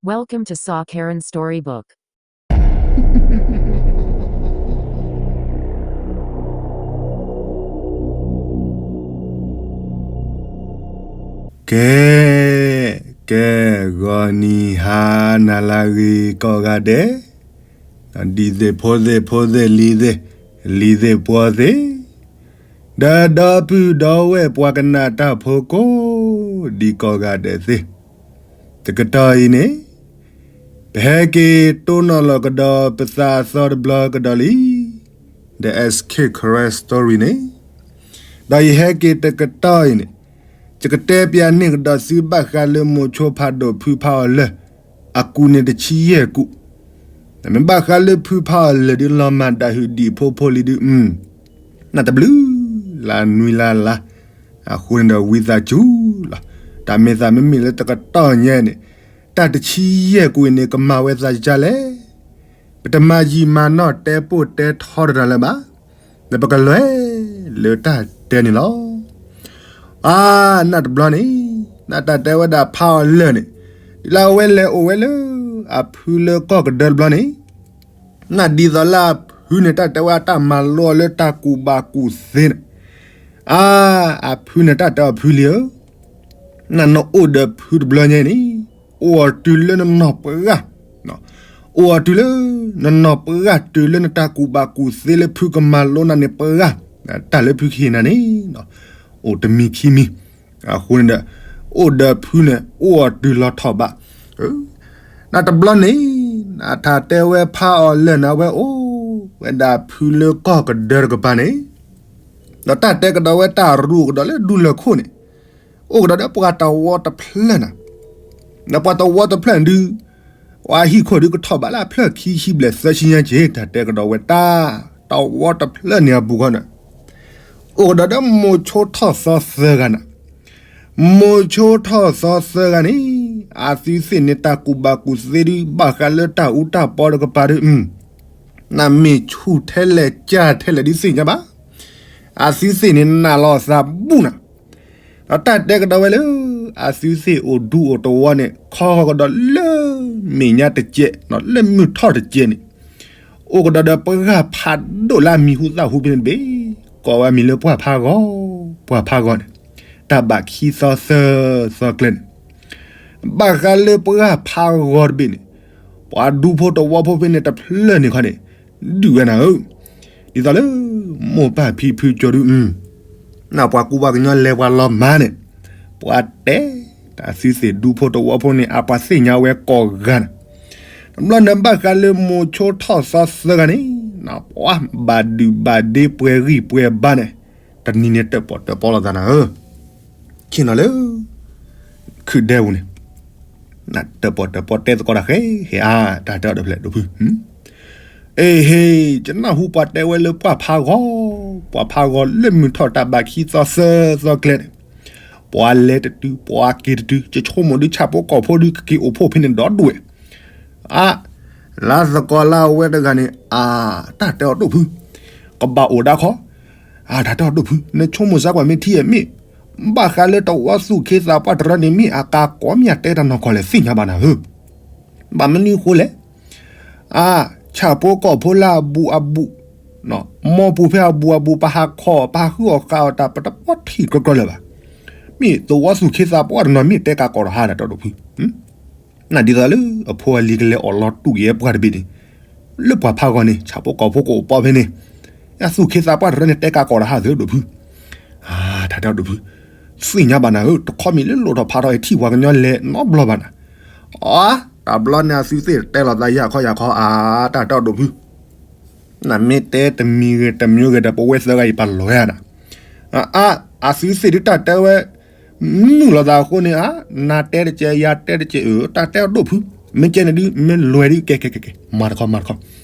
Welcome to Saw Karen Storybook. ကဲ, ကဲ, ဂီၤနံၤဟါနၤလၢအဂ့ၤကိးဂၤဒဲး, ဒ်သ့ၣ်ဖိသ့ၣ်ဖိသ့ၣ်လံၤသ့ၣ်, လံၤသ့ၣ်ပှီၤသ့ၣ်, ဒီးဒီပုၢ်ဒီဝဲၢ်ပှၤကနၣ်တၢ်ဖိကိးဒံးကိးဂၤဒဲးသ့ၣ်, တကတီၢ်အံၤန့ၣ် ပဟဲက့ၤတိၢ်နီၣ်လီၤကဒီးပသးအသီတဘျီကဒီးလံ, The Escape Karen Story န့ၣ်, ဒီးယဟဲက့ၤတကတီၢ်အံၤန့ၣ်, ယကတဲပျးန့ၢ်ကဒီးသုဘၣ်ဃးလၢမိၤဆိဖးဒိၣ်ဖုဖးအီၤလၢၢ် အကူးန့ၣ်တဆံယဲၢ်ကူး, မ့ၢ်ဘၣ်ဃးလၢဖုဖးအီၤလၢၢ်ဒ်လီၤမၢ်ဒၣ်ဟုၣ်ဒံးဖိဖိလံဒုး, နၢ်တဘျုးလၢနွံလၢ်လၢ်, အဃိန့ၣ်ဒီးဝံသးစူၤလီၤ, တၢ်မ့ၢ်သးမ့မ့ၢ်လၢတကတီၢ်ညါန့ၣ်, တၢ်တဆံယဲၢ်ကူးအံၤန့ၣ် ကမၤဝဲသးဒ်လဲၣ်, ပတမၤယံာ်မၤနီၢ်တဲပိၢ်တဲထီတၢ်လၢၤဘၣ်, ဒီးပကလဲၤလၢတၢ်တဲန့ၣ်လီၤ. အါ, နၢ်တဘျီန့ၣ်, နၢ်တၢ်တဲဝဲဒၣ်ဖးအီၤလၢၢ်န့ၣ်, ဒ်လၢအဝဲလဲၤအိၣ်ဝဲလၢ အဖုလၢကီၢ်ကဒၢတဘျီန့ၣ်, နၢ်ဒ်သိးလၢအဖုန့ၣ် တၢ်တဲဝဲအတၢ်မၤလိအီၤလၢတၢ်ကူးဘၣ်ကူးသ့န့ၣ်, အါ, အဖုန့ၣ်တၢ်တဲအီၤဖုလံဧၢ, နၢ်နအိၣ်ဒီးဖုတဘျီညါန့ၣ်, အိၣ်အီၤတုၤလၢနနီၢ်ပှၢ်, အိၣ်အီၤတုၤလၢ နနီၢ်ပှၢ်တုၤလၢနတၢ်ကူးဘၣ်ကူးသ့လၢဖုကမၤလိနၤန့ၣ်ပှၢ်, တၢ်လၢဖုကဟ့ၣ်နၤန့ၣ်, အိၣ်တမံၤခံမံၤ, အဃိန့ၣ်ဒီး, အိၣ်ဒီးဖုန့ၣ် အိၣ်အီၤတုၤလီၤထီၣ်ဘး, နၢ်တဘျီန့ၣ်, နၢ်တၢ်တဲဝဲဖးအီၤလၢၢ်န့ၣ် အဝဲအိၣ်ဝဲဒၣ်ဖုလၢကီၢ်ကဒၢတကပၤန့ၣ်, ဒီးတၢ်တဲကဒီးဝဲတၢ်ရူးကဒီးလၢဒူလၢၢ်ခိၣ်န့ၣ်, အိၣ်ကဒီးဒီးပှၤတဝီတဖျၢၣ်နၤ, ဒီးပှၤတဝီတဖျၢၣ်ဒုး, ပှၤဟံၣ်ခိၣ်ဒုးကထီၣ်ဘးလၢအဖျၢၣ်ခံဆံဘျဲၣ်သၢဆံညါက့ၤ တၢ်တဲကဒီးဝဲတၢ်, တဝီတဖျၢၣ်န့ၣ်အပူၤဃီန့ၣ်, အိၣ်ကဒီးဒီးမိၤဆိထီၣ်သီသၢဂၤနၤ, မိၤဆိထီၣ်သီသၢဂၤန့ၣ်, အသုသ့ၣ်န့ၣ်တၢ်ကူးဘၣ်ကူးသ့ဒုး ဘၣ်ဃးလၢတၢ်အူတၢ်ပီတကပၤဒုး, နၢ်မ့ၢ်ဆူၣ်ထဲလဲၣ်ကၢ်ထဲလဲၣ်ဒုးသ့ၣ်ညါဘၣ်, အသုသ့ၣ်န့ၣ်နၢ်လီၤသးဘူၣ်နၤ, ဒီးတၢ်တဲကဒီးဝဲလၢ, အသုသ့ၣ်အိၣ်ဒူအိၣ်တဝီန့ၣ် ခီဃီကဒီးလၢ, မဲာ်ညါတကဲး, လၢမုၢ်ထီၣ်တကဲးန့ၣ်, အိၣ်ကဒီးဒီးပှၤဖးဒိၣ်လၢအမံၤဟူသၣ်ဟူဖဲန့ၣ်တဘ့ၣ်, ကိးဝဲအမံၤလၢပှၢ်ဖးဂီၤ, ပှၢ်ဖးဂီၤန့ၣ်, တၢ်ဘၣ်ခံသီသၢသီကျဲန့ၣ်, ဘၣ်ဃးလၢပှၢ်ဖးဂီၤတဘ့ၣ်န့ၣ်, ပှၤဒူဖိတဝီဖိဖဲန့ၣ်တဖျၢၣ်န့ၣ်ခီန့ၣ်, ဒုးဝဲနၤဧၢ, ဒ်သိးလၢ, မိၢ်ပၢ်ဖံဖုကၠီဒုး, နၢ်ပှၤကူပှၤကညီလဲၤပှၤလီၤမၢ်န့ၣ်, ပှၤတဲ, တၢ်သုသ့ၣ်ဒူဖိတဝီဖိန့ၣ် အပှၤသ့ၣ်ညါဝဲကိးဂၤန့ၣ်, တဘျီန့ၣ်ဘၣ်ဃးလၢမိၤဆိထီၣ်သီသၢဂၤန့ၣ်, ပှၤဘၣ်ဒုးဘၣ်ဒ့ပှဲၤဂံၢ်ပှဲၤဘါန့ၣ်, တနံၤန့ၣ်တၢၣ်ပီၣ်တၢၣ်ပီလိာ်သးနၤဧၢ, ဆ့ၣ်နီၤလၢ, ခုၣ်ဒဲပူၤန့ၣ်, တၢၣ်ပီၣ်တၢၣ်ပီတဲသကိးတၢ်ဃဲဃဲအါ တၢ်တဲအီၤဒီးဖျဲၣ်ဒိၣ်ဖု အ့ဟ့, ယနၢ်ဟူပှၤတဲဝဲလၢပှၢ်ဖးဂီၤ, ပှၢ်ဖးဂီၤလၢမုၢ်ထီၣ်တၢ်ဘၣ်ခံသီသၢသီကျဲန့ၣ်, ပှၤလဲၤတတုၤ ပှၤက့ၤတတုၤ ယဆိကမိၣ်ဒုးဆၣ်ဖိကီၢ်ဖိဒုး ကက့ၤအိၣ်ဖှိၣ်ဖဲန့ၣ်ဒီဒူၣ်ဝဲ, အါ, လၢသကိးလၢအဝဲတဂၤန့ၣ် အါ, တၢ်တဲအီၤဒိၣ်ဖု, ကဘၣ်အိၣ်ဒၣ်ခီ, အါ တၢ်တဲအီၤဒိၣ်ဖု နဆိကမိၣ်စၢ်ကွၢ်မ့ၢ်ထံၣ်အမ့ၢ်, ဘၣ်ဃးလၢတဝီသူၣ်ခ့သးပှၢ်တရၢန့ၣ် မ့ၢ်အကါကိးမ့ၢ်အတဲတၢ်နီၢ်ကီၢ်လဲၣ်သ့ၣ်ညါဘၣ်နၤဧၢ, ဘၣ်မနုၤဃိလဲၣ် အါ, ဆၣ်ဖိကီၢ်ဖိလၢအဘူးအဘူး, မီၢ်ပူၤဖဲအဘူးအဘူး ပဟးခီ ပဟးဃုအီၣ်ဃာ်အီၣ်တၢ် ပတပီထံၣ်ကြီကြီလၢၤဘၣ်, မ့ၢ်သဝီသူၣ်ခ့သးပှၢ်တနီၤမ့ၢ်တဲကါကိးတဟါ တၢ်တဲအီၤဒိၣ်ဖု, နဒ်သိးလၢအဖိအလံၤကလဲၤအီၣ်လီၤတူၢ်က့ၤပှၢ်တဘ့ၣ်န့ၣ်, လၢပှၢ်ဖးဂီၤန့ၣ် ဆၣ်ဖိကီၢ်ဖိကအိၣ်ပီဖဲန့ၣ်, အသူၣ်ခ့သးပှၢ်တရၢန့ၣ် တဲကါကိးတဟါသုဒိၣ်ဖု, အါ, တၢ်တဲအီၤဒိၣ်ဖု, သ့ၣ်ညါဘၣ်နၤဧၢ တခီမ့ၢ်လၢလိၣ်ထီၣ်ဖးထီၣ်အထံၣ်ပှၤကညီလဲၤနီတဘျီဘၣ်နၤ, အါ, တဘျီန့ၣ်အသုသ့ၣ်တဲလီၤသးယၢ်ခီယၢ်ခီ အါ, တၢ်တဲအီၤဒိၣ်ဖု နမ့ၢ်တဲတမံၤဂ့ၤတမံၤဂ့ၤဒီး ပဝဲသၢဂၤအံၤပာ်လီၤဝဲနၤ, အါ, အသုသ့ၣ်ဒုးတၢ်တဲဝဲ, မုာ်လိာ်သးအဃိန့ၣ် အါ, နၤတဲတကဲး ယၤတဲတကဲး အၢ တၢ်တဲအီၤဒိၣ်ဖု, မ့ၢ်ကဲန့ၣ်ဒုး မ့ၢ်လွဲၤဒုး ကဲ ကဲ ကဲ ကဲ မၤတခီ မၤတခီ,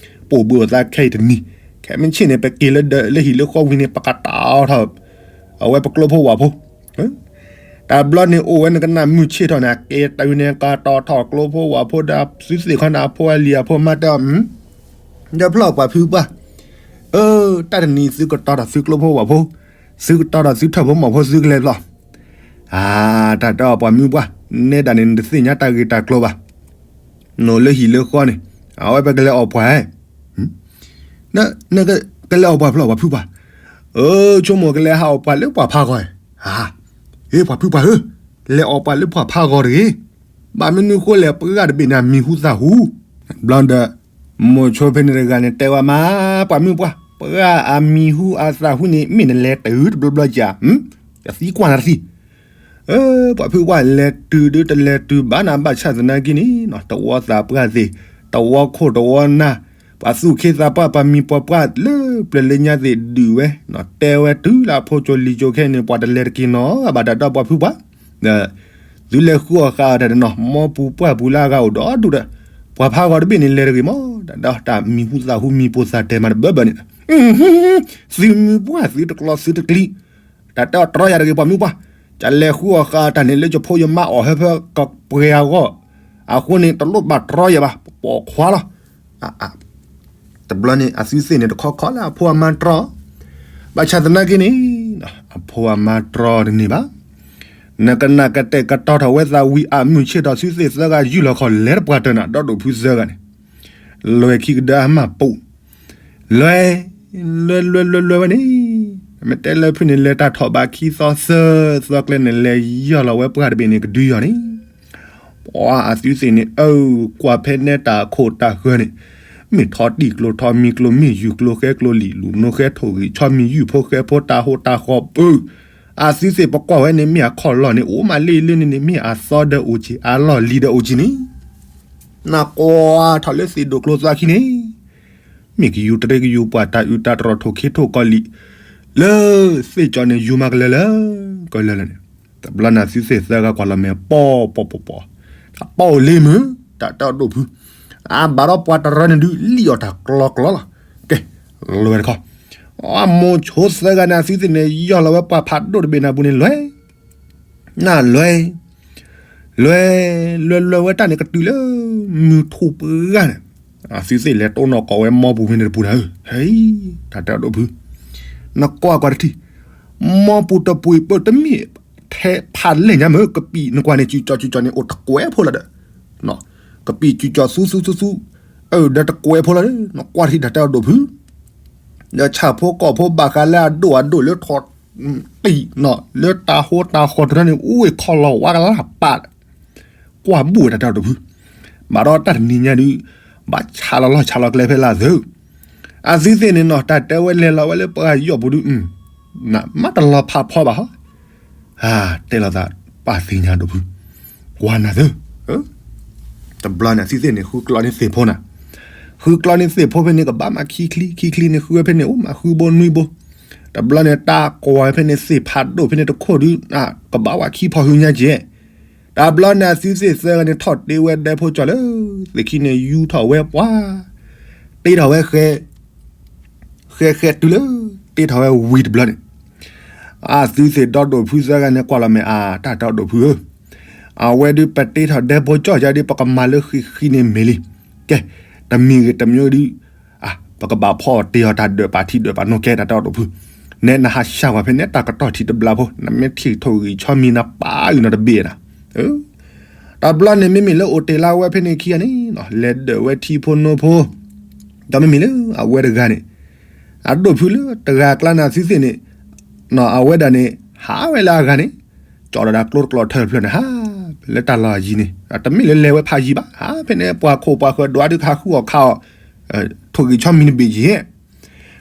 ပအိၣ်ဘှံးအိၣ်သါခဲအံၤတနံၤ, ခဲမုၢ်ဆ့ၣ်န့ၣ် ပက့ၤလၢဒၢးလၢဟံၣ်လၢဃီဝံၤန့ၣ် ပကတီၤထီၣ်, အဝဲပကျိဖိဝၣ်ဖိ တဘျီန့ၣ်အိၣ်ဝဲန့ၣ်ကနၣ်မုၢ်ဆ့ၣ်ထီၣ်န့ၣ် အက့ၤတုၤန့ၣ် ကတီၤထီၣ်ကျိဖိဝၣ်ဖိဒီးသုသ့ၣ်ခီန့ၣ် အဖိအလံၤအဖိမါတဲအီၤ, ဒီးဖျီၣ်ပှၤဖုပှၢ်, အၢ, တၢ်တနံၤသုကတီၤထီၣ်သုကျိဖိဝၣ်ဖိ, သုကတီၤထီၣ်သုထၢၣ်ဖိမီၢ်ဖိသုကလဲၤဖျီၣ်, အါ, တၢ်တဲအီၤပှၤမုၢ်ပှၢ်, နဲဒၣ်န့ၣ် နတသ့ၣ်ညါတၢ်ဂ့ၢ်တၢ်ကျိၤဘၣ် နအိၣ်လၢဟံၣ်လၢဃီန့ၣ်, အဝဲပကလဲၤအီၣ်ပှၤဧါ, နကလဲၤအီၣ်ပှၤဖျီပှၤဖုပှၢ်, အၢ ဆိကမိၣ်ကလဲၤဟးအီၣ်ပှၤလၢပှၤဖးဂီၤဧါ, ဟ့ ပှၤဖုပှၢ်ဧၢ, လဲၤအီၣ်ပှၤလၢပှၤဖးဂီၤတဂ့ၤ, ဘၣ်မနုၤဃိလဲၣ် ပှၤတဘ့ၣ်န့ၣ်မံၤဟူသၣ်ဟူ, ဘျီဒီး မိၤဆိဖဲန့ၣ်တဂၤန့ၣ် တဲဝဲမး, ပှၤမုၣ်ပှၢ် ပှၤအမံၤဟူအသၣ်ဟူန့ၣ် မ့ၢ်နလဲၤတုၤတဘျီဘျီကဧါ, ယသံကွၢ်နၤတသံ ပှၤဖုပှၢ်လဲၤတုၤဒုးတလဲၤတုၤဘၣ်နၤဘၣ်ဆၣ်သနာ်က့န့ၣ်, တဝီသးပှၢ်သ့ၣ်, တဝီခိၣ်တဝီနၢ်, ပှၤသူၣ်က့သးပှၢ် ပှၤမံၤပှၤပှၢ်လၢပျၢၤလၢညါသ့ၣ်ဒုးဝဲ, တဲဝဲတုၤလၢအဖိကၠိလံၤကၠိခဲအံၤန့ၣ် ပှၤတလဲၤတက့ၢ်နီၤဘၣ် တၢ်ဒီးပှၤဖုပှၢ်, သုလဲၤဃုအီၣ်ဃာ်အီၣ်တၢ်တနီၤ မိၢ်ပူၤပှၢ်ပူၤလၢအဂၤအိၣ်ဒီးဒူၣ်ဒီး, ပှၤဖးဂီၤတဘ့ၣ်န့ၣ်လဲၤတဂ့ၤမး တၢ်ဒီးတၢ်မံၤဟူသၣ်ဟူမံၤပိၢ်သးတဲမးတဘၢဘၢန့ၣ်, သုမုၢ်ပှၢ်သုတကျီသုတကျံ, တၢ်တဲအီၤတြီယၤတဂ့ၤ ပှၤမုၢ်ပှၢ်, ကလဲၤဃုအီၣ်ဃာ်တၢ်န့ၣ်လၢယဖိယမါအီၣ်ဟၢဖၢကပှဲၤအဂီၢ်, အဃိန့ၣ် တလိၣ်ဘၣ်တြီယၤဘၣ် ပပိာ်ခွါလီၤ, တဘျီန့ၣ် အသုသ့ၣ်န့ၣ်တခီခီလၢအဖိအမါတြီ, ဘၣ်ဆၣ်သနာ်က့န့ၣ်, အဖိအမါတြီတန့ၢ်ဘၣ်, နကနၣ်ကတဲာ်ကတီၤထီၣ်ဝဲသးဝံၤအမုၢ်ဆ့ၣ်ထီၣ် သုသ့ၣ်သၢဂၤယူၢ်လီၤခီၣ်လဲၤတပှၢ်တၢၢ်နၤ ဒီဒိၣ်ဖုသၢဂၤန့ၣ်, လွဲၤခံကဒၢအမၢ်ပူၤ, လွဲၤ, လွဲၤလွဲၤလွဲၤလွဲၤဝဲန့ၣ်, မ့ၢ်တဲလၢဖုန့ၣ် လဲၤတၢ်ထီၣ်ဘးခံသီသၢသီကျဲန့ၣ် လဲၤယီၢ်လီၤဝဲပှၢ်တဘ့ၣ်န့ၣ်ကဒုယီၤန့ၣ်, ပှၤအသုသ့ၣ်န့ၣ် အၢ ကွၢ်ဖဲနဲတၢ်ခိၣ်တၢ်ဃၢၤန့ၣ်, မ့ၢ်ထီတံၢ်ကျိၤထီမံၤကျိၤ မ့ၢ်ယူၢ်ကျိၤဃဲကျိၤလံာ် လူၤနိဃဲထိၣ်ဂံၢ်ဆီမံၤ ယူၢ်ဖိဃဲဖိတၢ်ဟိတၢ်ဃီပူၤ, အသုသ့ၣ်ပကွၢ်ဝဲန့ၣ် မ့ၢ်အခီၣ်လီၢ်န့ၣ် အိၣ်မးလ့လ့န့ၣ်န့ၣ် မ့ၢ်အသီဒီးအိၣ်က့ၤ အလီၢ်လံၤဒီးအိၣ်က့ၤန့ၣ်, နကွၢ်ထီၣ်လၢသ့ၣ်ဒိၣ်ကျိၤသီခံန့ၣ်, မ့ၢ်ကယူၤတရံးကယူၤပှၢ်တၢ်အုးတၢ်တြီၢ်ထိၣ်ခ့ထိၣ်ကီၢ်လံာ်, လၢသ့ၣ်ကၠီန့ၣ် ယူၤမၤကလၢာ်လၢာ်, ကလၢာ်လၢာ်န့ၣ်, တဘျီန့ၣ်သုသ့ၣ်သၢဂၤကွၢ်လီၤမဲာ် ပီၢ်ပီၢ်ပီၢ်ပီၢ်, တၢ်ပီၢ်အိၣ်လ့မုၢ်, တၢ်တဲအီၤဒိၣ်ဖု, အဘၣ်ဒီးပှၤတရၢန့ၣ်ဒုး လံၣ်အီၣ်တၢ်ကျီကျီလီၤ, ကဲ, လွဲၤတခီ, အမိၤဆိသၢဂၤန့ၣ် အသုသ့ၣ်န့ၣ် ယီၢ်လီၤဝဲပှၢ်ဖးဒိၣ်တဘ့ၣ်န့ၣ်အပူၤန့ၣ် လွဲၤ နလွဲၤ, လွဲၤ, လွဲၤလွဲၤဝဲတၢ်န့ၣ်ကတုၤလၢ မုၢ်ထူၣ်ပှၢ်န့ၣ်, အသုသ့ၣ်လဲၤတိၢ်နီၣ်ကိးဝဲမိၢ်ပူၤဖဲန့ၣ်တပူၤနၤဧၢ, ဟဲ, တၢ်တဲအီၤဒိၣ်ဖု, နကွၢ်ကွၢ်တထံၣ်, မိၢ်ပူၤတပူၤအံၤပတမ့ၢ်ထဲဖးလဲၢ်ညါမ့ၢ် ကပံာ်နကွၢ်န့ၣ် စုၤကၠီၤစုၤကၠီၤန့ၣ် အိၣ်တကွဲးဖိလီၤဒီး, ကပံာ်စုၤကၠီၤသူသူသူသူ, အၢ ဒီးတကွဲးဖိလီၤဒီး နကွၢ်တထံၣ်တၢ်တဲအီၤဒိၣ်ဖု ဒီးဆၣ်ဖိကီၢ်ဖိဘၣ်ဃးလၢအဒိၣ်အဒိၣ်လၢထီၣ်တံၢ်နီၤ လၢတၢ်ဟိတၢ်ဃီတရၢန့ၣ် အိၣ်ဝဲခီလီၤဝါကလၢ်ပာ်, ကွၢ်ဘူၣ်ဝဲတၢ်တဲအီၤဒိၣ်ဖု, ဘၣ်ဒီးတၢ်တနံၤညါဒုး ဘၣ်ဆါလီၤလီၢ်ဆါလီၤကျဲဖဲလၢအသု, အသုသ့ၣ်န့ၣ်နီၤ တၢ်တဲဝဲလဲၤလီၤဝဲလၢပှၤယီၢ်ပူၤဒုး, နမ့ၢ်တလီၤဖးဖီဘၣ်ဟီ, တဲလိာ်သး ပၢ်သ့ၣ်ညါဒိၣ်ဖု, ကွၢ်နၤသု တဘျီန့ၣ် သုသ့ၣ်န့ၣ် ဃုကျီန့ၢ်သ့ၣ်ဖိနၤ, ဃုကျီန့ၢ်သ့ၣ်ဖိဖဲန့ၣ် ကဘၣ်မၤခံချံ ခံချံန့ၣ် ဃုဝဲဖဲန့ၣ် အိၣ်မးဃုဘိနွံဘိ, တဘျီန့ၣ် တၢ်ကွၢ်ဝဲဖဲန့ၣ် သ့ၣ်ဖးဒိၣ်ဖဲန့ၣ်တခိၣ်ဒုး ကဘၣ်ဝဲခံဖီဟုညါကဲ, တဘျီန့ၣ် အသုသ့ၣ်သၢဂၤန့ၣ် ထီၣ်တ့ဝဲဒဲဖိကၠီၤလၢ သ့ၣ်ခံန့ၣ် ယူထီၣ်ဝဲပှၤ, တ့ထီၣ်ဝဲ ဃဲဃဲတုၤလၢ တ့ထီၣ်ဝဲဝံၤတဘျီန့ၣ်, အသုသ့ၣ်ဒီဒိၣ်ဖုသၢဂၤန့ၣ် ကွၢ်လီၤမဲာ် အတၢ်တဲအီၤဒိၣ်ဖုဧၢ, အဝဲဒုးပတ့ထီၣ်ဒဲဖိကၠီၤယါဒုး ပကမၤလၢဃံဃံန့ၣ်မ့ၢ်လံ, ကဲ, တမံၤဂ့ၤတမံၤဒုး ပကဘၣ်ဖီအီၣ်တ့ၢ်အီၤတၢ်ဒၢးပာ်ထံဒၢးပာ်နိကဲ တၢ်တဲအီၤဒိၣ်ဖု, နဲနဟးဆှၢကွၢ်ဖဲန့ၣ် တၢ်ကတီၢ်ထံးတဘျီဖိ နမ့ၢ်ထံၣ်ထိၣ်ဂံၢ်ဆီမံၤနပာ်အုၣ်နီတဘ့ၣ်နၤ, တဘျီန့ၣ် မ့မ့ၢ်လၢအိၣ်တ့ၢ်လၢအဝဲဖဲန့ၣ်ခံဂၤန့ၣ် လဲၤဒၢးဝဲထံဖိနိဖိ, ဒီးမ့မ့ၢ်လၢအဝဲတဂၤန့ၣ်, အဒိၣ်ဖုလၢတဂၤအကျါန့ၣ် အသုသ့ၣ်န့ၣ်, အဝဲဒၣ်န့ၣ် ဟးဝဲလၢအဂၤန့ၣ်, ကၠီဒီးတၢ်ကျိတကျိးထၢတဖျၢၣ်န့ၣ် ဟးလၢတၢ်လီၢ်အယံၤန့ၣ်, တမ့ၢ်လၢလဲၤဝဲဖးယံၤဘၣ်, ဟးဖဲန့ၣ် ပှၤခိၣ်ပှၤဃၢၤဒွးဒုးကဟးဃုအီၣ်ခးအီၣ်, ထိၣ်ဂံၢ်ဆီမံၤတဘ့ၣ်ယံ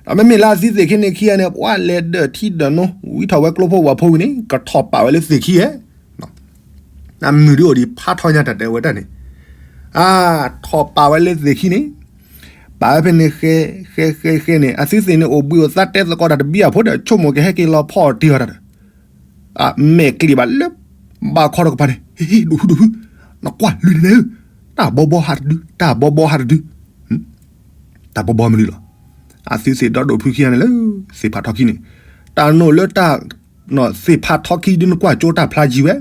ၤ, ဒီးမ့မ့ၢ်လၢအသုသ့ၣ်ခံန့ၣ်ခံဂၤန့ၣ် ပှၤလဲၤဒၢးထံဒၢးနိ ဝံထီၣ်ဝဲကျိဖိဝဲဖိဝံၤန့ၣ် ကထီၣ်ပာ်ဝဲလၢသ့ၣ်ခံဧါ, အမုၢ်ဒုးအိၣ်ဒံးဖးထီညါတၢ်တဲဝဲတၢ်န့ၣ်, အါ, ထီၣ်ပာ်ဝဲလၢသ့ၣ်ခံန့ၣ်, ပာ်ဝဲဖဲန့ၣ်ဃဲ, ဃဲဃဲဃဲန့ၣ် အသုသ့ၣ်န့ၣ် အိၣ်ဘှံးအိၣ်သါတဲသကိးတၢ်တဘံၣ်အဖိဒီး ဆိကမိၣ်ကဟဲက့ၤလီၤဖီအီၣ်တ့ၢ်အီၤတၢ်ဒီး, အမဲာ်ကျံးဘၣ်လၢ, ဘၣ်ခီတကပၤန့ၣ်, ဟ့ၣ်ဒိၣ်ဖုဒိၣ်ဖု, နကွၢ်လွံၢ်န့ၣ်, တၢ်ဘီဘီဟးတဒု, တၢ်ဘီဘီဟးတဒု, တၢ်ဘီဘီမနုၤလီၤ, အသုသ့ၣ်ဒီဒိၣ်ဖုခံဂၤန့ၣ်လၢ, သ့ၣ်ဖးထီခံန့ၣ်, တၢ်နိၣ်လၢတၢ် သ့ၣ်ဖးထီခံဒုးနကွၢ်ကၠိတၢ်ဖျါယံၤဝဲ,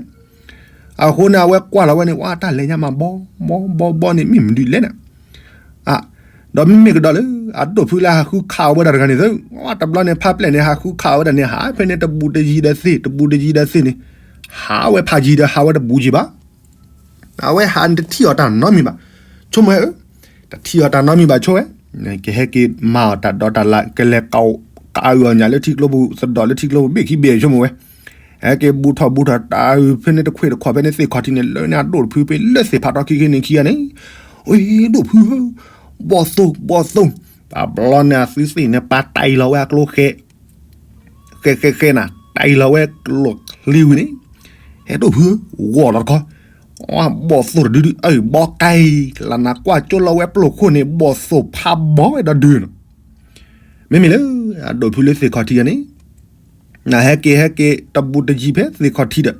အဃိန့ၣ် အဝဲကွၢ်လီၤဝဲန့ၣ် ဝဲတၢ်လဲၤညါမးဘီ, ဘီဘီဘီန့ၣ် မ့ၢ်မနုၤလဲၣ်န့ၣ်, ဒီးမ့မ့ၢ်ကဒီးလၢ အဒိၣ်ဖုလၢဟးဃုခးအီၣ်ဝဲဒၣ်တဂၤန့ၣ်သၢ, တဘျီန့ၣ် ဖးပျဲၢ်န့ၣ် ဟးဃုခးအီၣ်ဝဲဒၣ်န့ၣ် ဟးဖဲန့ၣ်တဘူးတယံၤဒီးသ့ၣ် တဘူးတယံၤဒီးသ့ၣ်န့ၣ်, ဟးဝဲဖးယံၤဒီးဟးဝဲတဘူးယံၤဘၣ် အဝဲဟးန့ၣ်တထံၣ်အီၤတၢ်နီတမံၤဘၣ်. ဆိကမိၣ်ဝဲဧၢ, တထံၣ်အီၤတၢ်နီတမံၤဘၣ်ဆိဝဲ, ကဟဲက့ၤမၤအီၤတၢ်ဒီးတၢ်လၢ ကလဲၤကးအုးအီၣ်ညၣ်လၢထံကျိပူၤ သဒီၣ်လၢထံကျိပူၤ ဘ့ၣ်ခံဘ့ၣ်ဆိကမိၣ်ဝဲ, ဟဲက့ၤဘူးထီၣ်ဘူးထီၣ်တၢ်အုးဖဲန့ၣ်တခွ့ၣ်တခီၣ်ဖဲန့ၣ်သ့ၣ်ခီၣ်ထံးန့ၣ် လၢန့ၣ်အဒိၣ်တဖုဖဲလၢသ့ၣ်ဖးထီခံခံန့ၣ်ခံဂၤန့ၣ်, အဒိၣ်ဖုဧၢ, ဘီၣ်သိၣ် ဘီၣ်သိၣ်, တဘျီန့ၣ်အသုသ့ၣ်န့ၣ် ပာ်တၢ်အံၤလီၤဝဲအကျိဃဲ ဃဲဃဲဃဲနၤ တၢ်အံၤလီၤဝဲကျိချံဝံၤန့ၣ်, ဟဲဒိၣ်ဖုဧၢ, ဂီၢ်လီၤတခီ, ဘီၣ်သိၣ်တဒုဒု အၢ ဘီကဲ လၢနကွၢ်ကၠိလီၤဝဲပျိၢ်ခိၣ်န့ၣ် ဘီၣ်သိၣ်ဖးဘီဝဲဒီဒုနီၤ, မ့မ့ၢ်လၢ အဒိၣ်ဖုလၢသ့ၣ်ခီၣ်ထံးအန့ၣ် နဟဲက့ၤဟဲက့ၤတဘူးတယံၤဖဲသ့ၣ်ခီၣ်ထံးဒီး,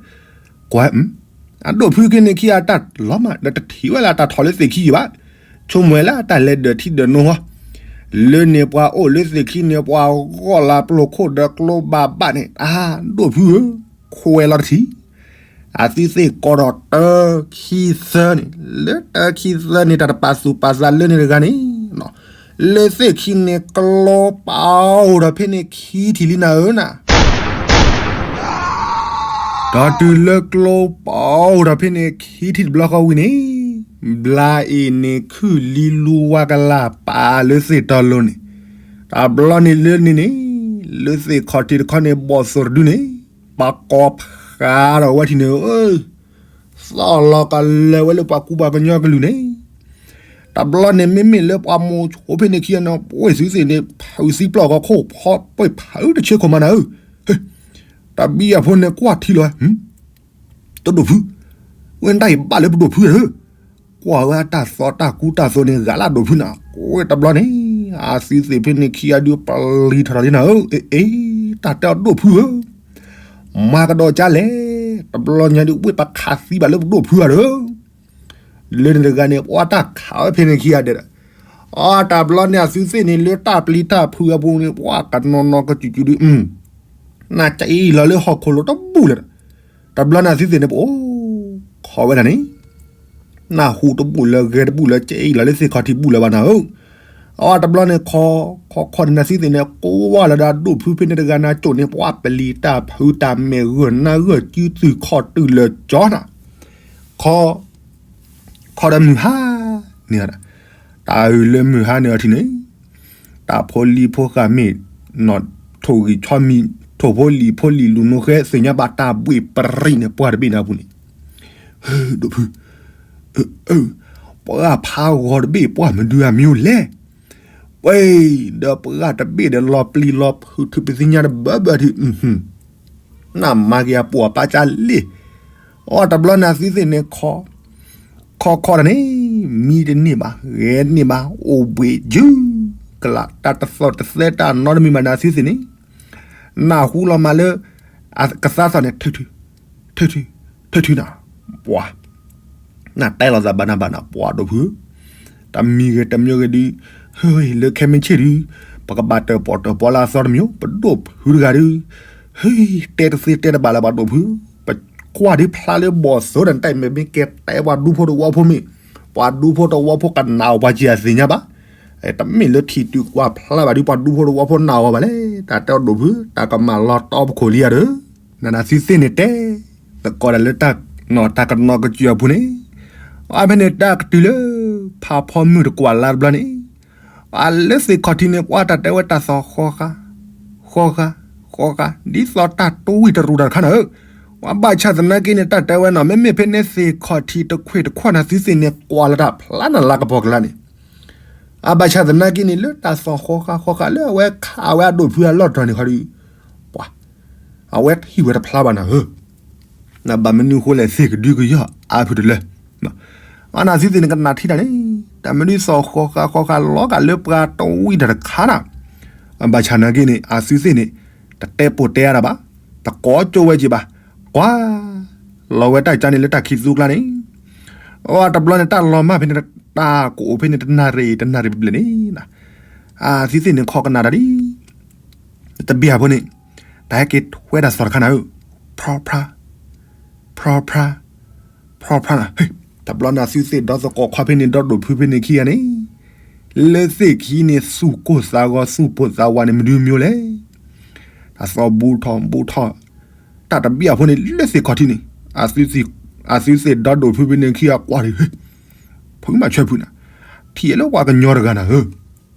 ကွၢ်, အဒိၣ်ဖုက့ၤန့ၣ်ခံဂၤတၢ်လီၤမး ဒီးတထံၣ်ဝဲလၢတၢ်ထီၣ်လၢသ့ၣ်ခံယံၤဘၣ်, ဆိကမိၣ်ဝဲလၢတၢ်လဲၤဒၢးထံဒၢးနိဟီ, လၢန့ၣ်ပှၤအိၣ်လၢသ့ၣ်ခံန့ၣ် ပှၤဂီၢ်လၢပျိၢ်ခိၣ်ဒီးကျိဘၣ်ဘၣ်န့ၣ် အဒိၣ်ဖုဧၢ, ခွဲးလီၤတထံၣ် အသုသ့ၣ်ကိးဒီးတၢခံသၢန့ၣ် လၢတၢခံသၢန့ၣ် တၢ်တပာ်သူၣ်ပာ်သးလၢန့ၣ်တဂၤန့ၣ်, လၢသ့ၣ်ခံန့ၣ် ကျိပာ်အိၣ်ဒီးဖဲန့ၣ်ခံထံၣ်လံနၤဧၢနၤ, ဒီးတုၤလၢကျိပာ်အိၣ်ဒီးဖဲန့ၣ်ခံထံၣ်တဘျီဃီဝံၤန့ၣ်, ဘျါအ့ၣ်န့ၣ်ခုၣ်လံလူဝါကလၢ်ပာ်လၢသ့ၣ်တီလိၤန့ၣ်, တဘျီန့ၣ်လၢန့ၣ်န့ၣ်, လၢသ့ၣ်ခီၣ်ထံးတခီန့ၣ် ဘီၣ်သိၣ်တဒုန့ၣ် ပှၤကိးဖးဒီးဝဲထံၣ်န့ၣ်ဧၢ, သီၣ်လီၤကလဲၤဝဲလၢပှၤကူပှၤကညီကလုာ်န့ၣ်, တဘျီန့ၣ်မ့မ့ၢ်လၢပှၤမိၤဆိဖဲန့ၣ်ခံဂၤန့ၣ် ပှ့ၤသုသ့ၣ်န့ၣ် ဖုးသံပျီၢ်ဂီၤခိၣ်ဖီပှ့ၤဖုးတဆၢခိၣ်မးနၤဧၢ, တဘံၣ်အဖိန့ၣ်ကွၢ်ထံလီၤ, တဒိၣ်ဖု, ဝဲဒၣ်အံၤဘၣ်လၢပဒိၣ်ဖုဧၢ, ကွၢ်ဝဲအတၢ်သီတၢ်ကူတၢ်သိးန့ၣ် ဂၤလၢဒိၣ်ဖုနၤ, ကွၢ်တဘျီန့ၣ်, အသုသ့ၣ်ဖဲန့ၣ်ခံဂၤဒုးပျံၤထီၣ်ထီၣ်လံနၤဧၢ, အ့ အ့ တၢ်တဲအီၤဒိၣ်ဖုဧၢ, မၤကဒီးကလဲၣ်, တဘျီညါဒုးဝ့ၢ်ပခးသံဘၣ်လၢပဒိၣ်ဖုဂၤဒီး, လၢန့ၣ်တဂၤန့ၣ် ပှၤတၢ်ခးဝဲဖဲန့ၣ်ခံဂၤဒဲးဒီး, အတဘျီန့ၣ်အသုသ့ၣ်န့ၣ် လၢတၢ်ပျံၤတၢ်ဖုးအပူၤန့ၣ် ပှၤကနီၤနီၤကစူၤကစူၤဒုး, နက့အံၤလီၤလၢဟီၣ်ခိၣ်လိၤတဘူၣ်လၢၤဒီး, တဘျီန့ၣ်အသုသ့ၣ်န့ၣ် ပအိၣ်ခိးဝဲဒၣ်န့ၣ် နၢ်ဟူတဘူၣ်လၢဂဲၤတဘူၣ်လၢက့အံၤလီၤလၢသ့ၣ်ခီၣ်ထံးဘူၣ်လၢၤဘၣ်နၤဧၢ, အတဘျီန့ၣ်ခီ, ခီခီန့ၣ်နသုသ့ၣ်န့ၣ် ကွၢ်လီၤဒီးအဒိၣ်ဖုဖဲန့ၣ်တဂၤနၤကၠိၣ်န့ၣ် ပှၤပျံၤတၢ်ဖုးတၢ်မဲာ်ဂၢၢ်နါဂၢၢ်စုသုးခီၣ်တုၤလၢကၠီနၤ, ခီ ခီဒီးမုၢ်ဟါန့ၣ်, တၢ်အုးလၢမုၢ်ဟါန့ၣ်အီၤထံန့ၣ်, တၢ်ဖိလံၤဖိဃာ်မ့ၢ်နီၣ်ထိၣ်ဂံၢ်ဆီမံၤ, ထိၣ်ဖိလံၤဖိလံၤလူၤနိဃဲ သ့ၣ်ညါဘၣ်တၢ်ဘှ့ၣ်ပရံးန့ၣ် ပှၢ်တဘ့ၣ်န့ၣ်အပူၤန့ၣ်, ဒိၣ်ဖု, ပှၢ်ဖးဂီၤတဘ့ၣ် ပှၢ်မနုၤအမံၤလဲၣ်, ပှဲၤ, ဒီးပှၢ်တဘ့ၣ်ဒီးလီၤပျံၤလီၤဖုးထုးပသ့ၣ်ညါတဘၢဘၢထံ, နမၤက့ၤအပိာ်အပၢ်ကၢ်လံ, အတဘျီန့ၣ်အသုသ့ၣ်န့ၣ်ခီ ခီခီဒီးန့ၣ်, မံတန့ၢ်ဘၣ် ဂဲၤတန့ၢ်ဘၣ် အိၣ်ဘှံးယုၢ်ကလး တၢ်တသီၣ်တသဲတၢ်နီတမံၤဘၣ်န့ၣ်အသုသ့ၣ်န့ၣ်, နၢ်ဟူလီၤမးလၢ ကသါသီၣ်န့ၣ် ထုထု, ထုထု, ထုထုနၤ, ပှၤ နတဲလိာ်သးဘၣ်နၤဘၣ်နၤ ပှၤဒိၣ်ဖု, တမံၤဂ့ၤတမံၤဂ့ၤဒုး, ဟ့ၣ် လၢခဲမုၢ်ဆ့ၣ်ဒုး, ပကဘၣ်တၢၣ်ပီၣ်တၢၣ်ပီလၢအသီတမံၤ ပဒိၣ်ဖုတဂၤဒုး, ဟ့ၣ် တဲတသ့တဲတဘၣ်လၢၤဘၣ်ဒိၣ်ဖု, ပကွၢ်ဒုးဖျါလၢဘီၣ်သိၣ်ဒီးနတၢ်အံၤမ့ၢ်မ့ၢ်ကဲတဲပှၤဒူဖိတဝီဖိမ့ၢ်, ပှၤဒူဖိတဝီဖိကနာ်အီၤပှၤစံးအသ့ၣ်ညါဘၣ်, တမ့ၢ်လၢထံၣ်တုၤကွၢ်ဖျါဘၣ်ဒုးပှၤဒူဖိတဝီဖိနာ်အီၤဘၣ်လဲၣ်, တၢ်တဲအီၤဒိၣ်ဖု တၢ်ကမၣ်လီၤတီပခိၣ်လံဧါဒီး နနသုသ့ၣ်န့ၣ်တဲ, သကိးဒၣ်လၢတၢ်နီၣ်တၢ်ကနီၤကစၢ်အပူၤန့ၣ်, အဖဲန့ၣ်တၢ်ကတုၤလၢ ဖးဖီမုၢ်တကွၢ်လါတဘျီန့ၣ်, အလၢသ့ၣ်ခီၣ်ထံးန့ၣ် ပှၤတၢ်တဲဝဲတၢ်သီၣ်ဃီဃါ, ဃီဃါ, ဃီဃါ, ဒ်သိးတၢ်တဝံၣ်တရူးတၢ်တခါနၤဧၢ, ပှၤဘၣ်ဆၣ်သနာ်က့န့ၣ် တၢ်တဲဝဲနီၤ မ့မ့ၢ်ဖဲန့ၣ်သ့ၣ်ခီၣ်ထံးတခွ့ၣ်တခီၣ်နသုသ့ၣ်န့ၣ် ကွၢ်လၢတၢ်ဖျါနၤလၢကပီၤကလါန့ၣ် အဘၣ်ဆၣ်သနာ်က့န့ၣ် လၢတၢ်သီၣ်ဃီဃါဃီဃါလၢအဝဲခးဝဲအဒိၣ်ဖုအလီၢ်တတီၤန့ၣ်ခီဒုး, ပှၤ, အဝဲထံၣ်ဝဲတဖျါဘၣ်နၤဧၢ, နဘၣ်မနုၤဃိလဲၣ်သ့ၣ်ကဒုကယီၢ်အါဖုတလၢ, အနသုသ့ၣ်န့ၣ်ကနၣ်ထံတၢ်န့ၣ်, တၢ်မနုၤသီၣ်ဃီဃါဃီဃါလီၤဂာ်လၢပှၤတဝံၣ်တၢ်တခါနၤ, အဘၣ်ဆၣ်သနာ်က့န့ၣ် အသုသ့ၣ်န့ၣ်, တတဲပိာ်တဲအါတၢ်ဘၣ်, တကိးကၠိဝဲက့ၤဘၣ်, ကွၢ် လီၤဝဲတၢ်ကၢန့ၣ်လၢတၢ်ခံးသူကျါန့ၣ်, အတဘျီန့ၣ် တၢ်လီၤမၢ်ဖဲန့ၣ် တၢ်ကအိၣ်ဖဲန့ၣ်တနၣ်ရံၣ်တနၣ်ရံၣ်ဘျဲၣ်န့ၣ်, အသုသ့ၣ်န့ၣ်ခီကနၣ်တၢ်ဒ်, တဘ့ၣ်အဖိန့ၣ်, တၢ်ဟဲက့ၤထွဲတၢ်သီၣ်တခါနၤဧၢ, ဖျီဖျါ, ဖျီဖျါ, ဖျီဖျါနၤ, တဘျီန့ၣ်အသုသ့ၣ်ဒီသကိးခွါဖဲန့ၣ်ဒီဒိၣ်ဖုဖဲန့ၣ်ခံဂၤန့ၣ်, လၢသ့ၣ်ခံန့ၣ် သူၣ်ကိၢ်သးဂီၤသူၣ်ပိာ်သးဝးန့ၣ် မနုၤမံၤလဲၣ် တၢ်သီၣ်ဘူးထီၣ်ဘူးထီၣ်, တၢ်တဘ့ၣ်အဖိန့ၣ် လၢသ့ၣ်ခီၣ်ထံးန့ၣ်, အသုသ့ၣ်ဒီဒိၣ်ဖုဖဲန့ၣ်ခံဂၤကွၢ်ဒံး, ဖုမၤဆၢဖုနၤ, ထံၣ်လၢပှၤကညီတဂၤနၤဧၢ,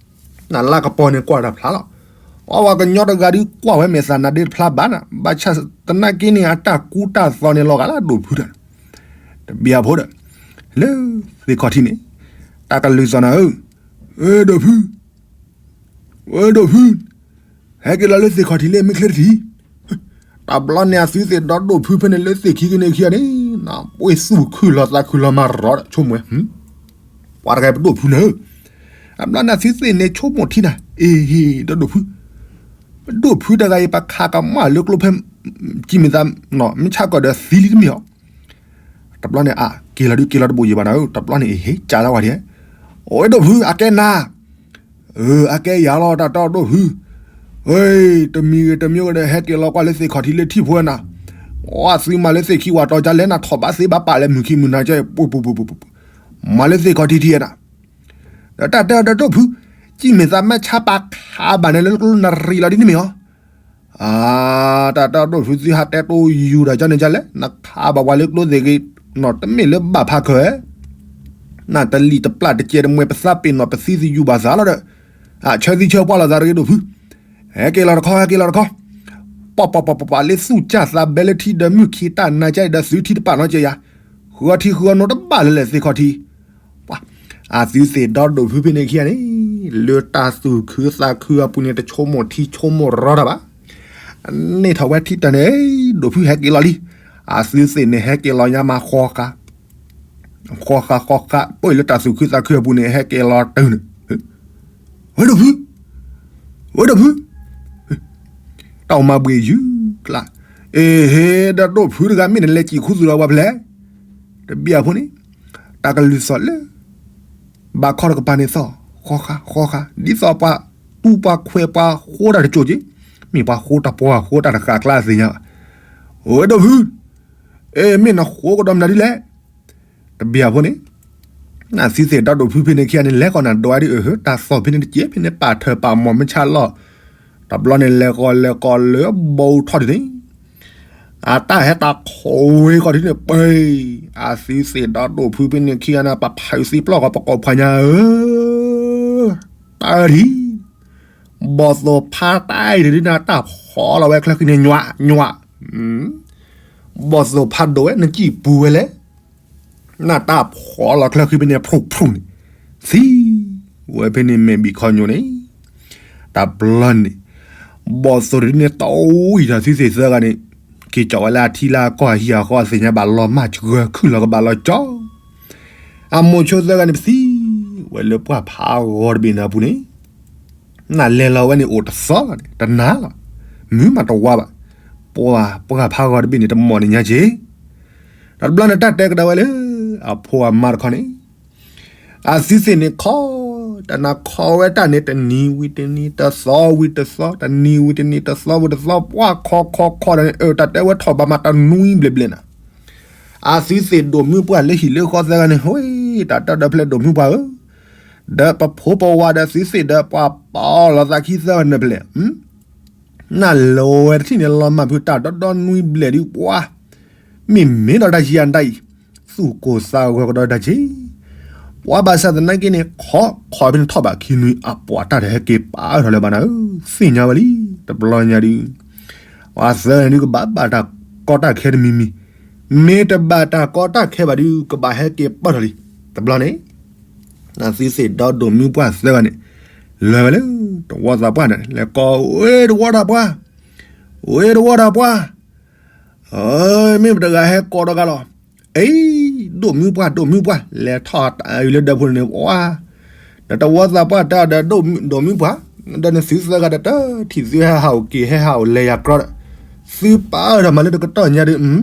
နလါကပီၤန့ၣ်ကွၢ်တၢ်ဖျါလီၤ. အဝဲပှၤကညီတဂၤဒုးကွၢ်ဝဲမဲာ်သးနၤဒ့တဖျါဘၣ်နၤ, ဘၣ်ဆၣ်သနာ်က့န့ၣ် အတၢ်ကူတၢ်သိးန့ၣ်လီၤဂာ်လၢအဒိၣ်ဖုတၢ်, တဘျီဖိဒီး လၢသ့ၣ်ခီၣ်ထံးန့ၣ် တၢ်ကလုၢ်သီၣ်နၤဧၢ, ဝဲဒိၣ်ဖု ဝဲဒိၣ်ဖု, ဟဲက့ၤလီၤလၢသ့ၣ်ခီၣ်ထံးလၢမ့ၢ်ချ့တထံၣ်. တဘျီန့ၣ် အသုသ့ၣ်ဒီဒိၣ်ဖုဖဲန့ၣ်လၢသ့ၣ်ခံကန့ၣ်ခံဂၤန့ၣ် နပှ့ၤသူၣ်ခုၣ်လီၤသးခုၣ်လီၤမၤရီဒီးဆိကမိၣ်ဝဲ, ပှၤတဂၤအံၤပဒိၣ်ဖုနၤဧၢ. တဘျီန့ၣ် အသုသ့ၣ်န့ၣ်ဆိကမိၣ်ထံနၤ, အ့ဟ့ၣ် ဒီဒိၣ်ဖု, ပဒိၣ်ဖုတဂၤအံၤ ပခးကမၣ်လၢကျိဖဲ ကံၢ်မ့ၢ်သး မ့ၢ်ဆါကီၢ်ဒီးသံလံတမ့ၢ်အီၤ. တဘျီန့ၣ် အက့ၤလီၤဒုးက့ၤလီၤတဘိးယံၤဘၣ်နၤဧၢ, တဘျီန့ၣ် အ့ဟ့ၣ် ကးလီၤဝဲဒၣ်, အိၣ်ဝဲဒိၣ်ဖု အကဲနၤ အကဲယၤလီၤ တၢ်တီဒိၣ်ဖု, တမံၤဂ့ၤတမံၤဂ့ၤဒီး ဟဲက့ၤလီၤကွၢ်လၢသ့ၣ်ခီၣ်ထံးလၢထံၣ်ဖိနၤ, အသုမၤလၢသ့ၣ်ခံဝၤတီၤကလဲၣ် နထီၣ်ဘးသ့ဘၣ်ပာ်လၢမုၢ်ခံမုၢ်နၤကဲ ပူၤပူၤပူၤပူၤပူၤ, မၤလၢသ့ၣ်ခီၣ်ထံးထံးနၤ, ဒီးတၢ်တဲအီၤဒီးဒိၣ်ဖု, ကံၢ်မ့ၢ်သးမ့ၢ်ဆါပာ်ခးဘၣ်န့ၣ်လၢကျိနရံၣ်လီၤဒ်န့ၣ်မ့ၢ်အီၤ အါ, တၢ်တီဒိၣ်ဖုသုဟးတဲတိယူၢ်ဒီးကန့ၣ်ကလဲၣ် နခးဘၣ်ပှၤလၢကျိသ့ၣ်ဂ့ၤ, နီၢ်တမ့ၢ်လၢဘၣ်ဖးခၢၣ်, နတလံၣ်တပျၢ်တကဲတမှဲပသးပ့ၤနီၣ်ပသံသယုၢ်ဘၣ်သးလီၤဒီး, အဆၢသံဆၢပှၢ်လီၤသးတဂ့ၤဒိၣ်ဖု, ဟဲက့ၤလီၤတခီ ဟဲက့ၤလီၤတခီ, ပှၤပှၤပှၤပှၤလၢသူၣ်ကၢ်သးဘဲလၢထံဒီးမုၢ်ခံတၢ်နါကဲဒီးသုထံတပာ်နီၢ်ကဲယၤ, ဃုအီထံဃုအီနိတဘၣ်လၢလဲၣ်သ့ၣ်ခီၣ်ထံး အသုသ့ၣ်ဒီဒိၣ်ဖုဖဲန့ၣ်ခံဂၤန့ၣ်, လၢတၢ်သူၣ်ခုသးခုအပူၤန့ၣ် တဆိကမိၣ်ထံဆိကမိၣ်ရီတၢ်ဘၣ်. န့ၢ်ထီၣ်ဝဲထံတၢ်န့ၣ်, ဒိၣ်ဖုဟဲက့ၤလီၤလံ. အသုသ့ၣ်န့ၣ်ဟဲက့ၤလီၤညါမးဃီဃာ်, ဃီဃာ်ဃီဃာ် ပှဲၤလၢတၢ်သူၣ်ခုသးခုအပူၤန့ၣ် ဟဲက့ၤလီၤတုၤန့ၣ်, ဝဲဒိၣ်ဖု, ဝဲဒိၣ်ဖု တၢ်အိၣ်မၤဘှံးယုၢ်ကျါ, အ့ဟ့ၣ် ဒီးဒိၣ်ဖုတဂၤမ့ၢ်နလဲၤစံၣ်ခူသူၣ်ဒီးပှၤဖဲလဲၣ်, တဘျီဖိန့ၣ်, တၢ်ကလုၢ်သီၣ်လၢ ဘးခီတကပၤန့ၣ်သီၣ်, ဃီဃာ်ဃီဃာ် ဒ်သိးပှၤတူၢ်ပှၤခွဲးပှၤဃိတၢ်တစိၢ်က့, မ့ၢ်ပှၤဃိတၢ်ပှၤဃိတၢ်တဃာ်ကျါသ့ၣ်ညါဘၣ်. ဝဲဒိၣ်ဖု, အ့ မ့ၢ်နဃိကဒီးမနုၤဒ်လဲၣ် တဘျီဖိန့ၣ်, နသုသ့ၣ်ဒီဒိၣ်ဖုဖဲန့ၣ်ခံဂၤန့ၣ် လဲၤဃီၤနၤဒွးဒ်အဟၢ တၢ်သီၣ်ဖဲန့ၣ်တစဲးဖဲန့ၣ် ပာ်ထၢၣ်ပာ်မီၢ်မ့ၢ်ဆါလီၢ်, တဘျီန့ၣ် လဲၤဃီၤလဲၤဃီၤလၢဘီထီၣ်ဒ်န့ၣ်, အတၢ်ဟဲတၢ်ခိးဝဲဃီၤဒ်န့ၣ်ပှဲၤ, အသုသ့ၣ်ဒီဒိၣ်ဖုဖဲန့ၣ်ခံဂၤန့ၣ် ပဖးအုးသံပျီၢ်ဃီၤပကိးဖးညါဧၢ, တၢ်ထံၣ် ဘီၣ်သိၣ်ဖါတၢ်အံၤဒ်န့ၣ် တၢ်ဖီလီၤဝဲချၢဃံန့ၣ် ညွးညွး, ဘီၣ်သိၣ်ဖါဒိၣ်ဝဲ နစံၣ်ပူၤဝဲလဲၣ်, နတၢ်ဖီလီၤချၢဃံဖဲန့ၣ် ဖျိဖျိန့ၣ်, သံဝဲဖဲန့ၣ်မဲာ်ဘံၣ်ခီညိန့ၣ်, တဘျီန့ၣ်, ဘီၣ်သိၣ်ဒ်န့ၣ် တအံၤတၢ်သုသ့ၣ်သၢဂၤန့ၣ်, က့ၤကၠီၣ်ဝဲလၢအထံလၢအကီၢ်အဟံၣ်အဃီအသ့ၣ်ညါဘၣ်လီၤမၢ်စှၢၤခုၣ်လီၤကဘၣ်လီၤကၠီ အမိၤဆိသၢဂၤန့ၣ် ပသံဝဲလၢပှၢ်ဖးဂီၤတဘ့ၣ်န့ၣ်အပူၤန့ၣ်, နလဲၤလီၤဝဲန့ၣ်အိၣ်တသီလီၤန့ၣ် တနၤလီၤ, မုာ်မးတဝါဘၣ်, ပှၢ်ပှၢ်ဖးဂီၤတဘ့ၣ်န့ၣ် တမီၢ်န့ၣ်ညါက့ၤ, ဒီးတဘျီန့ၣ်တၢ်တဲကဒီးဝဲလၢ အဖိအမါတခီန့ၣ်, အသုသ့ၣ်န့ၣ်ခီ, တနၤခီဝဲတၢ်န့ၣ် တနံၤဝံၤတနံၤ တသီဝံၤတသီ တနံၤဝံၤတနံၤ တသီဝံၤတသီ ပှၢ်ခီခီခီဒီးန့ၣ် အတၢ်တဲဝဲထီၣ်ဘးမးတနွံဘျဲၣ်ဘျဲၣ်နၤ အသုသ့ၣ်ဒိၣ်မုၢ်ပှၢ်လၢဟံၣ်လၢဃီသၢဂၤန့ၣ် ဟဲ, တၢ်တၢ်ဒီဖျဲၣ်ဒိၣ်မုၢ်ပှၢ်ဧၢ, ဒီးပဖိပဝၤဒီးသုသ့ၣ်ဒီးပှၤပာ်လီၤသးခံသၢဂၤန့ၣ်ဖဲလဲၣ်, နလဲၤဝဲတထံၣ်န့ၣ်လီၤမၢ်ဖုးတၢ်ဒီဒီနွံဘျဲၣ်ဒုးပှၤ, မ့မ့ၢ်ဒီးတၢ်ယံၤအတၢ်အံၤ, သူၣ်ကိၢ်သးဂီၤကဒီးတၢ်က့ၤ ပှၤဘၣ်ဆၣ်သနာ်က့န့ၣ် ခီခီဖဲန့ၣ်ထီၣ်ဘးခံနွံအပှၤတၢ်တဟဲက့ၤပာ်ထီၣ်လၢၤဘၣ်နၤဧၢ, သ့ၣ်ညါဝဲလံ, တဘျီညါဒုး, ပှၤသၢဂၤန့ၣ်ဒုးကဘၣ်ဘၣ်တၢ်ကီတၢ်ခဲတမံၤမံၤ, မ့ၢ်တဘၣ်တၢ်ကီတၢ်ခဲဘၣ်ဒုး ကဘၣ်ဟဲက့ၤပာ်ထီၣ်လံ, တဘျီန့ၣ်, နသုသ့ၣ်ဒီဒိၣ်မုၢ်ပှၢ်သၢဂၤန့ၣ်, လဲၤဝဲလၢ, တဝီသးပှၢ်န့ၣ် လဲၤကိး ဝ့ၢ်တဝီတၢ်ပှၢ်, ဝ့ၢ်တဝီတၢ်ပှၢ် မ့ၢ်ပတဂၤဟဲကိးဒီးဂၤလီၤ, အံၤ, ဒိၣ်မုၢ်ပှၢ် ဒိၣ်မုၢ်ပှၢ် လဲၤထီၣ်တၢ်အံၤလၢဒၢးဖိန့ၣ် ဝါ, ဒီးတဝီသးပှၢ်တဲအီၤဒီးဒိၣ်မုၢ်ပှၢ်, ဒီးနသုသၢဂၤဒီးတထံၣ်သုဟဲဟးအိၣ်က့ၤဟဲဟးအိၣ်လဲၤယၤကြီဒီး, သုပာ်အၢထီၣ်မၤလၢတကတီၢ်ညါဒုး, ဒီး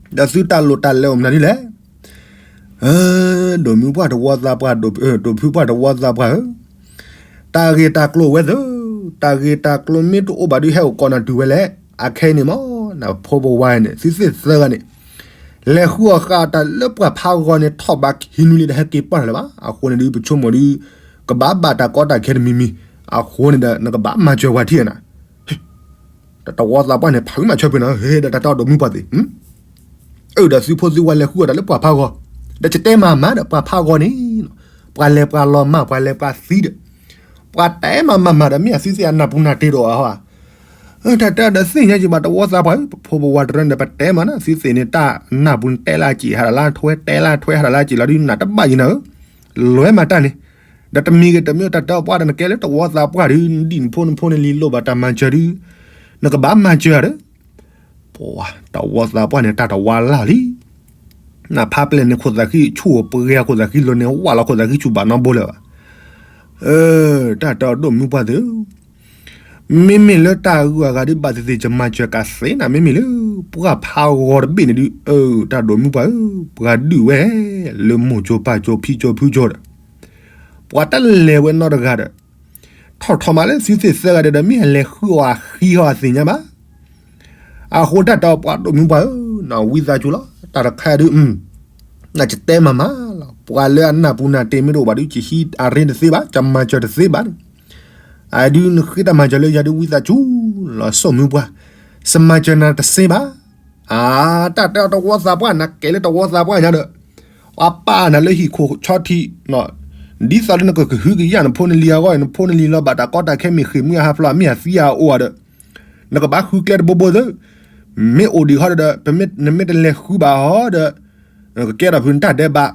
သုတၢ်လိၣ်တၢ်လဲၤအိၣ်မနုၤဒ်လဲၣ် ဒိၣ်မုၢ်ပှၢ်တဝီသးပှၢ်, ဒိၣ်ဖုပှၢ်တဝီသးပှၢ်ဧၢ, တၢ်ဂ့ၢ်တၢ်ကျိၤဝဲသၢ, တၢ်ဂ့ၢ်တၢ်ကျိၤမ့ၢ်တအိၣ်ဘၣ်ဒုးဟဲအိၣ်ကိးနၤတုၤဝဲလဲၣ်, အခဲအံၤန့ၣ်မ့ၢ်, နဖိပဝါန့ၣ် သုသ့ၣ်သၢဂၤန့ၣ်, လဲၤဃုအီၣ်ဃာ်တၢ်လၢပှၢ်ဖးဂီၤန့ၣ်ထီၣ်ဘးခံနွံလံဒီးဟဲက့ၤပာ်ထီၣ်လၢၤဘၣ်, အဃိန့ၣ်ဒုးပဆိကမိၣ်ဒုး, ကဘၣ်ဘၣ်တၢ်ကီတၢ်ခဲတမံၤမံၤ, အဃိန့ၣ်ဒီးနကဘၣ်မၤစၢၤပှၤထံၣ်နၤ တဝီသးပှၢ်န့ၣ် ဖးမၤဆၢပှဲၤနီၤ ဟဲဒီးတၢ်တီဒိၣ်မုၢ်ပှၢ်သ့ၣ်, အၢ ဒီးသုဖိသုဝါလဲၤဃုအီၣ်တၢ်လၢပှၢ်ဖးဂီၤ, ဒီးယတဲမၤမၤဒီးပှၢ်ဖးဂီၤန့ၣ်, ပှၤလဲၤပှၤလီၤမၢ် ပှၤလဲၤပှၤသံဒီး ပှၤတဲမၤမၤမၤဒီး မ့ၢ်အသုသ့ၣ်အနၢ်ပူၤနၢ်တ့ဒီးအီၤဧါ. တၢ်တဲအီၤဒီးသ့ၣ်ညါက့ၤဘၣ်တဝီသးပှၢ်ဧၢ, ပဖိပဝၤတရၢန့ၣ် ပတဲမၤန့ၣ် သုသ့ၣ်န့ၣ် တၢ်နၢ်ပူၤနတဲလၢက့ၤ ဟးတလါထွဲ တဲလၢထွဲ ဟးတလါက့ၤလီၤဒုး နတဘၣ်ယံၤနၤဧၢ, လဲၤမၤတၢ်န့ၣ်, ဒီးတမံၤဂ့ၤတမံၤ တၢ်တဲအီၤပှၢ်ဒီး နကဲလၢတဝီသးပှၢ်ဒီး နဒံၣ်နဖိနဖိနလံၤလိၣ်ဘၣ်တၢ်မၤစၢၤဒုး နကဘၣ်မၤစၢၤဧါဒီး ပှၤတဝီသးပှၢ်န့ၣ် တၢ်တဝါလၢ်လံ. နဖးပျဲၢ်န့ၣ် ခိၣ်သးဃံဆူၣ်ပှဲၤ ခိၣ်သးဃံလိၤန့ၣ် ဝၢ်လီၤခိၣ်သးဃံဆူၣ်ဘၣ်နီတဘိလၢၤဘၣ်. တၢ်တဲအီၤဒိၣ်မုၢ်ပှၢ်သ့ၣ်ဧၢ, မ့မ့ၢ်လၢတၢ်ဂုၤအဂၤဒုး ဘၣ်သ့ၣ်သ့ၣ် ယမၤစၢၤကးသ့နၤ မ့မ့ၢ်လၢ ပှၢ်ဖးဂီၤတဘ့ၣ်န့ၣ်ဒုး တၢ်ဒိၣ်မုၢ်ပှၢ်ဧၢ, ပှၤဒုးဝဲ လၢမိၢ်ကၠိပၢ်ကၠိဖံကၠိဖုကၠိဒီး ပှၤတလဲၤဝဲနီတဂၤဒီး ထီၣ်ထီၣ်မးလၢသုသ့ၣ်သၢဂၤဒီး မ့ၢ်အလဲၤဃုအီၤအဃံအီၤအသ့ၣ်ညါဘၣ်. အဃိတၢ်တဲအီၤပှၤဒိၣ်မုၢ်ပှၢ်ဧၢ, နဝံသးစူၤလီၤ တၢ်တခါဒုး နကတဲမၤမၤလီၤ ပှၤလၢအနၢ်ပူၤနၢ်တ့မ့ၢ်တအိၣ်ဘၣ်ဒုး ကဟံးအရ့တသ့ဘၣ် ကမၤစၢၤတသ့ဘၣ်န့ၣ်, အဒုးနဃ့တၢ်မၤစၢၤလၢယၤဒုးဝံသးစူၤလီၤ ဆိၣ်မုၢ်ပှၢ်, စမၤစၢၤနၤတသ့ဘၣ်. အါ, တၢ်တဲအီၤတဝီသးပှၢ် နကဲလၢတဝီသးပှၢ်ညါဒီး ပှၤပာ်နၤလၢဟံၣ်ခိၣ်ဆီထံး, ဒ်သိးလၢနကကဟုကယာ်နဖိနလံၤအဂီၢ် နဖိနလံၤလီၤဘၣ်တၢ်ကီတၢ်ခဲ မ့ၢ်ဃ့ၢ်မှံဟးဖျိး မ့ၢ်အသံအအိၣ်ဒီး နကဘၣ်ဃုကျဲတဘိဘိသ့, မ့ၢ်အိၣ်ဒံးဟီဒီး နမ့ၢ်တလဲၤဃုဘၣ်ဟီဒီး ကကဲထီၣ်ဖုးနတၢ်ဒဲးဘး,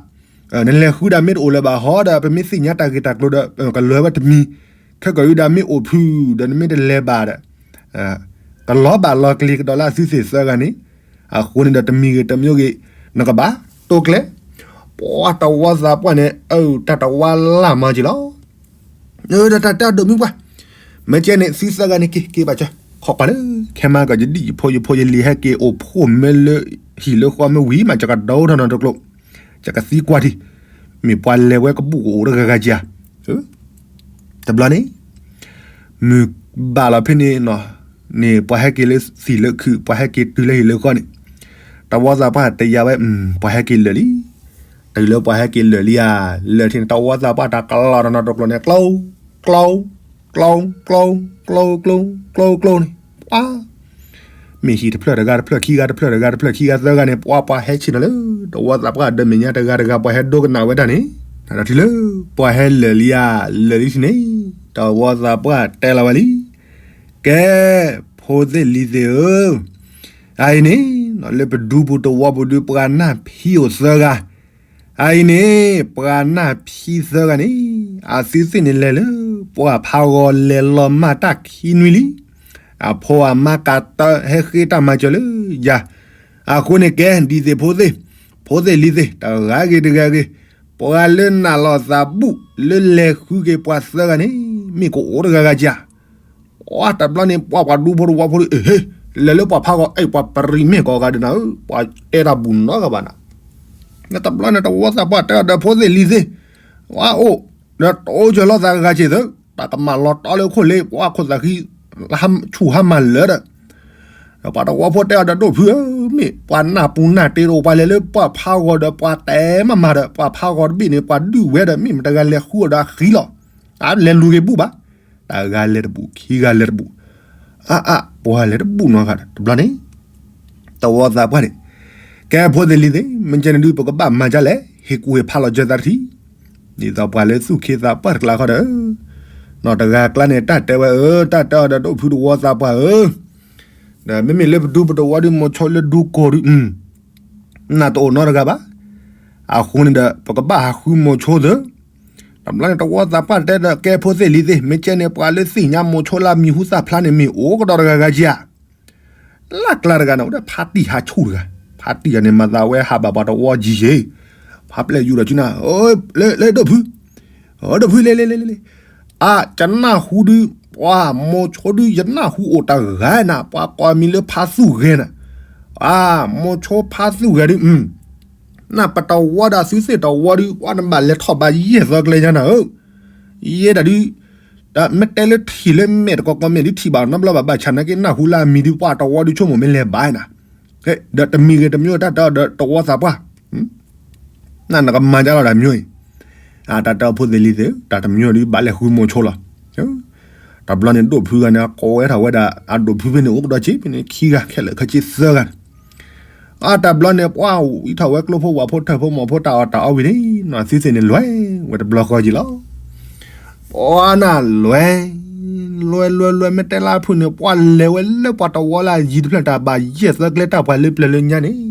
နလဲၤဃုဒီးမ့ၢ်တအိၣ်လၢၤဘၣ်ဟီဒီး ပမ့ၢ်သ့ၣ်ညါတၢ်ဂ့ၢ်တၢ်ကျိၤဒီး ကလၢၤဝဲတမံၤ, ခဲကၢ်ဒုးဒီးမ့ၢ်အိၣ်ဖုးဒီးနမ့ၢ်တလဲၤဘၣ်ဒီး ကလီၤဘၣ်လီၤကျဲၤကဒီးလၢအသုသ့ၣ်သၢဂၤန့ၣ်, အဃိန့ၣ်ဒီးတမံၤဂ့ၤတမံၤဂ့ၤ နကဘၣ်တိကျဲ, ပှၤတဝီသးပှၢ်န့ၣ် အၢ တၢ်တဝါလၢ်မၤက့ၤလီၤ. ဒီးတၢ်တဲအီၤဒိၣ်မုၢ်ပှၢ်, မ့ၢ်ကဲန့ၣ် သုသၢဂၤန့ၣ်က့ၤက့ၤဘၣ်စၢၤ, ခိးကွၢ်လၢ ခဲမၤကီး ယဒံၣ်ယဖိယဖိယလံၤဟဲက့ၤအိၣ်ဖှိၣ်မ့ၢ်လၢဟံၣ်လၢဃီမ့ၢ်ဝံၤမး ယကဒိထီၣ်နီတကျိၤ, ယကသံကွၢ်ထံ, မ့ၢ်ပှၤလဲၤဝဲကဘူၣ်ကအိၣ်တဂၤဂၤက့ၤဧါ. တဘျီန့ၣ် မုၢ်ဘၣ်လီၤဖဲန့ၣ် န့ၣ်ပှၤဟဲက့ၤလၢသံၣ်လၢခုး ပှၤဟဲက့ၤတုၤလၢဟံၣ်လၢဃီန့ၣ်, တဝီသးပှၢ်တယာ်ဝဲ ပှၤဟဲက့ၤလၢာ်လံ, တုၤလၢပှၤဟဲက့ၤလၢာ်လံဧါ, လၢာ်ထံန့ၣ် တဝီသးပှၢ်တၢ်ကလီၤတနီတကျိၤန့ၣ် ကျိ ကျိ ကျိ ကျိ ကျိ ကျိ ကျိ ကျိန့ၣ် ပှၤ မ့ၢ်ဟံၣ်တဖျၢၣ်တဂၤတဖျၢၣ်ခံဂၤတဖျၢၣ်တဂၤတဖျၢၣ်ခံဂၤသၢဂၤန့ၣ် ပှၤပှၤဟဲဆ့ၣ်နီၤလၢ တဝီသးပှၢ်ဒီးမဲာ်ညါတဂၤတဂၤ ပှၤဟဲဒိကနၣ်ဝဲဒၣ်န့ၣ်, ဒီးထံၣ်လၢ ပှၤဟဲလၢာ်လံဧါ, လၢာ်လံထံန့ၣ် တဝီသးပှၢ်တဲလီၤဝဲလံ, ကဲ ဖိသ့ၣ်လံၤသ့ၣ်ဧၢ, အအံၤန့ၣ် လၢပဒူပူၤတဝီပူၤဒုး ပှၤနၢ်ဖံးအိၣ်သၢဂၤ အအံၤန့ၣ် ပှၤနၢ်ဖံးသၢဂၤန့ၣ် အသုသ့ၣ်န့ၣ်လဲၤလၢ ပှၢ်ဖးဂီၤလဲၤလီၤမၢ်တၢ်ခံနွံလံ, အဖိအမါကၤတၢဟဲဃ့တၢ်မၤစၢၤလၢယၤ, အဃိန့ၣ်ကဲ ဒ်သ့ၣ်ဖိသ့ၣ်, ဖိသ့ၣ်လံၤသ့ၣ် တဂၤဂ့ၤတဂၤဂ့ၤ, ပှၤလၢနၢ်လီၤသးဘူၣ်လၢလဲၤဃုက့ၤပှၤသၢဂၤန့ၣ် မ့ၢ်ကအိၣ်တဂၤဂၤဧါ. တဘျီန့ၣ် ပှၤပှၤဒူဖိတဝီဖိဒီး ဟ့ လဲၤလၢပှၢ်ဖးဂီၤ အဲၣ်ပှၤပရံးမ့ၢ်ကီးဂၤဒဲးနၤဧၢ, ပှၤတဲတၢ်ဘူၣ်နီတဂၤဘၣ်နၤ, တဘျီန့ၣ် တဝီသးပှၢ်တဲအီၤဒီးဖိသ့ၣ်လံၤသ့ၣ်, ဝဲအိၣ်, ဒီးတအိၣ်စၢၤလိာ်သးဂၤက့ၤသၢ, တၢ်ကမၣ်လီၤတီလၢခိၣ်လ့ ပှၤခိၣ်သးဃံ ဆူၣ်ဟါမၢ်လၢာ်ဒီး ဒီးပှၤတဝီဖိတဲအီၤဒီး ဒိၣ်ဖုဧၢ, မ့ၢ်ပှၤနၢ်ပူၤနၢ်တ့ဒီး ပှၤလဲၤလၢပှၢ်ဖးဂီၤဒီး ပှၤတဲမၤမၤဒီး ပှၢ်ဖးဂီၤတဘ့ၣ်န့ၣ် ပှၤဒုးဝဲဒီး မ့ၢ်မတၤတဂၤလဲၤဃုအီၤဒီးအဃံလီၤ, အလဲၤလူၤက့ၤဘူၣ်ဘၣ်, တဂၤလဲၤတဘူၣ် ခံဂၤလဲၤတဘူၣ်, အါအါ ပှၤလဲၤတဘူၣ်နီတဂၤဒီး တဘျီန့ၣ် တဝီသးပှၢ်န့ၣ် ကဲဖိသ့ၣ်လံၤသ့ၣ် မ့ၢ်ကဲန့ၣ်ဒုး ပကဘၣ်မၤဒ်လဲၣ် ဟ့ၣ်ကူၣ်ဟ့ၣ်ဖးလီၤစၢၤသးတထံၣ်, ဒ်သိးပှၤလၢသူၣ်ခ့သးပှၢ်တကျါဃီဒီး နီၢ်တဂၤကျါန့ၣ် တၢ်တဲဝဲဧၢ, တၢ်တဲအီၤဒီး ဒိၣ်ဖုတဝီသးပှၢ်ဧၢ, ဒီးမ့မ့ၢ်လၢပဒူပတဝီဒုး မိၤဆိလၢဒူကီၢ်ဒုး နၢ်တအိၣ်နီတဂၤဘၣ်, အဃိန့ၣ်ဒီး ပကဘၣ်ဟးဃုမိၤဆိသၢ, တဘျီန့ၣ် တဝီသးပှၢ်တဲဒီး ကဲဖိသ့ၣ်လံၤသ့ၣ် မ့ၢ်ကဲန့ၣ် ပှၤလၢသ့ၣ်ညါမိၤဆိလၢအမံၤဟူသၣ်ဖျါန့ၣ် မ့ၢ်အိၣ်ကဒီးတဂၤဂၤဧါ. လၢကျါတဂၤန့ၣ် အိၣ်ဒီးဖါတံၢ်ဟးဆူၣ်တဂၤ, ဖါတံၢ်ဂၤန့ၣ် မၤသးဝဲဟးဘၣ်ပှၤတဝီကံယဲ, ဖါပျဲၢ်ယူၢ်ဒီးကနၣ်, လၢဒိၣ်ဖု, ဒိၣ်ဖုလဲၤလဲၤလဲၤလဲၤ, အါ ယနၢ်ဟူဒုး ပှၤမိၤဆိဒုး ယနၢ်ဟူအိၣ်တဂၤနၤ ပှၤကိးမံၤလၢဖါသူၣ်ဂဲၤနၤ, အါ မိၤဆိဖါသူၣ်ဂဲၤဒုး နၢ်ပတဝီဒီးသုသ့ၣ်တဝီဒုး ပှၤနဘၣ်လဲၤထီၣ်ဘၣ်ယဲၢ်သီကျဲညါနၤဧၢ, ယဲဒၣ်ဒုး တၢ်မ့ၢ်တဲလၢထံၣ်လၢမဲာ်တကီကီမဲာ်ဒုးထံၣ်ဘၣ်နီတဘျီဘၣ် ဘၣ်ဆၣ်နာ်က့နၢ်ဟူလၢအမံၤဒုး ပှၤတဝီဒုးဆိကမိၣ်မ့ၢ်လဲၤဘၣ်နၤ, ဒီးတမံၤဂ့ၤတမံၤတၢ်တဲအီၤဒီးတဝီသးပှၢ် နနကမၤဒ်လဲၣ်တၢ်တမျိုးအံၤ, တၢ်တဲအီၤဖိသ့ၣ်လံၤသ့ၣ် တၢ်တမျိုးဒုးဘၣ်လဲၤဃုမိၤဆိလီၤ, တဘျီန့ၣ်ဒိၣ်ဖုဂၤန့ၣ် ကိးဝဲထီၣ်ဝဲဒၣ် အဒိၣ်ဖုဖဲန့ၣ် အိၣ်ကဒီးက့ၤဖဲန့ၣ် ခံဂၤခဲလၢာ်ခဲဆ့သၢဂၤန့ၣ်, အတၢ်ဘျီန့ၣ် ပှၤဝံထီၣ်ဝဲကျိဖိဝၣ်ဖိထၢၣ်ဖိမီၢ်ဖိတၢ်အီၣ်တၢ်အီဝံၤန့ၣ် သုသ့ၣ်န့ၣ်လွဲဝဲတဘျီဃီက့ၤလီၤ. ပှၤနၢ်လွဲ လွဲလွဲလွဲမ့ၢ်တဲလၢဖုၣ်န့ၣ် ပှၤလဲၤဝဲလၢပှၤတဝီလၢအယံၤတဖျၢၣ်တၢ်ဘၣ်ယဲၢ်သၢကျဲတၢ်ပှၤလၢပျၢၤလၢညါန့ၣ်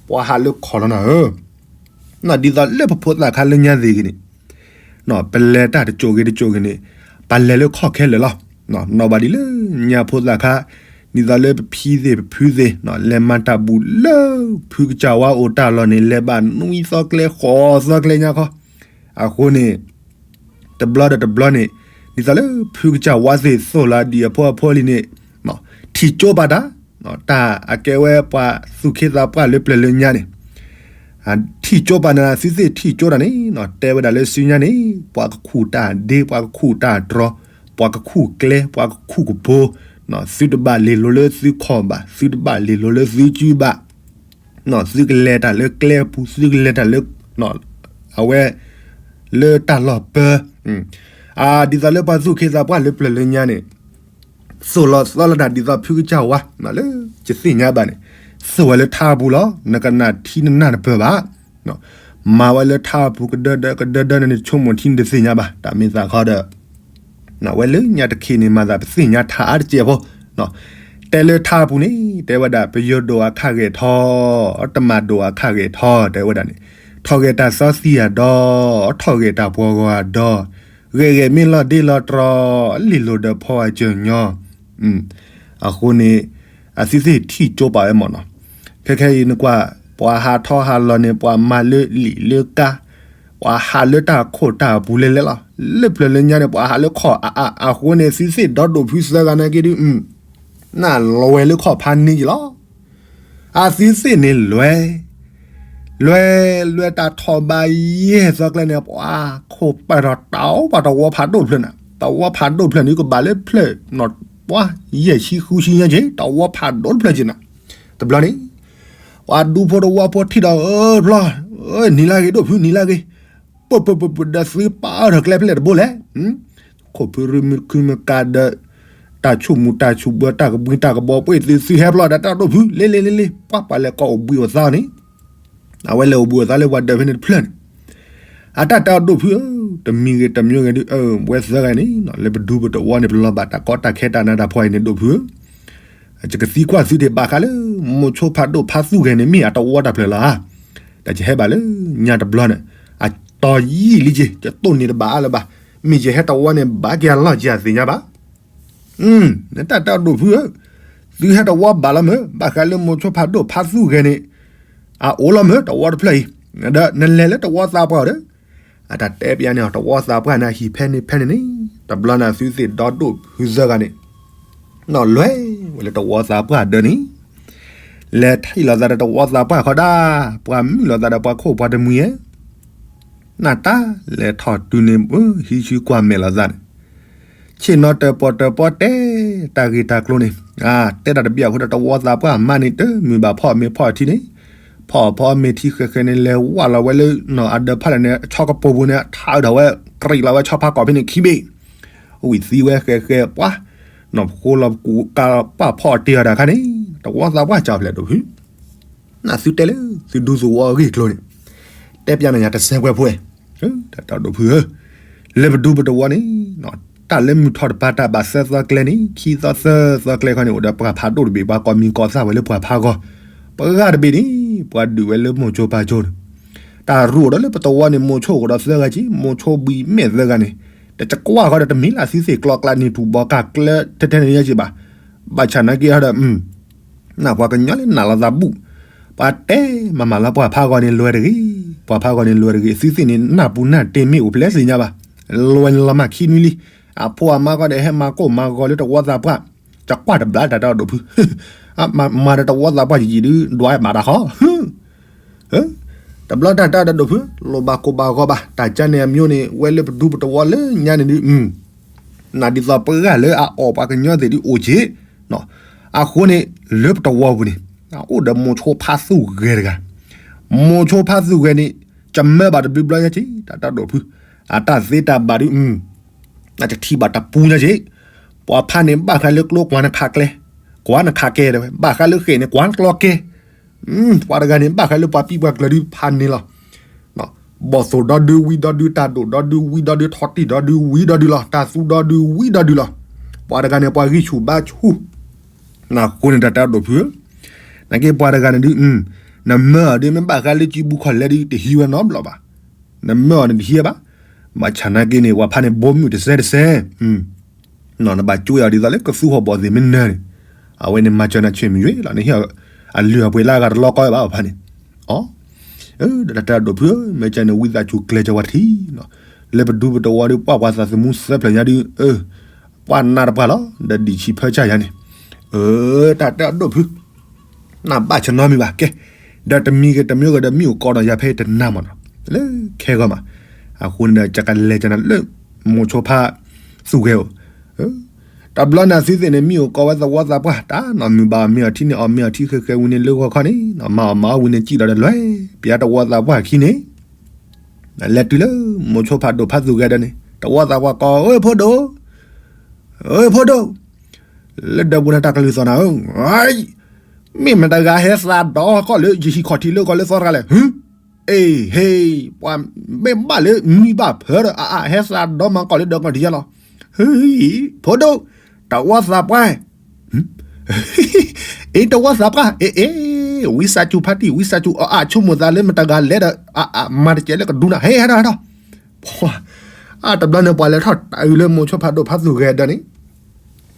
ပှၤဟးလၢခီၣ်လီၤနၤဧၢ ဒ်သိးလၢပဖိသၣ်ခါလၢညါသ့ၣ်ဂ့ၤန့ၣ် ပလဲၤတၢ်တစိၢ်ဂ့ၤတစိၢ်ဂ့ၤန့ၣ် ပလဲၤလၢခီၣ်ခဲလၢာ်လီၤ. နီၢ်ဘၣ်ဒ်လၢညါဖိသၣ်ခါ ဒ်သိးလၢပဖံသ့ၣ်ပဖုသ့ၣ် လဲၤမၤတၢ်ဘူၣ်လၢ ဖုကစၢ်ဝါအိၣ်တၢ်လီၢ်န့ၣ် လဲၤဘၣ်နွံသီကျဲဃိးသီကျဲညါခီ အဃိန့ၣ် တဘျီဒီးတဘျီန့ၣ် ဒ်သိးလၢဖုကစၢ်ဝါသ့ၣ်သိၣ်လီၤဒံးအဖိအဖိလံန့ၣ် ထံၣ်ကၠိပာ်တၢ် တၢ်အကဲဝဲပှၤသူၣ်က့သးပှၢ်လၢပျၢၤလၢညါန့ၣ် ထံၣ်ကၠိပာ်နၤ သုသ့ၣ်ထံၣ်ကၠိတၢ်န့ၣ် တဲဝဲဒၣ်လၢစုညါန့ၣ် ပှၤကခူၣ်တၢ်ဒ့ ပှၤကခူၣ်တၢ်တြီၤ ပှၤကခူၣ်ကျဲ ပှၤကခူၣ်ကပိၤ သုတဘၣ်လ့ၤလိၤလၢသုခီၣ်ဘၣ် သုတဘၣ်လ့ၤလိၤလၢသုစုဘၣ် သုကလဲၤတၢ်လၢကျဲအပူၤ သုကလဲၤတၢ်လၢ အဝဲ လၢတၢ်လီၢ်ပၢ ဒ်သိးလၢပှၤသူၣ်က့သးပှၢ်လၢပျၢၤလၢညါန့ၣ် သိၣ်လီၤသီလီၤတၢ်ဒ်သိးဖုကစၢ်ဝါ လၢယသ့ၣ်ညါဘၣ်န့ၣ် သိၣ်ဝဲလၢထါပူၤလီၤ နကနၣ်ထံနနၢ်တပၢၢ်ဘၣ် မၤဝဲလၢထါပူၤကဒၢဒၢကဒၢဒၢန့ၣ် နဆိကမိၣ်ထံနတသ့ၣ်ညါဘၣ် တၢ်မ့ၢ်သးခီဒီး ဝဲလၢညါတခ့န့ၣ် မၤသးပသ့ၣ်ညါထါအါတစဲးဖိ တဲလၢထါပူၤန့ၣ် တဲဝဲဒၣ် ပယိၤဒိၣ်အခါဂဲၤထီၣ် တမၤဒိၣ်အခါဂဲၤထီၣ် တဲဝဲဒၣ်န့ၣ် ထီၣ်ဂဲၤတၢ်စီသံအဒီ ထီၣ်ဂဲၤတၢ်ပှီၤဂီၤအဒီ ဂဲၤဂဲၤမ့ၢ်လီၤဒ့လီၤတြီၤ လံာ်လိၤဒီးဖီအစၢၤညီ အဃိန့ၣ် အသုသ့ၣ်ထံၣ်ကၠိပာ်ဝဲမ့ၢ်နီၤ ခဲခဲအံၤနကွၢ် ပှၤဟးထီၣ်ဟးလီၤန့ၣ် ပှၤမၤလၢလံာ်လၢကါ ပှၤဟးလၢတၢ်ခိၣ်တၢ်ပူၤလဲၣ်လဲၣ်လီၤ လၢပျၢၤလၢညါန့ၣ် ပှၤဟးလၢခီၣ်အါအါ အဃိန့ၣ် သုသ့ၣ်ဒီဒိၣ်ဖုသၢဂၤနာ်က့ဒုး နၢ်လွဲလၢခီၣ်ဖးန့ၢ်က့ၤလီၤ အသုသ့ၣ်န့ၣ်လွဲ လွဲ လွဲတၢ်ထီၣ်ဘးယဲၢ်သီကျဲန့ၣ် ပှၤခိၣ်ပာ်ထီၣ်တၢ်အိၣ်ပှၤတဝီဖးဒိၣ်တဖျၢၣ်န့ၣ် တဝီဖးဒိၣ်တဖျၢၣ်န့ၣ် ကဘၣ်လၢဖျၢၣ် ပှၤယဲၢ်ဆံဃုဆံညါက့ၤ တဝီဖးဒိၣ်တဖျၢၣ်က့ၤနၤ တဘျီန့ၣ် ပှၤဒူဖိတဝီဖိထံၣ်ဒီး အၢ တဘျီ နံၤလၢဂ့ၤဒိၣ်ဖု နံၤလၢဂ့ၤ ပၢၢ်ပၢၢ်ပၢၢ်ပၢၢ်ဒီးသုပာ်အီၤထီၣ်ကျဲဖဲလဲၣ်တဘိလဲၣ် ခိၣ်ဖုရမုၢ်ခုမုၢ်ကါဒီး တၢ်ဆူၣ်မူတၢ်ဆူၣ်ဘၢ တၢ်ကဘှံးတၢ်ကဘီပှ့ၢ်သု သုဟဲပျီဒီးတၢ်ဒိၣ်ဖု လ့လ့လ့လ့ ပှၤပှၤလဲၤကိးအိၣ်ဘှံးအိၣ်သါန့ၣ် အဝဲလဲၤအိၣ်ဘှံးအိၣ်သါလၢပှၤဒၢးဖဲန့ၣ်တဖျၢၣ်န့ၣ် အတၢ်တၢ်ဒိၣ်ဖုဧၢ တမံၤဂ့ၤတမံၤဂ့ၤဒုး အဝဲသၢဂၤန့ၣ် လၢပဒူပတဝီန့ၣ် ပလီၤဘၣ်တၢ်ကီတၢ်ခဲတၢ်နးတၢ်ဖှီၣ်အံၤန့ၣ်ဒိၣ်ဖုဧၢ ယကသံကွၢ်သုဒံးဘၣ်ဃးလၢ မိၤဆိဖးဒိၣ်ဖးသူၣ်ဂဲၤန့ၣ် မ့ၢ်အတဝီတၢ်ဖျၢၣ်လီၤဧါ. တၢ်ယဟဲဘၣ်လၢညါတဘျီန့ၣ် အတီၤယံာ်လံက့ၤ ယတိၢ်န့ၢ်တဘၣ်အါလၢၤဘၣ်. မ့ၢ်ယဟဲတဝီန့ၣ် ဘၣ်က့ၤအလီၢ်က့ၤအသ့ၣ်ညါဘၣ်. နတၢ်တၢ်ဒိၣ်ဖုဧၢ, သုဟဲတဝီဘၣ်လီၤမ့ၢ် ဘၣ်ဃးလၢမိၤဆိဖးဒိၣ်ဖးသူၣ်ဂဲၤန့ၣ် အအိၣ်လီၤမ့ၢ်တဝီတဖျၢၣ်အံၤ, ဒီးနလဲၤလၢတဝီသးပှၢ်ဒီး အတၢ်တဲပျးန့ၣ် တဝီသးပှၢ်န့ၣ် ဟံၣ်ဖဲန့ၣ်ဖဲန့ၣ်န့ၣ် တဘျီန့ၣ်သုသ့ၣ်ဒီဒိၣ်ဖုသၢဂၤန့ၣ် နီၣ်လွဲၢ်ဝဲလၢတဝီသးပှၢ်ဒၢန့ၣ်, လဲၤထံၣ်လိာ်သးဒီးတဝီသးပှၢ်ခီဒၣ်, ပှၤမုၣ်လိာ်သးဒီးပှၤခိၣ်ပှၤတမှံၤဧၢ, နၢ်တၢ်လဲၤထီၣ်တုၤန့ၣ် ဟံးဆူကွၢ်မဲာ်လိာ်သးန့ၣ် ဆ့ၣ်နီၤတၢၣ်ပီၣ်တၢၣ်ပီတဲ တၢ်ဂ့ၢ်တၢ်ကျိၤန့ၣ်, တဲတၢ်တဘျီအဃိဒီးတဝီသးပှၢ်မါန့ၣ် တမုာ်ဘၣ်ဖီအီၣ်မ့ၤဖီအီထံန့ၣ်, ဖီအီၣ်ဖီအီမ့ၤထံဃဲးဃဲးန့ၣ် လဲၤဝၢ်လီၤဝဲလၢနီၢ်အဒၢးဖးလဲၣ်န့ၣ် ဆီကပိာ်ပူၤန့ၣ် ထးအုးထီၣ်ဝဲ ကြံးလီၤဝဲဆီဖါကီၢ်ဖဲန့ၣ်ခံဘ့ၣ်, ဝံၣ်သံဝဲဃဲးဃဲးပှၤ, နီၢ်ဖိလီၤပကူးကါပာ်ဖီအီၣ်တ့ၢ်အီၤတၢ်ခါန့ၣ် တဝီသးပှၢ်ကၢ်ဖျဲးဒိၣ်ဖု နသုတဲလၢသုဒူသုဝီအဂ့ၢ်အကျိၤန့ၣ်, တဲပျးနၤယၤတစဲးကွဲးဖိဝဲ, တၢ်ဒိၣ်ဖုဧၢ, လၢပဒူပတဝီန့ၣ်, တၢ်လၢမုၢ်ထီၣ်တပၤတၢ်ဘၣ်သၢသီကျဲန့ၣ် ခံသီသၢသီကျဲခီန့ၣ် အိၣ်ဒီးပှၤဖးဒိၣ်တဘ့ၣ် ပှၤကိးမံၤကိးသၣ်ဝဲလၢပှၤဖးဂီၢ်, ပှၤဂၤတဘ့ၣ်န့ၣ် ပှၤဒုးဝဲလၢမိၤဆိပၢ်ဆိန့ၣ်, တၢ်ရူးအိၣ်ဒီးလၢပတဝီန့ၣ် မိၤဆိအိၣ်ဒီးသၢဂၤက့ မိၤဆိဘှံးမဲာ်သၢဂၤန့ၣ်, တကကွၢ်ဃီဒီးတမ့ၢ်လၢသုသ့ၣ်ကျီကျါန့ၣ် ထူၣ်ဘီကၢ်ကျၢထဲထဲန့ၣ်ယဲက့ဘၣ်, ဘၣ်ဆၣ်နာ်က့ဟီဒီး နၢ်ပှၤကညီလၢနၢ်လီၤသးဘူၣ်, ပှၤတဲမၤမၤလၢပှၤဖးဂီၢ်န့ၣ်လွဲတဂ့ၤ, ပှၤဖးဂီၢ်န့ၣ်လွဲတဂ့ၤ, သုသ့ၣ်န့ၣ် နၢ်ပူၤနၢ်တ့ၢ်မ့ၢ်အိၣ်ဖျဲၣ်သ့ၣ်ညါဘၣ်, လွဲန့ၣ်လီၤမၢ်ခံနွံလံ, အဖိအမါဃီဒီးဟဲမၤကိၢ်မၤဂီၤလၢတဝီသးပှၢ်, တကွၢ်တဘျီတၢ်တၢ်ဒိၣ်ဖု, မၤဒီးတဝီသးပှၢ်ယံာ်ယံာ်ဒုး ဒွးဘၣ်တၢ်ဃီ တဘျီတၢ်တၢ်ဒိၣ်ဖု လိၣ်ဘၣ်ကိၢ်ဘၣ်ဂီၤဘၣ်, တၢ်ကါန့ၣ်အမျိုးန့ၣ် ဝဲလၢပဒူပတဝီလၢညါန့ၣ်ဒုး, နဒ်သိးပဂၢ်လၢအအီၣ်ပှၤကညီသ့ၣ်ဒုးအိၣ်က့ၤ, အဃိန့ၣ် လၢပတဝီပူၤန့ၣ် အိၣ်ဒီးမိၤဆိဖးသူၣ်ဂဲၤတဂၤ, မိၤဆိဖးသူၣ်ဂဲၤန့ၣ် ကမၢဘၣ်တဘျုးဘျီညါက့ တၢ်တၢ်ဒိၣ်ဖု, အတၢ်သ့တၢ်ဘၣ်ဒုး အတထံၣ်ဘၣ်တပူညါက့, ပှၤဖးန့ၣ်ဘၣ်ဃးလၢကျိကွၢ်နခးကျဲ, ကွၢ်နခးကဲတဲဝဲ, ဘၣ်ဃးလၢဃဲးန့ၣ် ကွၢ်နကျီကဲ, ပှၤတဂၤန့ၣ် ဘၣ်ဃးလၢပှၤပံၣ်ပှၤကျၢၤဒုးဖးန့ၢ်လီၤ. ဘီၣ်သိၣ်ဒီဒုဝံၤဒီဒု တၢ်ဒိၣ်ဒီဒုဝံၤဒီဒု ထီၣ်တံၢ်ဒီဒုဝံၤဒီဒုလီၤ တၢ်သူဒီဒုဝံၤဒီဒုလီၤ. ပှၤတဂၤန့ၣ် ပှၤဂံၢ်ဆူၣ်ဘါဆူၣ် နဃိန့ၣ်တၢ်တၢ်ဒိၣ်ဖုဧၢ, နာ်က့ပှၤတဂၤန့ၣ်ဒုး နမၢအီၤဒုး မ့ၢ်ဘၣ်ဃးလၢစုပူၤခီၣ်လဲဒုး တဟံးဝဲနီတဘျီဘၣ်. နမၢအီၤန့ၣ်တဟံးဝဲဘၣ်. ဘၣ်ဆၣ်နာ်က့န့ၣ် ပှၤဖးန့ၣ် ဘိမုၢ်တစဲးတစဲး နဘၣ်ကၠိအီၤဒ်သိးလၢကသူဟီၣ်ဘီၣ်သ့ၣ်မ့ၢ်နၢၤန့ၣ်, အဝဲန့ၣ်မၤစၢၤနၤဆ့ၣ်မုၢ်ယွ့လီၤန့ၣ် အလုၢ်အပှ့ၤလၢအဂၤတလီကီဘၣ်အဖါန့ၣ်, အ ဒီးတၢ်တၢ်ဒိၣ်ဖုဧၢ မ့ၢ်ကန့ၣ် ဝံသးစူၤကျဲၤကၢၤဝဲတထံၣ်, လၢပဒူပတဝီဒီး ပှၤပှၤသးသမူသၢဖျၢၣ်ညါဒုး ပှၤနးတပှၢ်လီၤ ဒီးဒံၣ်ဆံးဖၢဆၣ်ယါန့ၣ်, တၢ်တၢ်ဒိၣ်ဖု နဘၣ်ဆၢနီတမံၤဘၣ်ကဲ, ဒီးတမံၤဂ့ၤတမံၤဂ့ၤဒီးမ့ၢ်အိၣ်ကီးဒီးယၤဖဲတနၤမးနီၤ, လၢခဲဂီၢ်မး, အဃိန့ၣ်ဒီး ကကလဲၤကနၤလၢ မိၤဆိဖးသူၣ်ဂဲၤအိၣ် တဘျီန့ၣ် အသုသ့ၣ်န့ၣ် မ့ၢ်အိၣ်ကီးဝဲသဝီသးပှၢ် တၢ်နီၢ်မုၢ်ဘၣ်အီၤမ့ၢ်အီၤထံန့ၣ် အီၣ်မ့ၢ်အီၤထံဃဲဃဲဝံၤန့ၣ်လၢဂီၤခီန့ၣ် မၤအီၣ်မၤအီၣ်ဝံၤန့ၣ် စံၣ်ဒီးဒီးလွဲၢ် ပယါတဝီသးပှၢ်ခံန့ၣ် လဲၤတုၤလၢ မိၤဆိဖးဒိၣ်ဖးသူၣ်ဂဲၤဒီးန့ၣ် တဝီသးပှၢ်ကိး အိၣ်ဖိဒိၣ် အိၣ်ဖိဒိၣ် လၢဒၢးပူၤန့ၣ်တၢ်ကလုၢ်သီၣ်နၤဧၢ, မ့ၢ်မတၤတဂၤဟဲသးဒီးကီၢ်လၢယဟံၣ်ခီၣ်ထံးလၢကီၢ်လၢသီတဂၤလဲၣ်, ဟ့ အ့ ဟ့ ပှၤမ့ၢ်ဘၣ်လၢနွံဘၣ်ဖၢဒီး အအ ဟဲသးဒီးမၤကီၢ်လၢဒၢးကီၢ်ထံးယါလီၤ, ဟ့ ဖိဒိၣ် တဝီသးပှၢ် အ့ တဝီသးပှၢ် အ့ အ့ ဝံသးစူၤဖါတံၢ် ဝံသးစူၤ အအ ဆိကမိၣ်သးလၢမတၤတဂၤလဲၤဒီး အအ မၤတစဲးလၢကဒူနၤ ဟ့ ဟဲဒီးဟဲဒီး ပှၤ အတဘျီန့ၣ် ပှၤလဲၤထီၣ်တၢ်အုးလၢမိၤဆိဖးဒိၣ်ဖးသူၣ်ဂဲၤဒီးန့ၣ်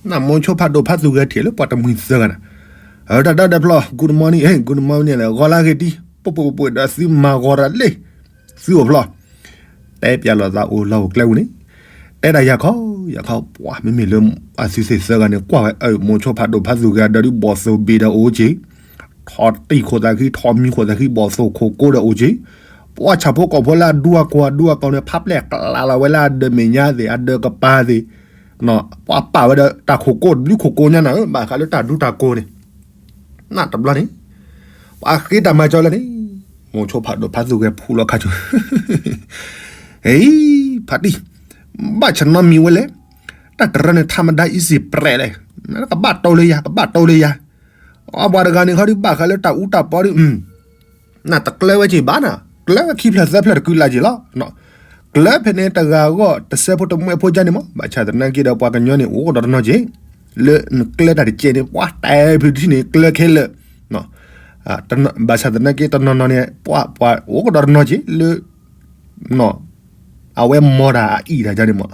နမိၤဆိဖးဒိၣ်ဖးသူၣ်ဂဲၤထံၣ်လၢပှၤတမှံၤသၢဂၤန့ၣ်, တၢ်တၢ်တဖျီ good morning, good morning န့ၣ် ဂီၤလၢဂ့ၤတံၢ် ပှဲၤပှဲၤပှဲၤဒီးသုမၤဂီၤတၢ်လံ, သုအိၣ်ဖျီ, တဲပၠးလိာ်သးအိၣ်လီၢ်အိၣ်ကျဲပူၤန့ၣ်, တဲဒၣ်ယၤခီ ယၤခီ ပှၤမ့မ့ၢ်လၢ အသုသ့ၣ်သၢဂၤန့ၣ် ကွၢ်ဝဲအၢ မိၤဆိဖးဒိၣ်ဖးသူၣ်ဂဲၤဒီးဒုးဘီၣ်သိၣ်ဘ့ၣ်ဒီးအိၣ်က့ၤ ထီၣ်တံၢ်ခိၣ်သးခံ ထီၣ်မံခိၣ်သးခံ ဘီၣ်သိၣ်ခိၣ်ကိးဒီးအိၣ်က့ၤ, ပှၤဆၣ်ဖိကီၢ်ဖိလၢအဒူအကိာ်အဒူအကိာ်န့ၣ် ဖးပျဲၢ်ကလးလီၤဝဲလၢအဒၢးမဲာ်ညါသ့ၣ် အဒၢးကပၤသ့ၣ်, ပှၤပာ်ဝဲဒီးတၢ်ခိၣ်ကိးတဘျုးခိၣ်ကိးညါနၤဧၢ ဘၣ်ဃးလၢတၢ်ဒူတၢ်ကိးန့ၣ်, နတဘျီန့ၣ် ပှၤဃ့တၢ်မၤစၢၤလၢန့ၣ်, မိၤဆိဖးဒိၣ်ဖးသူၣ်ဂဲၤဖူးလီၤခါဆူ ဟ့ ဖါတံၢ်, ဘၣ်ဆၣ်နီတမံၤဝဲလဲၣ်, တၢ်တရၢန့ၣ် ထါမဒါ easy ပြဲးလဲၣ်, ကဘၣ်တိၢ်လၢယၤ ကဘၣ်တိၢ်လၢယၤ, အပှၤတဂၤန့ၣ်ခီဒုးဘၣ်ဃးလၢတၢ်အူတၢ်ပီဒုး, နတကျၢဝဲက့ၤဘၣ်နၤ, ကျၢဝဲခံဖျၢၣ်သၢဖျၢၣ်တကုလၢ်က့ၤလီၤ, ကျၢဖဲန့ၣ်တဂၤအဂီၢ် တစဲးဖိတမှဲဖိကါန့ၣ်မး, ဘၣ်ဆၣ်သနာ်က့ဒီးပှၤကညီန့ၣ် အိၣ်ကဒီးတနီၤက့ၤ, လၢနကျၢတၢ်တကဲးန့ၣ် ပှၤတဲဖုးထံန့ၣ် ကျၢခဲလၢာ် ဘၣ်ဆၣ်သနာ်က့တနီၤနီၤန့ၣ် ပှၤပှၤအိၣ်ကဒီးတနီၤက့ၤလၢ အဝဲမီၢ်တၢ်အအံၣ်တၢ်ကါန့ၣ်မး,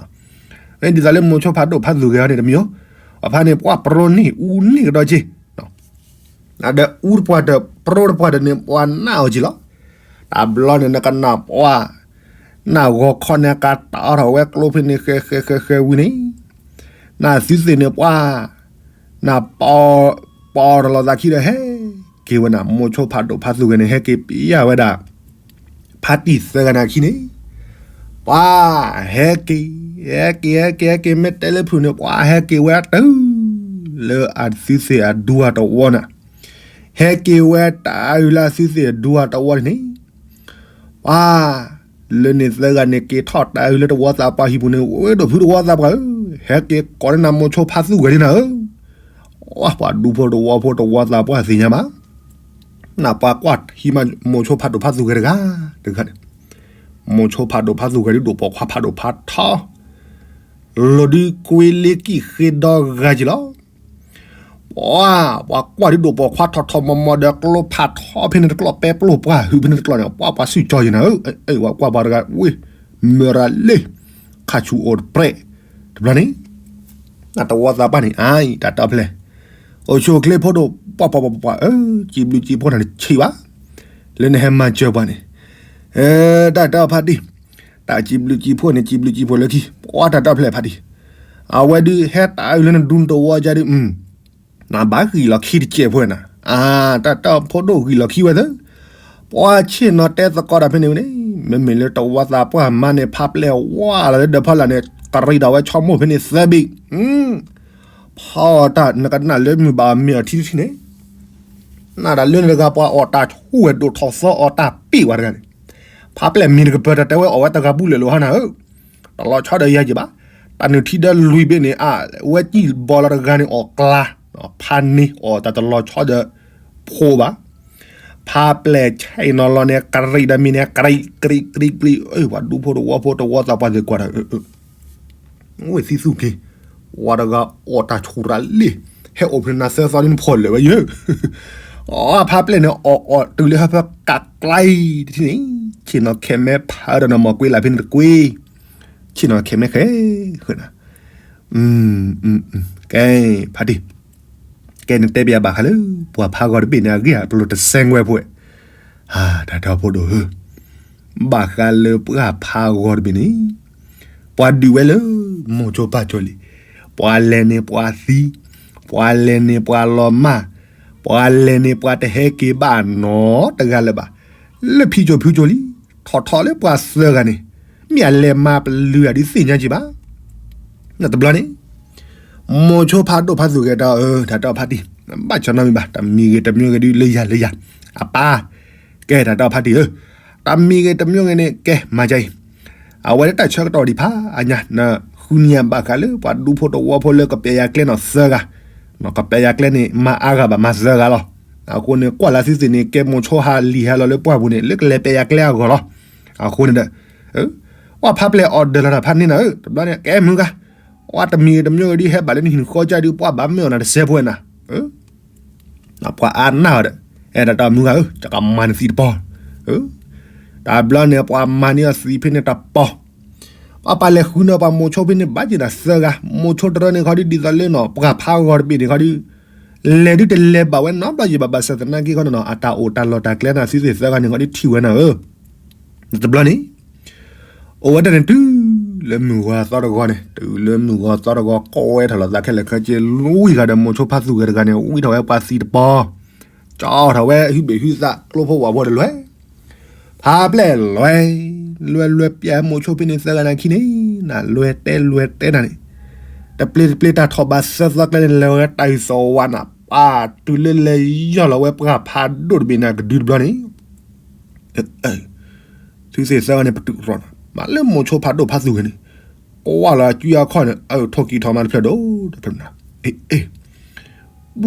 ဒ်သိးလၢမိၤဆိဖးဒိၣ်ဖးသူၣ်ဂဲၤအီၤန့ၣ်တမံၤ, အဖါန့ၣ် ပှၤပြီန့ၢ်အူန့ၢ်ကဒီးက့ၤ, ဒီးအူတပှၢ်ဒီးပြီတပှၢ်ဒီးန့ၣ် ပှၤနးအီၤက့ၤလီၤ, တဘျီန့ၣ် နကနၣ်ပှၤ နဂီၤခီန့ၣ် ကးတၢ်အီၣ်ထီၣ်ဝဲကျိဖဲန့ၣ် ဃဲဃဲဃဲဃဲဝံၤန့ၣ် နသုသ့ၣ်န့ၣ်ပှၤ နပီ ပီတလီၤသးခံဒီးဟဲက့ၤဝဲနၤ မိၤဆိဖးဒိၣ်ဖးသူၣ်ဂဲၤန့ၣ် ဟဲက့ၤပျၢ်ဝဲဒၣ် ဖါတံၢ်သၢဂၤန့ၣ်အခံန့ၣ် ပှၤဟဲက့ၤ ဟဲက့ၤ ဟဲက့ၤ ဟဲက့ၤ မ့ၢ်တဲလၢဖုၣ်န့ၣ် ပှၤဟဲက့ၤဝဲတုၤ လၢအသုသ့ၣ်အဒူအတဝီနၤ ဟဲက့ၤဝဲတၢ်အုးလၢအသုသ့ၣ်အဒူအတဝီန့ၣ် ပှၤ လၢန့ၣ်သၢဂၤန့ၣ် က့ၤထီၣ်တၢ်အုးလၢတဝီသးပှၢ်ဟံၣ်ပူၤန့ၣ် ဝဲဒိၣ်ဖုတဝီသးပှၢ်ဧၢ, ဟဲက့ၤကိးန့ၢ်နၤမိၤဆိဖးသူၣ်ဂဲၤန့ၣ်နၤဧၢ, ပှၤဒူဖိတဝီဖိတဝီသးပှၢ်သ့ၣ်ညါမး, နပှၤကွၢ်ဟံးမး မိၤဆိဖးဒိၣ်ဖးသူၣ်ဂဲၤတဂၤ တဂၤန့ၣ်, မိၤဆိဖးဒိၣ်ဖးသူၣ်ဂဲၤဒုးဒိၣ်ပိာ်ခွါဖးဒိၣ်ဖးထီ လီၤဒုးကွ့လ့ကံၢ်ဃ့ဒီဂၤက့ၤလီၤ ပှၤ ပှၤကွၢ်ဒုးဒိၣ်ပိာ်ခွါထီၣ်ထီၣ်မီၤမီၤဒီး ကျိဖးထီဖဲန့ၣ်တကျီၢ် ပဲပျိၢ်ပှၢ်ဟုးဖဲန့ၣ်တကျီၢ်န့ၣ် ပှၤ ပှၤစုၣ်ကၠီယံၤနၤဧၢ, ပှၤကွၢ်ပှၤတဂၤ ဝ့ၢ် မၢရၤလ့ၣ် ခးဆူၣ်အိၣ်တပြဲး တဘျီန့ၣ် နတဝီသးပှၢ်န့ၣ် အါအံၤ တၢ်တီဖျဲၢ် အိၣ်ဆူၣ်အိၣ်ချ့ဖိဒိၣ် ပှၤပှၤပှၤပှၤ စံးဘျုးစံးဖှိၣ်နၤတဆံးဘၣ် လၢနဟဲမၤစၢၤပှၤန့ၣ် တၢ်တီဖါတံၢ် တၢ်စံးဘျုးစံးဖှိၣ်န့ၣ် စံးဘျုးစံးဖှိၣ်လၢခံ ပှၤတၢ်တီဖျဲၢ်ဖါတံၢ် အဝဲဒုးဟဲတၢ်အုးလၢနဒူနတဝီကါဒုး နဘၣ်ဂံၢ်လီၤခံတစဲးဖိနၤ, အါ တၢ်တီဖိဒိၣ်ဂံၢ်လီၤခံဝဲသၢ, ပှၤဆ့ၣ်နီၤတဲသကိးတၢ်ဖဲန့ၣ်ဝဲန့ၣ် မ့မ့ၢ်လၢတဝီသးပှၢ်မါန့ၣ် ဖးပျဲၢ်ဝါလီၤလၢဒၢးဖီလာ်န့ၣ် ကရံးဒီးဝဲဆီမိၢ်ဖဲန့ၣ်သၢဘ့ၣ်, ဖီအီၣ်တၢ်နကနၣ်လၢမုၢ်ဘၣ်အီၤမ့ၢ်အီၤထံထံန့ၣ်, နဒၣ်လၢနတဂၤပှၤအီၣ်တၢ်ဆူၣ်ဝဲဒိၣ်ထီၣ်သီအီၣ်တၢ်ပ့ၢ်ဝဲတဂၤန့ၣ်, ဖးပျဲၢ်မံၤတကပၤတၢ်တဲဝဲအီၣ်ဝဲတဂၤဘူၣ်လၢာ်လီၤဟါနၤဧၢ, တလီၤဆီဒီးယၤက့ၤဘၣ်, တၢ်နုၢ်ထံဒီးလွံၢ်ဘ့ၣ်န့ၣ် အဝဲစံၣ်ဘီလီၤတဂၤန့ၣ်အီၣ်ကျါ, ဖးန့ၢ်အီၣ်တၢ်တလီၤဆီဒီး ဖိဘၣ် ဖါပျဲၢ်ဆဲးနီၤလီၤန့ၣ် ကရံးဒီးမံၤန့ၣ် ကရံး ကရံး ကရံး ကရံး ပှၤဒူဖိတဝီဖိတဝီသးပှၢ်သ့ၣ်ကွၢ်ဒီး ဝဲသံသူၣ်က့ၤ ဝဲတဂၤအီၣ်တၢ်ဆူၣ်ရၤလံ ဟဲအိၣ်ဖဲနၤသၢသီဒ်နဖီၣ်လၢာ်ဝဲယဲၢ် အဖါပျဲၢ်န့ၣ် အီၣ်အီၣ်တုၤလၢဟၢဖၢကးကျါအံၤတထံၣ်န့ၣ် ဆ့ၣ်နီၤခဲမဲဖးဒီးနီၢ်မီၤကွ့လၢဖဲန့ၣ်တကွ့ ဆ့ၣ်နီၤခဲမဲဃဲ ဃဲနၤ ကဲ ဖါတံၢ် ကဲနတဲပယၤဘၣ်ဃးလၢ ပှၤဖးဂီၤတဘ့ၣ်န့ၣ် အဂ့ၢ်အကျိၤတစဲးဝဲဖဲ တၢ်တီဖိဒိၣ်ဧၢ ဘၣ်ဃးလၢပှၤဖးဂီၤတဘ့ၣ်န့ၣ် ပှၤဒုးဝဲလၢ မိၤဆိပာ်ကၠီလံ ပှၤလဲၤန့ၣ်ပှၤသံ ပှၤလဲၤန့ၣ်ပှၤလီၤမၢ် ပှၤလဲၤန့ၣ်ပှၤတဟဲက့ၤဘၣ်နီတဂၤလၢၤဘၣ် လၢဖံကၠိဖုကၠိလံ ထီၣ်ထီၣ်လၢပှၤသၢဂၤန့ၣ် မ့ၢ်အလဲၤမၤပလုၢ်အဒုးသ့ၣ်ညါက့ၤဘၣ် တဘျီန့ၣ် မိၤဆိဖးဒိၣ်ဖးသူၣ်ဂဲၤတၢ်အၢ တၢ်တီဖါတံၢ် ဘၣ်ဆၢနီတမံၤဘၣ် တမံၤဂ့ၤတမံၤဂ့ၤဒုးလၢယၤလၢယၤ အပၢ် ကဲတၢ်တီဖါတံၢ်ဧၢ တမံၤဂ့ၤတမံၤဂ့ၤန့ၣ် ကဲမၤဒ်အံၤ အဝဲလၢတၢ်ဆၢကတီၢ်ဒံးဖးအညါ နဃုန့ၢ်ယၤဘၣ်ဃးလၢ ပှၤဒူဖိတဝီဖိလၢကပဲာ်ယၤကျဲနီၤသၢဂၤ ကပဲာ်ယၤကျဲန့ၣ် မၤအါဂၤဘၣ်မၤသၢဂၤလီၤ အဃိန့ၣ် ကွၢ်လၢသုသ့ၣ်န့ၣ် ကဲမိၤဆိဟးလံာ်ဟဲလီၤလၢပှၢ်ပူၤန့ၣ် လၢကလဲၤပဲာ်ယၤကျဲအဂီၢ်လီၤ အဃိန့ၣ်ဒီး ပှၤဖါပျဲၢ်အီၣ်ဒၢးလီၤတၢ်ဖးန့ၢ်နၤဧၢ တဘျီန့ၣ် ကဲမုၢ်ဂၤ ပှၤတမံၤဂ့ၤတမံၤဂ့ၤဒုးဟဲဘၣ်လၢနဟံၣ်နဃီကၢ်ဒုး ပှၤဘၣ်မ့ၢ်အီၣ်နၤတစဲးဖိဝဲနၤ ပှၤအါနၢ်အီၤဒီး အဲၣ်ဒိးတၢ်မုၢ်ဂၤဧၢ ယကမၤနသံတပီၤ တဘျီန့ၣ် ပှၤမၤန့ၢ်အီၤသံဖဲန့ၣ်တပီၤ ပှၤပာ်လဲၤဃုန့ၢ်ပှၤမိၤဆိဖဲန့ၣ် ဘၣ်က့ၤနၤသၢဂၤ မိၤဆိတရၢန့ၣ်ခီဒုးဒ်သိးလၢနီၤ ပှၤဖးဂီၤတဘ့ၣ်န့ၣ်ခီဒုး လဲၤဒုးတလဲၤဘၣ်ဝဲနီတဘျီယံၤဘၣ် ဘၣ်ဆၣ်သနာ်က့ခီန့ၣ်နီၤ အတၢ်အိၣ်တၢ်လီၢ်တၢ်ကျဲနၤသုသ့ၣ်သၢဂၤန့ၣ်ခီဒုးထံၣ်ဝဲနၤဧၢ တဘျီန့ၣ် အိၣ်ဝဲတၢ်န့ၣ်တုၤလၢမုၢ်ဂီၤသီတဂီၤန့ၣ် တုၤလၢမုၢ်ဂီၤသီတဂီၤ ကိးဝဲထီၣ်လီၤသးခဲလၢာ်ခဲဆ့ ဝံၤဂၤဒီးမိၤဆိဖးသူၣ်ဂဲၤတဂၤန့ၣ် ဝံထီၣ်ဝဲပှၤသံတပီၤ ကၠီထီၣ်ဝဲဟုဘ့ၣ်ဟုသးကျိဖိဝၣ်ဖိဒီးလွဲၢ် ဖါပျဲၢ်လွဲၢ် လွဲၢ်လွဲၢ်ပျဲမိၤဆိဖဲန့ၣ်သၢဂၤနၤခံန့ၣ် နလွဲၢ်တဲလွဲၢ်တဲနၤန့ၣ် တပျ့ၤတပျ့ၤတၢ်ထီၣ်ဘးသၢသီကျဲန့ၣ် လဲၤဝဲတၢ်အုၣ်သီဝါနၤ ပာ်တုၤလၢလဲၤယီၢ်လီၤဝဲပှၤဖးဒိၣ်တဘ့ၣ်န့ၣ် ကဒုတဘျီန့ၣ် သုသ့ၣ်သၢဂၤန့ၣ် ပတုာ်ရီၣ်နၤ မ့ၢ်လၢမိၤဆိဖးဒိၣ်ဖးသူၣ်ဂဲၤန့ၣ် ကွၢ်လီၤအစုအခီၣ်န့ၣ် အထိၣ်ကံၢ်ထီၣ်မၤတဖျၢၣ်ဒိၣ်တဖျၢၣ်နၤ အ့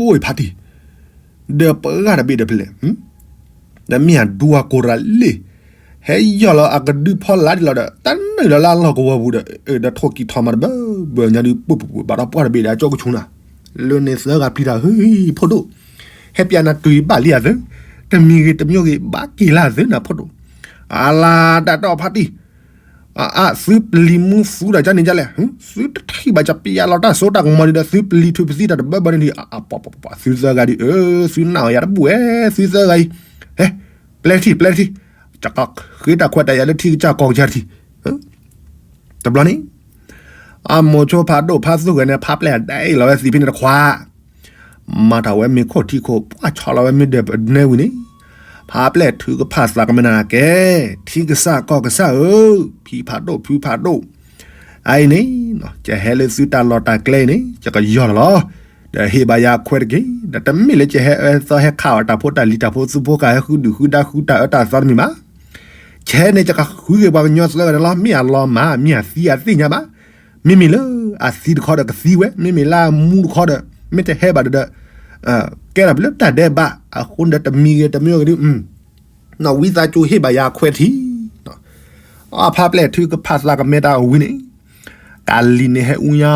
ဘိအံၤဖါတံၢ် ဒီးပှၤတဘ့ၣ်ဒီးဖဲလဲၣ် ဒီးမ့ၢ်အဒူအကိၤရၤလ့ၣ် ဟဲယီၢ်လီၤအကဒုဖီလာ်ဒ်လီၤဒီး တနုာ်လီၤလၢအလီၢ်ကဝီၤပူၤဒီး ဒီးထိၣ်ကံၢ်ထီၣ်မၤတဘၢဘၢညါဒုး ပှၤဘၣ်ဒီးပှၤတဘ့ၣ်ဒီးအကၠီကဆူနၤ လၢန့ၣ်သၢဂၤပျံၤတၢ်ဟ့ၣ်ဖိဒိၣ် ဟဲပျးနၤတုၤဘၣ်လံအသု တမံၤဂ့ၤတမံၤဂ့ၤ ဘၣ်က့ၤလၢအသုနၤဖိဒိၣ် အလၤတၢ်တီဖါတံၢ် အသုပျံၤမူသူတၢ်ကန့ၣ်ဒ်လဲၣ် သုတထံၣ်ဘၣ်ကပျးလီၤတၢ်စိတၢ်ကမီၤဒံးဒီး သုပျံၤထုးပသံတၢ်တဘၢဘၢန့ၣ်ဒံး အပှၤသုသၢဂၤဒံး သုနၢ်အီၤယၤတဘူၣ်ဝဲ သုသၢဂၤအံၤ ဟဲ ပျဲထံၣ် ပျဲထံၣ် ကဃ့တၢ်ခွဲးတၢ်ယာ်လၢထံကစၢ်ကီၢ်ကစၢ်တထံၣ် တဘျီန့ၣ် အမိၤဆိဖးဒိၣ်ဖးသူၣ်ဂဲၤန့ၣ် ဖါပျဲၢ်ဒဲအံၤလီၤဝဲသံဖဲန့ၣ်တခွါ မၤထီၣ်ဝဲမ့ၤခိၣ်ထံခိၣ် ပှၢ်ဆီလီၤဝဲမ့ၢ်ဒဲးပနဲဝံၤန့ၣ် ဖါပျဲၢ်ထုကဖၣ်သးကမဲနၤကဲ ထံကစၢ်ကီၢ်ကစၢ်ဧၢ ဖံဖးဒိၣ်ဖုဖးဒိၣ် အအံၤန့ၣ် ယဟဲလၢသုတၢ်လီၢ်တၢ်ကျဲအံၤန့ၣ် ယကယီၢ်လီၤလီၤ ဒီးဟ့ၣ်ဘၣ်ယၤခွဲးတက့ၢ် ဒီးတမ့ၢ်လၢယဟဲအၢသီဟဲခးအီၤတၢ်ဖိတၢ်လံၤတၢ်ဖိ သုဖိဃာ်ဟဲဃုဒုၣ်ဃုဒါဃုတၢ်အၢတၢ်သီတမံၤဘၣ် ယဟဲန့ၣ် ယကဃုက့ၤပှၤကညီသၢဂၤန့ၣ်လီၤ မ့ၢ်အလီၤမၢ် မ့ၢ်အသံအသ့ၣ်ညါဘၣ် မ့မ့ၢ်လၢအသံတခီဒီးကသံဝဲ မ့မ့ၢ်လၢအမူတခီဒီး မ့ၢ်တဟဲဘၣ်ဒီး ကဲထီၣ်ပလၢတၢ်ဒဲးဘး အဃိန့ၣ်ဒီးတမံၤဂ့ၤတမံၤဂ့ၤဒုး နီၢ်ဝံသးစူၤဟ့ၣ်ဘၣ်ယၤခွဲးထံ အဖါပျဲၢ်ထုကဖၣ်သးကမဲတၢ်အဝံၤန့ၣ် ကးလံၤန့ၣ်ဟဲအူညါ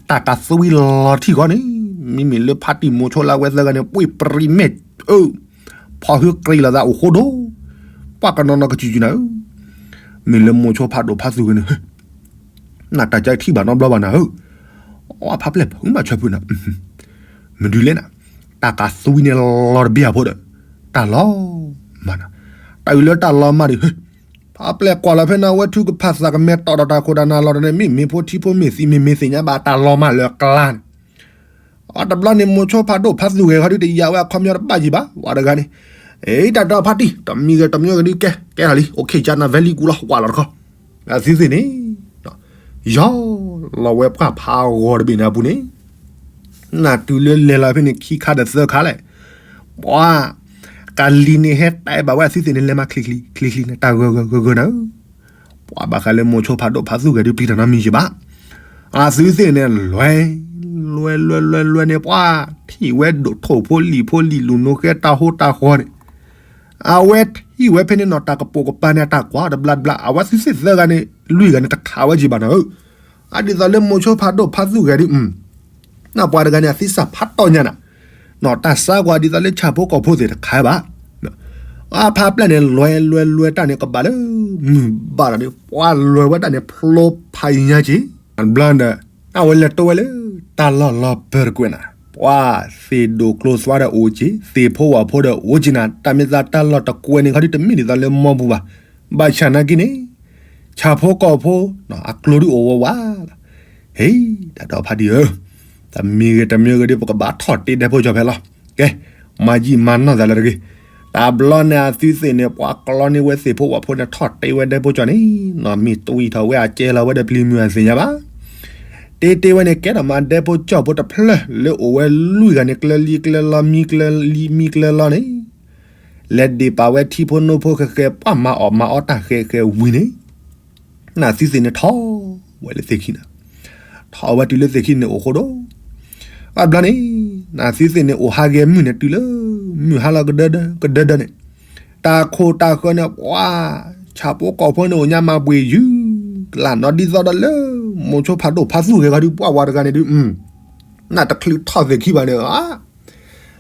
တၢ်ကးသွံလီၤထံၣ်ဃီန့ၣ် မ့မ့ၢ်လၢဖါတံၢ်မိၤဆိလၢအဝဲသၢဂၤန့ၣ် ပှ့ၤပြံၤမဲာ် ဖီၣ်ဟုကရံးလိာ်သးအိၣ်ဃိဒိၣ် ပှၤကနီၤနီၤကစုၤစုၤနၤဧၢ မ့ၢ်လၢမိၤဆိဖးဒိၣ်ဖးသူၣ်ဂဲၤန့ၣ် နတၢ်ကဲထံၣ်ဘၣ်နီတဘျီဘၣ်နၤဧၢ အဖါပျဲၢ်ဖုမၤဆၢဖုနၤ မဒုးလဲၣ်နၤ တၢ်ကးသွံန့ၣ်လီၤတဘ့ၣ်အဖိဒီး တၢ်လီၤမၢ်နၤ တၢ်အုၣ်လၢတၢ်လီၤမၢ်ဒီး ဖါပျဲၢ်ကွၢ်လီၤဖဲန့ၣ် အဝဲထုကဖၣ်သးကမဲတီၣ်ဒီးတၢ်ခိၣ်တၢ်နၢ်လီၤဒီးန့ၣ် မ့ၢ်မ့ၢ်ဖိထံဖိမ့ၢ်သံမ့ၢ်မ့ၢ်သ့ၣ်ညါဘၣ်တၢ်လီၤမၢ်လၢအကျါန့ၣ် အတဘျီန့ၣ် မိၤဆိဖးဒိၣ်ဖးသူၣ်ဂဲၤခီဒုး တယာ်ဝဲအခီပညီတဘၣ်ယံၤဘၣ် ဝဲတဂၤန့ၣ် အ့ တၢ်တီဖါတံၢ် တမံၤဂ့ၤတမံၤဂ့ၤဒုးကဲ ကဲထီၣ်လံ အိၣ်ခ့ၣ်ကၢနၤ very good လီၤ ဝးလီၤတခီ အသုသ့ၣ်န့ၣ် ယီၢ်လီၤဝဲပှၤဖးဂီၤတဘ့ၣ်န့ၣ်အပူၤန့ၣ် နတုၤလၢလဲၤလီၤဖဲန့ၣ် ခံခါဒီးသၢခါလဲၣ် ပှၤ ကးလံၤန့ၣ်ဟဲတဲဘၣ်ဝဲအသုသ့ၣ်န့ၣ် လဲၤမၤချ့ချ့ ချ့ချ့န့ၣ် တၢ်ဂၢၢ်ဂၢၢ်ဂၢၢ်ဂၢၢ်နၤဧၢ ပှၤဘၣ်ဃးလၢမိၤဆိဖးဒိၣ်ဖးသူၣ်ဂဲၤဒုးပျံၤတၢ်နီတမံၤယံၤဘၣ် အသုသ့ၣ်န့ၣ်လွဲ လွဲလွဲလွဲလွဲန့ၣ် ပှၤထံၣ်ဝဲဒိၣ်ထိၣ်ဖိလံာ်ဖိလံာ်လူၤနိဃဲတၢ်ဟိတၢ်ဃီန့ၣ် အဝဲထံၣ်ဝဲဖဲန့ၣ်နီၤ တၢ်ကပိာ်ကပၤန့ၣ် အတၢ်ကွၢ်တဘျါဘျါ အဝဲသုသ့ၣ်သၢဂၤန့ၣ် လွံၢ်ဂၤန့ၣ်တခးဝဲက့ၤဘၣ်နီၤဧၢ, အဒ်သိးလၢမိၤဆိဖးဒိၣ်ဖးသူၣ်ဂဲၤဒုး နပှၤတဂၤန့ၣ် အသံစၢ်ဖးတီၢ်ညါနၤ, နီၢ်တၢ်စါကွၢ်ဒ်သိးလၢဆၣ်ဖိကီၢ်ဖိသ့ၣ်တခါဘၣ်, အဖါပျဲၢ်န့ၣ် လွဲလွဲလွဲတၢ်န့ၣ်ကဘၣ်လၢ မုၢ်ဘၣ်ဒီး ပှၤလွဲဝဲတၢ်န့ၣ် ဖျိဖးယံၤညါက့ၤ, ဘျီဒီး အဝဲလဲၤတိဝဲလၢ တၢ်လီၢ်လီၤပၢၢ်တကွဲးနၤ, ပှၤသ့ၣ်ဒိၣ်ကျိသွါဒီးအိၣ်က့ၤ သ့ၣ်ဖိဝၣ်ဖိဒီးအိၣ်က့ၤနၤ, တၢ်မ့ၢ်သးတၢ်လီၢ်တကွဲးန့ၣ်ခီဒုးတမ့ၢ်ဒ်သိးလၢမီပူၤဘၣ်, ဘၣ်ဆၣ်နာ်က့န့ၣ် ဆၣ်ဖိကီၢ်ဖိ အကျိၤဒုးအိၣ်ဝဲဝါလီၤ, ဟ့ၣ် တၢ်ဒီဖးဒံၣ်ဧၢ, တမံၤဂ့ၤတမံၤဂ့ၤဒုး ပကဘၣ်ထီၣ်တ့ဒဲဖိကၠီၣ်ဖဲလီၤ, ကဲ မၤယံာ်မၤနီၢ်သးလၢတဂ့ၤ, တဘျီန့ၣ်အသုသ့ၣ်န့ၣ် ပှၤကျီန့ၢ်ဝဲသ့ၣ်ဖိဝၣ်ဖိန့ၣ် ထီၣ်တ့ဝဲဒဲဖိကၠီၣ်န့ၣ်, နီၢ်မ့ၢ်တွံၢ်ထီၣ်ဝဲအကဲလီၤဝဲဒီးပျံၤမုၢ်အသ့ၣ်ညါဘၣ်, တ့တ့ဝဲန့ၣ် ကဲထီၣ်မးဒဲဖိကၠီၣ်ဖိတဖျၢၣ်လၢအိၣ်ဝဲလွံၢ်ဂၤန့ၣ် ကျၢၤလံကျၢၤလီၤ မံကျၢၤလံမံကျၢၤလီၤန့ၣ် လဲၤဒ့ၣ်ပာ်ဝဲထံဖိနိဖိဃဲးဃဲး ပှၤမၤအီၣ်မၤအီတၢ်ဃဲးဃဲးဝံၤန့ၣ်, နသုသ့ၣ်န့ၣ်ထီၣ်ဝဲလၢသ့ၣ်ခံန့ၣ်, ထီၣ်ဝဲတုၤလၢသ့ၣ်ခံန့ၣ်အိၣ်ဃိဒီး, ဘၣ်ဘျီန့ၣ် နသုသ့ၣ်န့ၣ်အိၣ်ဟးဂဲၤမုၢ်န့ၣ်တုၤလၢ မုၢ်ဟါလီၤကဒၢဒၢကဒၢဒၢန့ၣ်, တၢ်ခိၣ်တၢ်ဃၢၤန့ၣ် ပှၤ ဆၣ်ဖိကီၢ်ဖိန့ၣ်အိၣ်ညါမၤဘှ့ၣ်ယုၢ်ကလၢ်နီၤ ဒ်သိးဒီးလၢ မိၤဆိဖးဒိၣ်ဖးသူၣ်ဂဲၤဂီၤဒုး ပှၤဝၤတဂၤန့ၣ်ဒုး နတချုးထီၣ်သ့ၣ်ခံဘၣ်န့ၣ်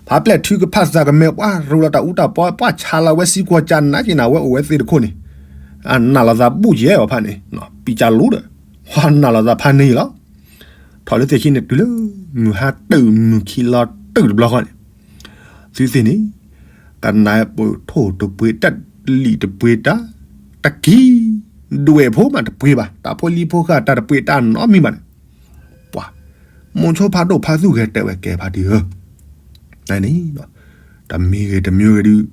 ဖးပျဲၢ်ထုကဖၣ်သးကမဲ ပှၤရူးလီၤတၢ်အူတၢ်ပီ ပှၤဆါလီၤဝဲစံကွီၤကၢ်နးက့ၤနၤ ဝဲအိၣ်ဝဲသ့ၣ်တခိၣ်န့ၣ်, အနၢ်လီၤသးဘူၣ်ယဲၢ်အီၤဖးန့ၣ် ပံကၢ်လူဒီး ပှၤနၢ်လီၤသးဖးန့ၣ်လီၤ, ထီၣ်လၢသ့ၣ်ခံန့ၣ်တုၤလၢ မုၢ်ဟါတုၤမုၢ်ခံလီၤတုၤတဘျီဃီန့ၣ်, သုသ့ၣ်န့ၣ် ကနၢ်ပၢၢ်ထိၣ်တပှ့ၤတၢ်လံာ်တပှ့ၤတၢ် တကံၢ် ဒွဲၣ်ဖိမးတပှ့ၤဘၣ် တၢ်ဖိလံၤဖိဃာ်တၢ်တပှ့ၤတၢ်နီတမံၤဘၣ်န့ၣ်, ပှၤ မိၤဆိဖးဒိၣ်ဖးသူၣ်ဂဲၤတဲဝဲကဲဖးဒံၣ်ဧၢ, န့ၣ် တမံၤဂ့ၤတမံၤဂ့ၤဒုး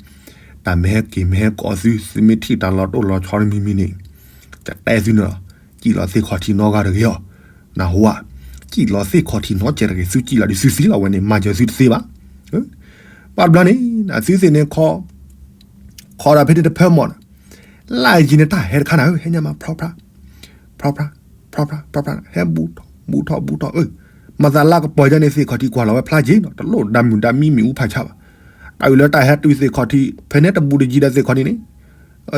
တၢ်မ့ၢ်ဟဲက့ၤမ့ၢ်ဟဲကိးသု သုမ့ၢ်ထံၣ်တၢ်လီၤတိၢ်လီၤဆီတမံၤမံၤန့ၣ် ကတဲသုန့ၣ်လီၤ, စံၣ်လီၤသ့ၣ်ခီၣ်ထံးနီတဂၤတဂ့ၤအီၤ, နၢ်ဟူဧါ, စံၣ်လီၤသ့ၣ်ခီၣ်ထံးနီကဲတဂ့ၤ သုစံၣ်လီၤဒုးသုသံလီၤဝဲန့ၣ် မၤစၢၤသုတသ့ဘၣ်, ဘၣ်ဘျီန့ၣ် နသုသ့ၣ်န့ၣ်ခီ ခီဒီးဖဲန့ၣ်တဖၢမီၢ်န့ၣ်, လၢယံၤန့ၣ်တၢ်ဟဲတခါနၤဧၢ ဟဲညါမး ဖြီဖြါ ဖြီဖြါ ဖြီဖြါ ဖြီဖြါ ဟဲဘူးထီၣ်ဘူးထီၣ်အၢ, မၤသးလၢကပီၤယဲန့ၣ် သ့ၣ်ခီၣ်ထံးကွၢ်လီၤဝဲဖျါက့ၤနီၤ တလိၣ်ဒၣ်မုၢ်ဒၣ်မံမ့ၣ်အူဖးဆါဘၣ်, တၢ်အုၣ်လၢတၢ်ဟဲတုၤသ့ၣ်ခီၣ်ထံး ဖဲန့ၣ်တဘူးတယံၤဒီးသ့ၣ်ခီၣ်ထံးန့ၣ်,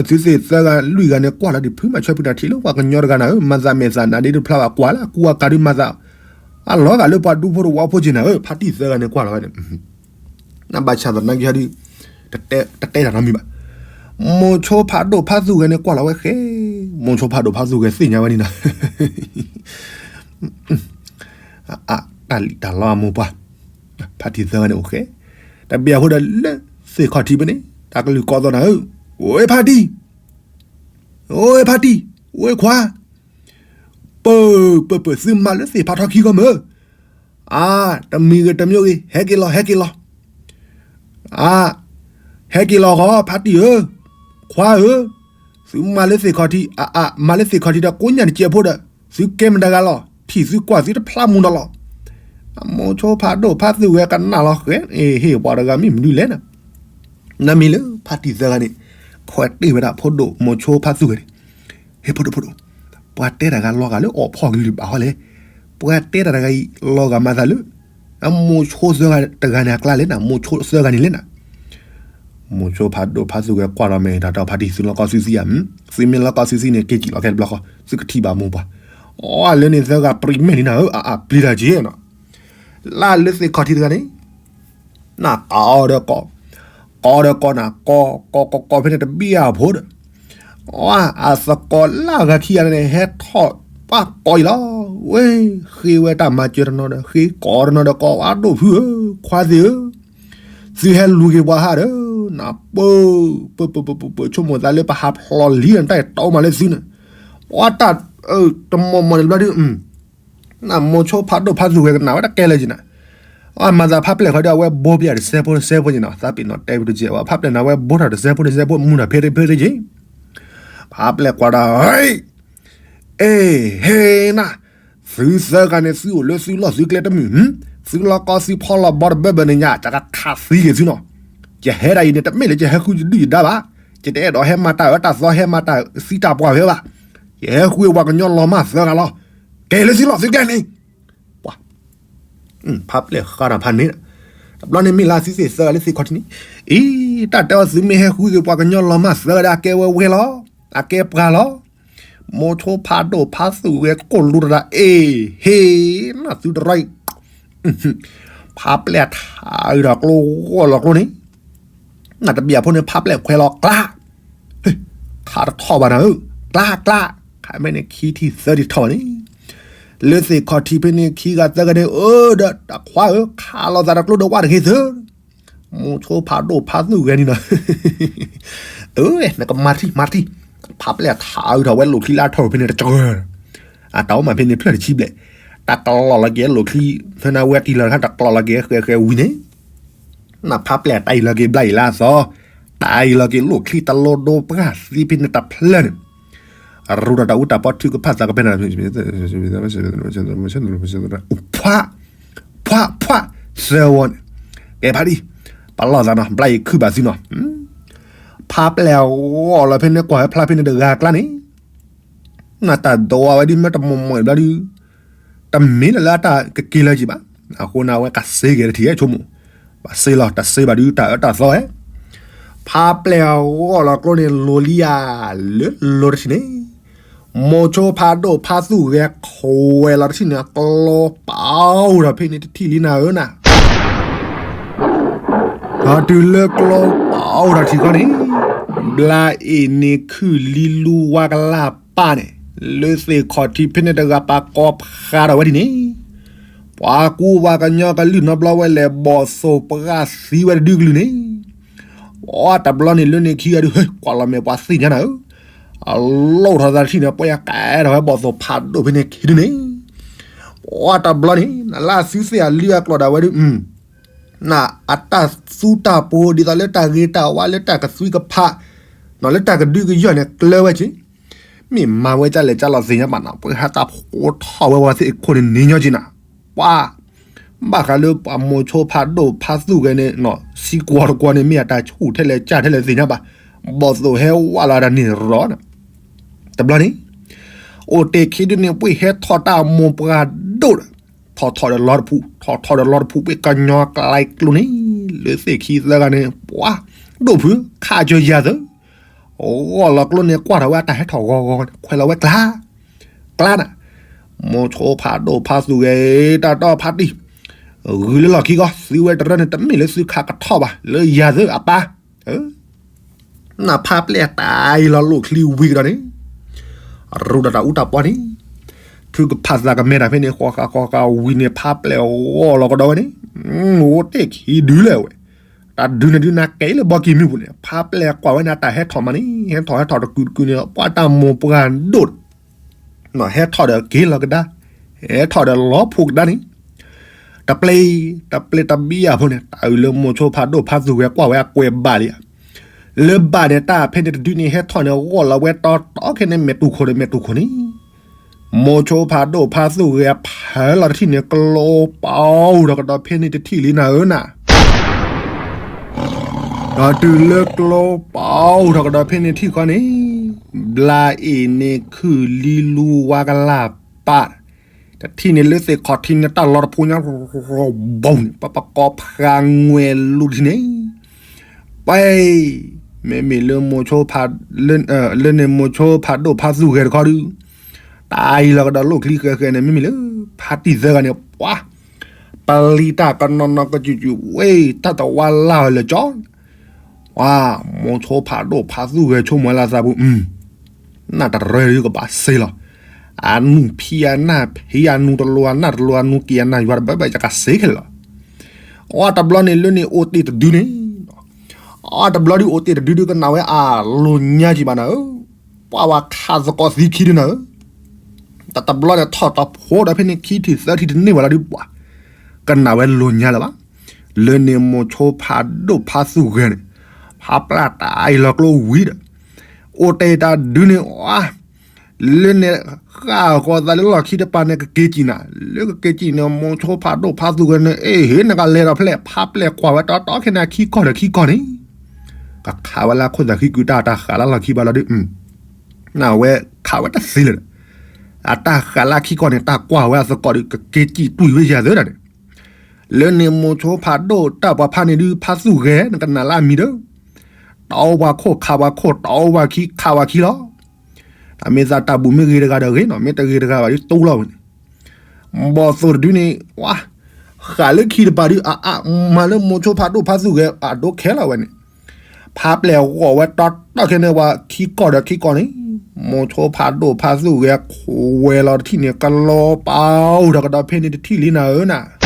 သုသ့ၣ်သၢဂၤလွံၢ်ဂၤန့ၣ်ကွၢ်လီၤဒံးဖုမၤဆၢဖုနၤထံၣ်လၢပှၤကညီတဂၤနၤဧၢ မၤသးမဲာ်သးနၤဒ်တဖျါဘၣ်ကွၢ်လၢအကူအကၤဒုးမၤသး, အလီၤဂာ်လၢပှၤဒူဖိတဝီဖိက့ၤနၤဧၢ ဖါတံၢ်သၢဂၤန့ၣ်ကွၢ်လီၤဝဲန့ၣ် နဘၣ်ဆၣ်သနာ်က့ဟီဒုး, တတဲတၢ်နီတမံၤဘၣ်. မိၤဆိဖးဒိၣ်ဖးသူၣ်ဂဲၤန့ၣ်ကွၢ်လီၤဝဲဃဲ, မိၤဆိဖးဒိၣ်ဖးသူၣ်ဂဲၤသ့ၣ်ညါဝဲန့ၣ်နီၤ, တၢ်လံၣ်တၢ်လီအမိၢ်ပှၢ်, ဖါတံၢ်သၢဂၤန့ၣ်အိၣ်ဃဲ, တဘျီအဃိဒီးလၢသ့ၣ်ခီၣ်ထံးဖဲန့ၣ် တၢ်ကလုၢ်ကိးသီၣ်နၤဧၢ, အိၣ်ဖါတံၢ်, အိၣ်ဖါတံၢ်, အိၣ်ခွါ ပၢၢ်ပၢၢ်ပၢၢ် သုမၤလၢသ့ၣ်ဖးထီခံဂီၢ်မၢ်, အါ, တမံၤဂ့ၤတမံၤဂ့ၤ ဟဲက့ၤလီၤ ဟဲက့ၤလီၤ, အါ, ဟဲက့ၤလီၤဂီၤ ဖါတံၢ်ဧၢ, ခွါဧၢ, သုမၤလၢသ့ၣ်ခီၣ်ထံး အါအါ မၤလၢသ့ၣ်ခီၣ်ထံးဒီးကိးညၣ်တစဲးဖိဒီး သုကဲမတၤဂၤလီၤ, ထံၣ်သုကွၢ်သုတဖျါမူဒီးလီၤ. မိၤဆိဖးဒိၣ်ဖးသူၣ်ဂဲၤကနၣ်လီၤဃဲ, ဟ့ၣ်ပှၤတဂၤမ့ၢ်မနုၤလဲၣ်နၤ, နမ့ၢ်လၢဖါတံၢ်သၢဂၤန့ၣ် ခွဲးတ့ၢ်ဝဲဒၣ်ဖိဒိၣ်မိၤဆိဖးသူၣ်ဂဲၤန့ၣ်, ဟ့ၣ်ဖိဒိၣ်ဖိဒိၣ်, ပှၤတဲတၢ်ဂၤလီၤဂာ်လၢအီၣ်ဖီၣ်ကလုၢ်ဘၣ်ဟီလဲၣ်, ပှၤတဲတၢ်တဂၤအံၤ လီၤဂာ်မၤသးလၢ အမိၤဆိသၢဂၤတဂၤန့ၣ်အကျါလဲၣ်နၤ, မိၤဆိသၢဂၤန့ၣ်လဲၣ်နၤ. မိၤဆိဖးဒိၣ်ဖးသူၣ်ဂဲၤကွၢ်လီၤမဲာ်တၢ်တီဖါတံၢ် သုလီၤကီသုသံဧါ, သုမ့ၢ်လီၤကီသုသံန့ၣ် က့ၤစံၣ်လီၤခဲတဘျီဃီ သုကထံၣ်ဘၣ်မိၢ်ပှၢ်, အီလၢန့ၣ်သၢဂၤပြံမဲာ်လံနၤဧၢ, အအပျံၤတၢ်က့ၤနီၤ, လၢလၢသ့ၣ်ခီၣ်ထံးတဂၤန့ၣ် နကိးဒီးကိး, ကိးဒီးကိးနၤ, ကိးကိးကိးကိးဖဲန့ၣ်တဘံၣ်အဖိဒီး, အသကိးလၢအဂၤခံဂၤန့ၣ် ဟဲထီၣ်ပှၤကိးအံၤလီၤ, ဝဲ, ဃ့ဝဲတၢ်မၤစၢၤတနီၤဒီး ဃ့ကိးတနီၤဒီးကိး အဒိၣ်ဖုဧၢ, ခွါသ့ၣ်ဧၢ, သုဟဲလူၤက့ၤပှၤဟးဒီး, နပၢၢ်, ပၢၢ်ပၢၢ်ပၢၢ်ပၢၢ် ဆိကမိၣ်သးလၢပဟးဖျိးလံနတၢ်အဲၣ်တီမးလၢသုန့ၣ်, ပှၤတၢ်, တမီၢ်မီၢ်န့ၣ်ဘျီဒုး နမိၤဆိဖးဒိၣ်ဖးသူၣ်ဂဲၤကနၣ်ဝဲတၢ်ကဲလၢက့ၤနၤ, အမၤသးဖါပျဲၢ်ခီဒီး အဝဲဘိပယၣ်တစဲးဖိတစဲးဖိက့ၤနီၤ, သးပ့ၤနီၣ်တဲဝဲတကဲးဝဲ ဖါပျဲၢ်န့ၣ် အဝဲဘိထီၣ်တစဲးဖိတစဲးဖိ မူထီၣ်ဖဲတဖဲတက့ၤ, ဖါပျဲၢ်ကွၢ်ဒီး, အ့, ဟ့နၤ, သုသၢဂၤန့ၣ် သုအိၣ်လၢသုလီၢ်သုကျဲတမုာ်, သုလီၤကီသုဖီလီၤဘီတဘၢဘၢန့ၣ်ညါ ယကခးသံက့ၤသုနီၤ, ယဟဲဒၣ်အံၤန့ၣ် တမ့ၢ်လၢယဟဲဃုယဒုၣ်ယဒါဘၣ်, ယတအဲၣ်ဒိးဟဲမၤတၢ်အၢတၢ်သီ ဟဲမၤတၢ်သံတၢ်ပှၢ်ဝဲဘၣ်, ယဟဲဃုပှၤကညီလီၤမၢ်သၢဂၤလီၤ, က့ၤလၢသုလီၢ်သုကျဲန့ၣ်, ပှၤ ဖါပျဲၢ်ဃါတၢ်ဖးန့ၣ်, တဘျီန့ၣ်မ့ၢ်လၢသုသ့ၣ်သၢဂၤလၢသ့ၣ်ခီၣ်ထံးန့ၣ်, အံၤ တၢ်တဲအီၤသုမ့ၢ်ဟဲဃုက့ၤပှၤကညီလီၤမၢ်သၢဂၤဒီး အကဲဝဲဝဲလီၤ, အကဲပှၤလီၤ. မိၤဆိဖးဒိၣ်ဖးသူၣ်ဂဲၤကိၢ်လူၤတဒၣ် အ့ၣ် ဟ့ၣ် နသုတရီအံၤ, ဖါပျဲၢ်ထးအုးထီၣ်ကျိဂီၢ်လီၤကျိန့ၣ်, နတဘၣ်အဖိန့ၣ် ဖါပျဲၢ်ခွဲးလီၤကျါ, ခးတထီၣ်ဘၣ်နၤဧၢ, ကျါကျါ, ခးမ့ၢ်န့ၣ်ခံထံၣ်သၢထံၣ်ထီၣ်ဘၣ်န့ၣ်, လၢသ့ၣ်ခီၣ်ထံးဖဲန့ၣ်ခံဂၤသၢဂၤန့ၣ် အၢ ဒီးတခွါဧၢ ခးလိာ်သးဒီးကျိဒီးဝၣ်တဂ့ၤသၢ မိၤဆိဖးဒိၣ်ဖးသူၣ်ဂဲၤန့ၣ်နီၤ, အၢ နကမၤထံၣ်မၤထံၣ်, ဖါပျဲၢ်ထးအုးထီၣ်ဝဲလိာ်ချံလၢအထီၣ်ဖဲန့ၣ်တကၢၢ်, အတၢ်အိၣ်မးဖဲန့ၣ်ဖျၢၣ်တဆံဘျဲၣ်, တၢ်ကလီၤလီၤက့ၤလိာ်ချံ, ဖဲန့ၣ်ဝဲတံၢ်လီၤတၢ်ကလီၤလီၤက့ၤဃဲဃဲဝံၤန့ၣ် နဖါပျဲၢ်တၢ်အံၤလီၤက့ၤဘျါအံၤလၢအသီ, တၢ်အံၤလီၤက့ၤလိာ်ချံတလိဒိပှၢ်သံဖဲန့ၣ်တဖျၢၣ်န့ၣ်, ရူးတၢ်တၢ်အူတၢ်ပီထုကဖၣ်သးကပဲၢ်နၤ, ဖှး, ဖှး, ဖှး, သၢဝီန့ၣ်, ကဲဖါတံၢ်, ပလီၢ်သးနီၤ ဘျါအံၤခုၣ်ဘၣ်သုနီၤ, ဖါပျဲၢ်အဂီၢ်လီၤဖဲန့ၣ်ကွၢ်ဝဲဖျါဖဲန့ၣ်တဂၤကျါန့ၣ်, နတၢ်ဒိးဝဲဒုးမ့ၢ်တမီၢ်မီၢ်ဘျါဒုး တမ့ၢ်လၢလၢအတၢ်ကက့ၤလၢက့ၤဘၣ်, အဃိန့ၣ် အဝဲကစ့က့ၤတထံၣ်ဆိကမိၣ်, ဘၣ်စ့လီၤ တစ့ဘၣ်ဒုးတၢ်အၢတၢ်သီဝဲ, ဖါပျဲၢ်အဂီၢ်လီၤကျိန့ၣ် လိၤလံဧါ, လၢလိၤတထံၣ်န့ၣ်, မိၤဆိဖးဒိၣ်ဖးသူၣ်ဂဲၤခွဲးလီၤတထံၣ်န့ၣ် ကျိပာ်အိၣ်ထီၣ်ဖဲန့ၣ်တထံၣ်လံနၤဧၢနၤ ဒီးတုၤလၢကျိပာ်အိၣ်ထီၣ်ထံၣ်ခီန့ၣ်, ဘျါအ့ၣ်န့ၣ်ခုၣ်လံလူဝါကလၢ်ပၢ်န့ၣ်, လၢသ့ၣ်ခီၣ်ထံးဖဲန့ၣ်တဂၤပာ်ကီဖးထီၣ်ဝဲဒ်န့ၣ်, ပှၤကူပှၤကညီကလုၢ်နီတဘျီဝဲလဲၤဘီၣ်သိၣ်ပှၢ်သံဝဲတဒုကလုာ်န့ၣ်, ပှၤတဘျီန့ၣ်လၢန့ၣ်ခံဂၤဒုး ဟဲကွၢ်လီၤမဲာ်ပှၤသ့ၣ်ညါနၤဧၢ, အလိၣ်ထီၣ်သးတထံၣ်န့ၣ် ပှၤယကဲထီၣ်ဝဲဘီၣ်သိၣ်ဖးဒိၣ်ဖဲန့ၣ်ခံဒုန့ၣ်, ပှၤတဘျီန့ၣ် နလၢအသုသ့ၣ်အလုၢ်အကျိၤဒၣ်ဝဲဒုး နအတၢ်သူတၢ်ပှိၤဒ်သိးလၢတၢ်ဂ့ၤတၢ်ဝါလၢတၢ်ကသွံကဖး, နီၢ်လၢတၢ်ကဒုကယီၢ်န့ၣ်ကျၢၤဝဲက့ၤ, မ့ၢ်မၤဝဲဒ်လဲၣ်ဒ်လဲၣ်သ့ၣ်ညါဘၣ်နီၤ, ပှၤဟဲတၢ်ဖိးထီၣ်ဝဲပှၤသ့ၣ်ခိၣ်န့ၣ်န့ၣ်ညီက့ၤနၤ, ပှၤ ဘၣ်ဃးလၢပှၤမိၤဆိဖးဒိၣ်ဖးသူၣ်ဂဲၤန့ၣ်နီၤ, စံကွီၤတကွီၤန့ၣ်မ့ၢ်အတၢ်ဆူၣ်ထဲလဲၣ်ကၢ်ထဲလဲၣ်သ့ၣ်ညါဘၣ်, ဘီၣ်သိၣ်ဟဲဝးလီၤတၢ်န့ၣ်ရီၤနၤ, တဘျီန့ၣ် အိၣ်တ့ၢ်ခံဒုန့ၣ် ပှ့ၢ်ဟဲထီၣ်တၢ်မိၢ်ပှၢ်ဒိၣ်ဒီး, ထီၣ်ထီၣ်ဒီးလီတဖု, ထီၣ်ထီၣ်ဒီးလီတဖု ပှ့ၢ်ကညီကလါကျိန့ၣ်, လၢသ့ၣ်ခံသၢဂၤန့ၣ် ပှၤဒိၣ်ဖုခးစၢၤယၤသၢ, ဂီၢ်လီၤကျိန့ၣ် ကွၢ်ထီၣ်ဝဲအတၢ်ဟဲထီၣ်ဂီၤဂီၤန့ၣ် ခွဲးလီၤဝဲကျါ, ကျါနၤ, မိၤဆိဖးဒိၣ်ဖးသူၣ်ဂဲၤ တၢ်တီဖးတံၢ်, ဂုာ်လၢလီၢ်ခံဂီၢ် သုဝဲတရၢန့ၣ် တမ့ၢ်လၢသုခးကထီၣ်ဘၣ် လၢယၤသၢအပၢ် နဖါပျဲၢ်တၢ်အံၤလီၤလိၣ်ချံဝံၤကဒီးန့ၣ်, ရူးဒီးတၢ်အူတၢ်ပီန့ၣ်, ထုကဖၣ်သးကမဲတၢ်ဖဲန့ၣ် ဃီဃာ်ဃီဃာ်ဝံၤန့ၣ် ဖါပျဲၢ်ဂီၢ်လီၤကဒီးဝဲန့ၣ်, အိၣ်တ့ၢ်ခံဒုလၢဝဲ, တၢ်ဒုန့ၣ်ဒုနၤကဲလၢဘီကံၤမုၢ်ပူၤန့ၣ် ဖါပျဲၢ်ကွၢ်ဝဲန့ၣ် တၢ်ဟဲထီၣ်မးန့ၣ် ဟဲထီၣ်ဟဲထီၣ်တကုာ်တကုာ်န့ၣ် ပှၤတၢ်မိၢ်ပှၢ်ဒိၣ် ဟဲထီၣ်ဒီးက့ၤလီၤကဒါ, ဟဲထီၣ်ဒီးလီၤဖိကဒါန့ၣ်, တပျ့ၤ, တပျ့ၤတဘံၣ်အဖိန့ၣ် တၢ်အုၣ်လၢမိၤဆိဖးဒိၣ်ဖးသူၣ်ဂဲၤကွၢ်ဝဲအကွဲးဘၣ်လံဧါ, လၢဘၣ်န့ၣ် တၢ်ဖဲန့ၣ်တဒုန့ၣ် ဟဲထီၣ်န့ၣ် ဂီၢ်လီၤဝဲတီတီခဲန့ၣ် မဲာ်တူၢ်ခိၣ်န့ၣ် မဲာ်တူၢ်ခိၣ်န့ၣ်, မိၤဆိဖးဒိၣ်ဖးသူၣ်ဂဲၤဖးလီၤတထံၣ်န့ၣ် ကျိပာ်အိၣ်ထီၣ်ကဒီးဖဲန့ၣ်တထံၣ်လံနၤဧၢနၤ ဒီးတုၤလၢကျိပာ်အိၣ်ထီၣ်ကဒီးဖဲန့ၣ်ထံၣ်ဃီန့ၣ်, ဘျါအ့ၣ်န့ၣ်ခုၣ်လံလူဝါကလၢ်ပၢ်, တထံၣ်န့ၣ်လၢသ့ၣ်ခီၣ်ထံးန့ၣ် တၢ်လီတဖိညါ ဘီန့ၣ် ပပကိးဖးငွဲၣ်လူၤတထံၣ်န့ၣ်, ပှၤ မ့မ့ၢ်လၢမိၤဆိဖး, လၢန့ၣ်မိၤဆိဖးဒိၣ်ဖးသူၣ်ဂဲၤတခီဒုး, တၢ်အံၤလီၤကဒီးလိၣ်ချံဃဲဃဲန့ၣ် မ့မ့ၢ်လၢ ဖါတံၢ်သၢဂၤန့ၣ် ပှၤ ပလံၤတၢ်ကနီၤနီၤကစူၣ်စူၣ် ဝဲ တၢ်တဝါလၢ်ဝဲလၢကၠီ, ပှၤ မိၤဆိဖးဒိၣ်ဖးသူၣ်ဂဲၤဆိကမိၣ်လၢသးပူၤ, နၢ်တရၢဒုးကဘၣ်စ့လီၤ, အနူၢ်ဖံးအနၢ်ဖံးအနူၢ်တလိၤအနၢ်တလိၤအနူၢ်က့ၤအနၢ်ယွၤတဘၣ်ဘၣ်ယကစ့ခဲလၢာ်လီၤ, အတဘျီန့ၣ်လၢန့ၣ်အိၣ်တ့ၢ်တဒုန့ၣ်, အတဘျီဒုးအိၣ်တ့ၢ်တဒုဒုးကနၣ်ဝဲအလိၤညါကံဘၣ်နၤဧၢ, ပှၤဝဲခးသကိးသံခံဒုနၤဧၢ, တတဘျီန့ၣ်ထီၣ်တဖိဒီးဖဲန့ၣ်ခံထံၣ်သၢထံၣ်တန့ၢ်ဝဲလီၤဒုးပှၤ, ကနၣ်ဝဲလိၤညါလၢၤဘၣ်, လၢန့ၣ်မိၤဆိဖးဒိၣ်ဖးသူၣ်ဂဲၤန့ၣ်, ဖါပျဲၢ်တၢ်အံၤလီၤကျိဝံၤဒီး, အိၣ်တ့ၢ်တၢ်ဒုန့ၣ်အီၤ လၢန့ၣ်ဃၣ်ဃီသးလၢလီၢ်ခံတပၤန့ၣ်ကက့ၤစံၣ်နၤ, လၢကက့ၤစံၣ်န့ၣ် မိၤဆိဖးဒိၣ်ဖးသူၣ်ဂဲၤန့ၣ် အ့ၣ် ဟ့ၣ်နကလဲၤဒီးဖဲလဲၣ် ဖါပျဲၢ်ကွၢ်ဝဲတီတီခဲန့ၣ်ခံကီၢ်ဒီးခံကီၢ်န့ၣ်, ကခးဝဲလၢခိၣ်သးခံကုတၢ်တၢ်ဃးလၢလီၢ်ခံဘၣ်လီၤဒုး, နဝဲခးဝဲတသ့လၢၤ, အတၢ်ဃးလၢခံကီၢ်န့ၣ် တၢ်ကွၢ်ဝဲအသကိးဒီး ကက့ၤစံၣ်တွံၢ်ဝဲယၤသၢဒၣ်န့ၣ်, လၢန့ၣ်မိၤဆိဖးဒိၣ်တၢ်ပှၤဖးန့ၣ်ဒုး ဖးသူၣ်ဂဲၤ နကနၣ်လၢအမံၤဒီး တအိၣ်ပှၤခိၣ်ခးပှၤခိၣ် တအိၣ်ပှၤခံခးပှၤခံလီၤ. အမ့ၢ်သးတၢ်ဘူးမ့ၢ်ဂ့ၤတဂၤဒီးဂ့ၤနီၤ, မ့ၢ်တဂ့ၤတဂၤဘၣ်ဒုးတူလီၤဝဲန့ၣ်. ဘီၣ်သိၣ်တဒုန့ၣ် ဝါ ဃးလၢခံတပၤဒုး အအါမၤလၢမိၤဆိဖးဒိၣ်ဖးသူၣ်ဂဲၤအဒိခဲလီၤဝဲန့ၣ်. ဖးပျဲၢ်ဂီၢ်ဝဲတီတီခဲန့ၣ် ပှၤခံကီၢ်ဒီးခံကီၢ်န့ၣ် မိၤဆိဖးဒိၣ်ဖးသူၣ်ဂဲၤခွဲးလီၤတထံၣ်န့ၣ် ကလီၤပာ်အိၣ်ဒီးကဒီးဖဲန့ၣ်တထံၣ်လံနၤဧၢနၤ.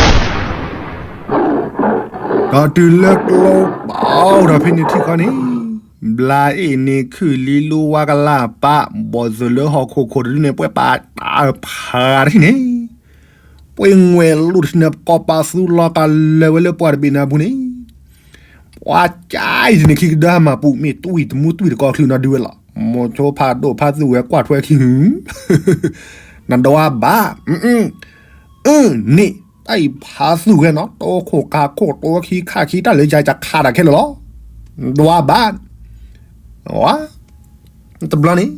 ဒီးတုၤလၢကလီၤပာ်အိၣ်ဒီးဖဲန့ၣ်ထံၣ်ခီန့ၣ် ဘျါအ့ၣ်န့ၣ်ခုၣ်လံလူဝါကလၢ်ပၢ် ဘီၣ်သိၣ်လၢဟီၣ်ခိၣ်ခိၣ်တဒုန့ၣ် ပှဲၤပာ်တၢ်ဖးတထံၣ်န့ၣ် ပှဲၤငွဲၣ်လိၣ်တထံၣ်န့ၣ် ကီၢ်ပာ်သူလီၤကလၢာ်ဝဲလၢပှၢ်တဘ့ၣ်န့ၣ်အပူၤန့ၣ် ပှၤကၢ်အံၤန့ၣ် ခံကဒၢဟးမၤပူၤ မ့ၢ်တွံၢ်တမူတွံၢ်တကီၢ်ချုးနီၤဒုးဝဲလီၤ. မိၤဆိဖးဒိၣ်ဖးသူၣ်ဂဲၤကွၢ်ထွဲခံ နဒွးဘၣ် အၢ န့ၣ် တၢ်အံၤဖးသူၣ်ဂဲၤနီၤ တိခိၣ်ခးခိၣ်တိခံခါခံတၢ်လၢယၤကခးတၢ်ခဲလၢာ်လီၤ. နဒွးဘၣ် ဝါ တဘျီန့ၣ်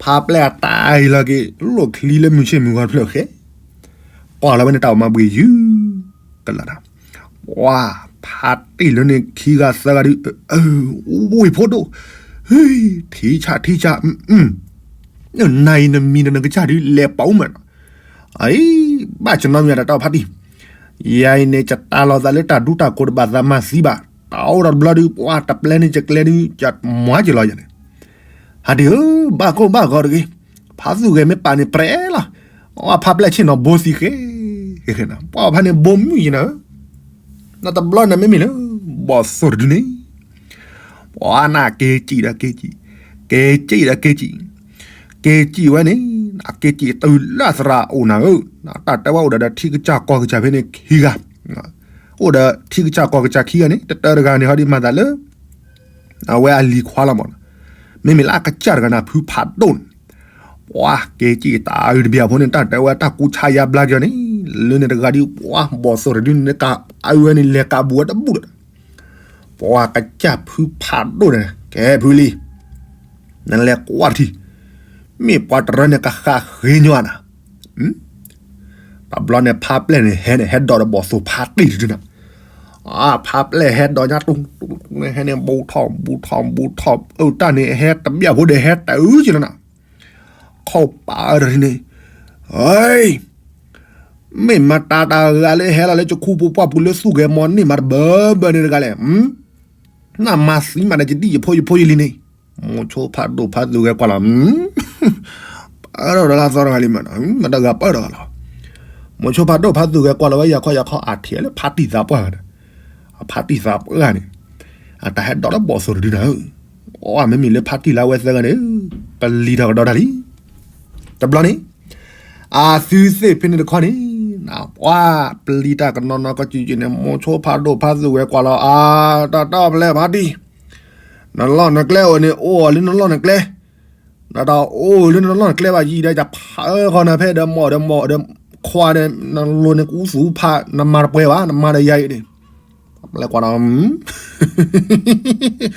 ဖးပျဲၢ်အတၢ်အံၤလီၤက့ၤ လိၣ်ချံလၢမုၢ်ဆ့ၣ်မုၢ်ဂီၤတဖျၢၣ်ဃဲ ကွၢ်လီၤဝဲန့ၣ်တၢ်အိၣ်မးဘှံးယုၢ် ကလၢာ်ဒီး ပှၤဖးတံၢ်လၢန့ၣ်ခံဂၤသၢဂၤဒုး ဝ့ၢ်ဖိဒိၣ် ထံဆးထံဆး နၤအံၤနမံၤဒီးနကစၢ်ဒုးလဲၤပာ်အူမးနီၤ အံၤ ဘၣ်ဆၢနီတမံၤတၢ်တီဖးတံၢ် ယၤအံၤန့ၣ် ယတၢ်လီၤသးလၢတၢ်ဒူတၢ်ကိးတဘၣ်သးမၤသံဘၣ် တၢ်အိၣ်ဒီးတဘျီဒုး ပှၤတပျဲန့ၣ်ယကျဲဒုး ယမွၤက့ၤလီၤယၤန့ၣ် ဟးတံၢ်ဧၢ ဘၣ်ကိၢ်ဘၣ်ဂီၤတဂ့ၤ ဖးသူၣ်ဂဲၤမ့ၢ်ပာ်န့ၣ်ပြဲလီၤ အဖးပျဲၢ်ဆ့ၣ်နီၤဘိသံဃဲ ပှၤဖးန့ၣ်ဘိမုၢ်ယၤနၤဧၢ နတဘျီန့ၣ်မ့မ့ၢ်လၢ ဘီၣ်သိၣ်တဒုန့ၣ် ပှၤနက့ၤစံၣ်ဒီးက့ၤစံၣ် က့ၤစံၣ်ဒီးက့ၤစံၣ် က့ၤစံၣ်ဝဲန့ၣ် က့ၤစံၣ်တုၤလၢသရၣ်အိၣ်နၤဧၢ တၢ်တဲဝဲအိၣ်ဒီးထံကစၢ်ကီၢ်ကစၢ်ဖဲန့ၣ်ခံဂၤ အိၣ်ဒီးထံကစၢ်ကီၢ်ကစၢ်ခံဂၤန့ၣ် တတၢတဂၤန့ၣ် ဟီဒ်မၤသးလၢ အဝဲအလံၤခွါလီၤမး မ့မ့ၢ်လၢအကစၢ်တဂၤန့ၣ် ဖုဖးဒိၣ်န့ၣ် ပှၤက့ၤစံၣ်တၢ်အုးတဘျီဖိန့ၣ် တၢ်တဲဝဲတၢ်ကူဆါယါဘျါက့ၤအီၤန့ၣ် လၢန့ၣ်တဂၤဒုး ပှၤဘီၣ်သိၣ်တဒုန့ၣ် ကအုးဝဲန့ၣ် လဲၤကးဘူးဝဲတဘူးဒီး ပှၤကစၢ်ဖုဖးဒိၣ်န့ၣ် ကဲဖုလံ နလဲၤကွၢ်တထံၣ် မ့ၢ်ပှၤတရၢန့ၣ်ကဃးဃ့ညီနၤ တဘျီန့ၣ် ဖးပျဲၢ်န့ၣ် ဟဲန့ၣ် ဟဲဒိးဒီးဘီၣ်သိၣ်ဖးတံၢ်တဒုနၤ ဖးပျဲၢ်ဟဲဒိးညါတူ ဟဲန့ၣ် ဘူးထီၣ်ဘူးထီၣ်ဘူးထီၣ် အုၣ်တၢ်န့ၣ် ဟဲတဘျီဖိဒီးဟဲတအုးက့ၤလီၤနၤ ခီၣ်ပာ်အၢတထံၣ်န့ၣ် မ့ၢ်မတၤတဂၤလၢဟဲလီၤလၢယခူပူၤပှၢ်ပူၤလၢသူၣ်ဂဲၤမီၤန့ၢ်မးတဘၢဘၢန့ၣ်တဂၤလဲၣ် နမၤသံမးဒီးယဒံၣ်ယဖိယဖိယလံၤန့ၣ် မိၤဆိဖးဒိၣ်ဖးသူၣ်ဂဲၤကွၢ်လီၤ ပၢၢ်ထီၣ်ဒီးလၢအသီတဂၤလံမးနီၤ မတၤဂၤပၢၢ်ထီၣ်လီၤ မိၤဆိဖးဒိၣ်ဖးသူၣ်ဂဲၤကွၢ်လီၤဝဲ ယၤခီယၤခီအထံၣ်လၢဖးတံၢ်သးပှၢ်ဂၤဒီး အဖးတံၢ်သးပှၢ်ဂၤန့ၣ် အတၢ်ဟဲဒိးလၢဘီၣ်သိၣ်တဒုနၤဧၢ အမ့မ့ၢ်လၢဖးတံၢ်လၢအဝဲသၢဂၤန့ၣ် ပလံၤထီၣ်ကဒီးတၢ်လံ တဘျီန့ၣ် အသုသ့ၣ်ဖဲန့ၣ်တခီန့ၣ် ပှၤပလံၤတၢ်ကနီၤနီၤကစူၤကစူၤန့ၣ် မိၤဆိဖးဒိၣ်ဖးသူၣ်ဂဲၤကွၢ်လီၤ အတၢ်တီဖဲလဲၣ်ဖးတံၢ် နလီၢ်နကျဲအိၣ်န့ၣ် အိၣ်အီၤလၢနလီၢ်နကျဲ နတအိၣ်လၢနလီၢ်နကျဲဘၣ် ယံာ်ဒီးယဖးအၢဃီနၤဖဲဒီးမိၢ်ဒီးမိၢ်ဒီးခွါဒီး နလိၤန့ၣ်ကဦးသူဖး နမၤတပှဲၤဘၣ် နမၤဒီးယၤအံၤန့ၣ် လဲၤကွၢ်ဒီး ဖးဒိၣ်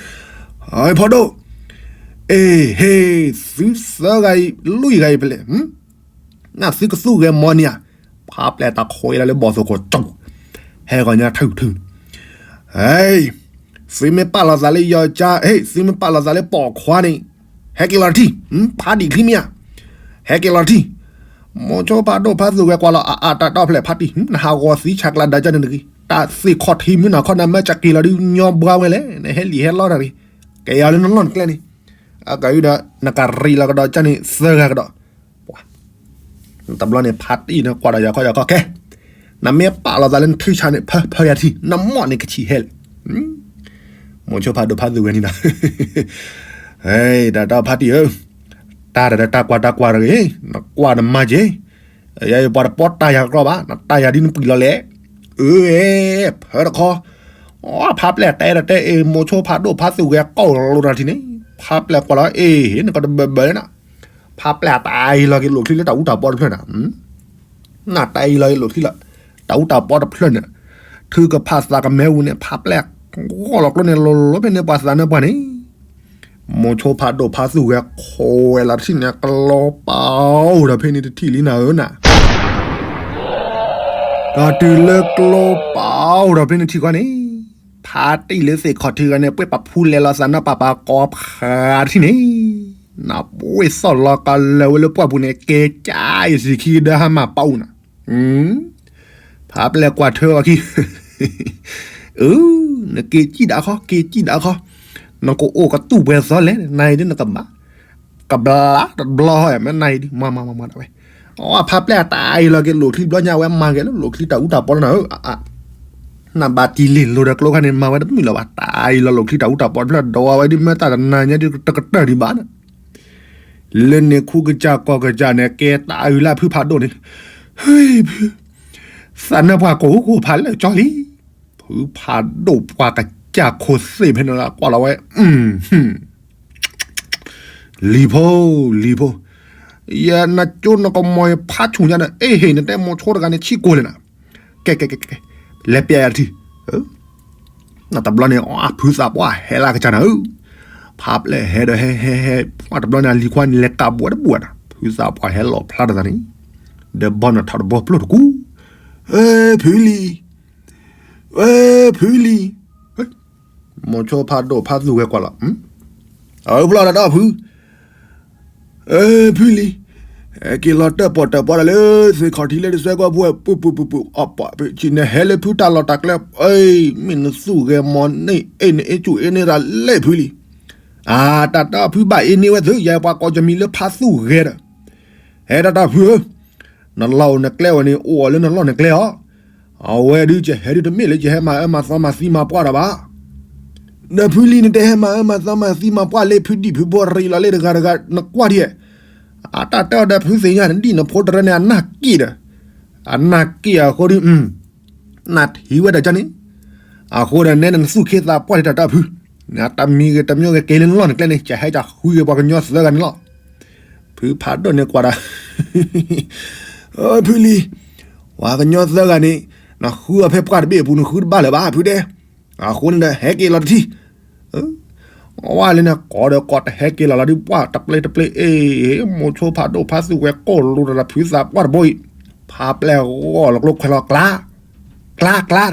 အ့ဟ့ သုသၢဂၤအံၤ လွံၢ်ဂၤအံၤဖဲလဲၣ် နသုကသူၣ်ဂဲၤမီၤန့ၣ်ဧါ ဖးပျဲၢ်တၢ်ခွဲးလၢလၢဘီၣ်သိၣ်ခိၣ်ကၠီ ဟဲဂီၤညါထုထု ဟဲ သုမ့ၢ်ပာ်လီၤသးလၢယီၤကၠါ ဟဲ သုမ့ၢ်ပာ်လီၤသးလၢပိာ်ခွါန့ၣ် ဟဲက့ၤလီၤတထံၣ် ဖးတံၢ်ချံမ့ၢ်ဧါ ဟဲက့ၤလီၤတထံၣ် မိၤဆိဖးဒိၣ်ဖးသူၣ်ဂဲၤကွၢ်လီၤ အအတၢ်တီဖဲလဲၣ်ဖးတံၢ် နဟးဂီၤသံဆးကျးဒါကၢ်န့ၣ်တဂ့ၤ တၢ်သ့ၣ်ခီၣ်ထံးမုၢ်နၤခီနၤမ့ၢ်ကက့ၤလီၤဒုးညီဘှါဝဲလဲၣ် နဟဲလံာ်ဟဲလီတၢ်တဂ့ၤ က့ၤယၤလၢနလီၢ်နကျဲန့ၣ် အကဒုဒီး နကရံးလီၤကဒီးကၢ်န့ၣ်သၢဂၤကဒီး တဘျီန့ၣ် ဖးတံၢ်န့ၣ်ကွၢ်ဒီးယၤခီယၤခီခဲ နမ့ၢ်ပာ်လီၤသးလၢနထံဆးန့ၣ် ဖၢဖၢယၤတထံၣ် နမီၢ်န့ၣ်ကဆံးဟဲလဲၣ် မိၤဆိဖးဒိၣ်ဖးသူၣ်ဝဲန့ၣ်ဒီး တၢ်တီဖးတံၢ်ဧၢ တၢ်တၢ်တၢ်ကွၢ်တၢ်ကွၢ်တဂ့ၤ နကွၢ်နမၤက့ၤ ယပှၤတပီတၢ်ယၤကီဘၣ် နတၢ်ယၤဒ်နပှံၤလီၤလဲၣ် အၢ ဖၢတခီ ဖးပျဲၢ်တဲဒီးတဲအ့ၣ် မိၤဆိဖးဒိၣ်ဖးသူၣ်ဂဲၤကိၢ်လိာ်တၢ်ထံၣ်န့ၣ် ဖးပျဲၢ်ကွၢ်လီၤအ့ၣ် နကတဘၢဘၢလၢန ဖးပျဲၢ်တၢ်အံၤလီၤက့ၤလိာ်ချံလၢတၢ်အူတၢ်ပီတဖျၢၣ်န့ၣ် နတၢ်အံၤလီၤက့ၤလိာ်ချံလၢ တၢ်အူတၢ်ပီတဖျၢၣ်န့ၣ် ထုကဖၣ်သးကမဲဝံၤန့ၣ် ဖးပျဲၢ် ဂီၢ်လီၤကျိန့ၣ်လိၤလိၤဖဲန့ၣ်ပှၤသးနၢပှၢ်န့ၣ် မိၤဆိဖးဒိၣ်ဖးသူၣ်ဂဲၤခွဲးလီၤတထံၣ်န့ၣ် ကလီၤပာ်အိၣ်ဒီးဖဲန့ၣ်တထံၣ်လံနၤဧၢနၤ ဒီးတုၤလၢကျိပာ်အိၣ်ဒီးဖဲန့ၣ်ထံၣ်ဃီန့ၣ်, ဖါတံၢ်လၢသ့ၣ်ခီၣ်ထံးဂၤန့ၣ် ပှဲၢ်ပာ်ဖူလဲၤလီၤသးနီၢ်ပာ်ပာ်ကီဖးတထံၣ်န့ၣ်, နပှ့ၢ်သီၣ်လီၤကလၢၤဝဲလၢပှၢ်ပူၤန့ၣ် ကဲကၠါယစံးခံကဒၢဟါမၢ်ပာ်အိၣ်နၤ, ဖါပျဲၢ်ကွၢ်ထွဲအီၤခံ အၢ, နက့ၤစံၣ်ဒၣ်ခီ, က့ၤစံၣ်ဒၣ်ခီ, နကအိၣ်ကတူၢ်ပှဲၤသီလဲၣ်, နၤအံၤဒ်နကဘၣ်, ကဘျါတဘျီဟီ မ့ၢ်နၤအံၤဒ် မၤမၤမၤမၤဒၣ်ဝဲ, အဝဲဖါပျဲၢ်တၢ်အံၤလီၤက့ၤလိာ်ချံတဘျီညါ အဝဲမၤဂ့ၤလၢလိာ်ချံတၢ်အူတၢ်ပီလီၤနၤဧၢ, နဘၣ်တံၢ်လံၤလိၤဒီးကျိခါန့ၣ် မၤဝဲတမုာ်လၢၤဘၣ်, တၢ်အံၤလီၤလိာ်ချံတၢ်အူတၢ်ပီတဖျၢၣ် ဒီးအဝဲဒ်မ့ၢ်တၢ်တနၤညါဒ်တကတၢၢ်ဒံးဘၣ်န့ၣ် လၢန့ၣ်ခူကစၢ်ကီၢ်ကစၢ်န့ၣ် ကဲတၢ်အုၣ်လၢဖုဖးဒိၣ်န့ၣ်, ဟ့ၣ်ဖု, သးနၢ်ပှၢ်ကိးကိးဖးလၢကၠီလံ, ဖုဖးဒိၣ်ပှၤကစၢ်ခိၣ်သ့ၣ်ဖဲန့ၣ်လၢကွၢ်လီၤဝဲ, လံၤဖိ, လံၤဖိ, ယနကၠိနကမီၤယဖးဆူၣ်ညါဒီး အ့ၣ်ဟ့ၣ် နတဲမိၤဆိတဂၤန့ၣ်ဆံးကိာ်လဲၣ်နၤ, ကဲကဲကဲကဲ, လဲၤပျဲယၤတထံၣ် နတဘျီန့ၣ် အဖုသးပှၢ်ဟဲလၢကစၢ်နၤဧၢ, ဖါပျဲၢ်ဟဲဒီးဟဲဟဲဟဲ ပှၢ်တဘျီန့ၣ် အလံၤခွါန့ၣ်လဲၤကးဘှဲတဘူၣ်ဘၣ်နၤ, ဖုသးပှၢ်ဟဲလီၤဖျါတသးန့ၣ်, ဒီးဘီနထီၣ်တဘီပျိၢ်တကူ, အၢ ဖုလံၤ, အၢ ဖုလံၤ, မိၤဆိဖးဒိၣ်ဖးသူၣ်ဂဲၤကွၢ်လီၤ, အၢ ဖျီတၢ်ဒီးဖု အၢ ဖုလံၤ, ဟဲက့ၤလီၤတၢၣ်ပီၣ်တၢၣ်ပီဒီးလၢ သ့ၣ်ခီၣ်ထံးလၢတစွဲကီၢ်ပူၤ ပူၤပူၤပူၤပူၤ အီၣ်ပှၤဖုဆံးန့ၣ် ဟဲလၢဖုတၢ်လီၢ်တၢ်ကျဲ, အ့ၣ် မ့ၢ်နသူၣ်ဂဲၤမီၤန့ၢ် အ့ၣ် နအ့ၣ်ကူၣ်အ့ၣ်န့ၢ်တၢ်လဲၣ်ဖုလံၤ, အၢ တၢ်တၢ်ဖုဘၣ်အ့ၣ်န့ၢ်ဝဲသု ယပှၤကိးကမံၤလၢဖးသူၣ်ဂဲၤဒီး, ဟဲတၢ်တၢ်ဖုဧၢ နလီၢ်အိၣ်နကျဲဝဲန့ၣ် အိၣ်အီၤလၢနလီၢ်နကျဲအီၤ, အဝဲဒုးကဟဲဒုးတမ့ၢ်လၢကဟဲမၤအၢမၤသီမၤသံမၤပှၢ်တၢ်ဘၣ်, ဒီးဖုလံၤနတဟဲမၤအၢမၤသီမၤသံမၤပှၢ်လၢဖုဒံၣ်ဖုဘိရံးလီၤလၢတဂၤတဂၤ နကွၢ်ဒ်, အတၢ်တဲအီၤဒီးဖုသ့ၣ်ညါနဒံၣ်နဖိတရၢန့ၣ် အနၢ်က့ၣ်ဒီး, အနၢ်က့ၣ်အဃိဒီး နထံၣ်ဝဲဒၣ်ကန့ၣ်, အဃိဒီးနဲနသူၣ်ခ့သးပှၢ်ဒံးတၢ်တၢ်ဖု, နတမံၤဂ့ၤတမံၤဂ့ၤက့ၤလၢနလီၢ်နကျဲန့ၣ် ကဟဲကဟူးဂ့ၤပှၤကညီသၢဂၤန့ၣ်လီၤ. ဖုဖးဒိၣ်န့ၣ်ကွၢ်ဒီး, ဖုလံၤ, ပှၤကညီသၢဂၤန့ၣ်, နဃုအီၤဖဲပှၢ်တဘ့ၣ်အပူၤ နဃုတဘၣ်လၢၤဘၣ်ဖုတဲ, အဃိန့ၣ်ဒီး ဟဲက့ၤလီၤတထံၣ် အဝဲလၢန့ၣ် ကိးဒီးကိးတဟဲက့ၤလီၤလီၤဒုး ပှၢ်တပျ့တပျ့ အ့ၣ် မိၤဆိဖးဒိၣ်ဖးသူၣ်ဝဲကိၢ်လိာ်ဒီးဖုသးပှၢ်တဘိအံၤ, ဖါပျဲၢ်ဂီၢ်လီၤကျိခွဲးလီၤကျါ, ကျါကျါ,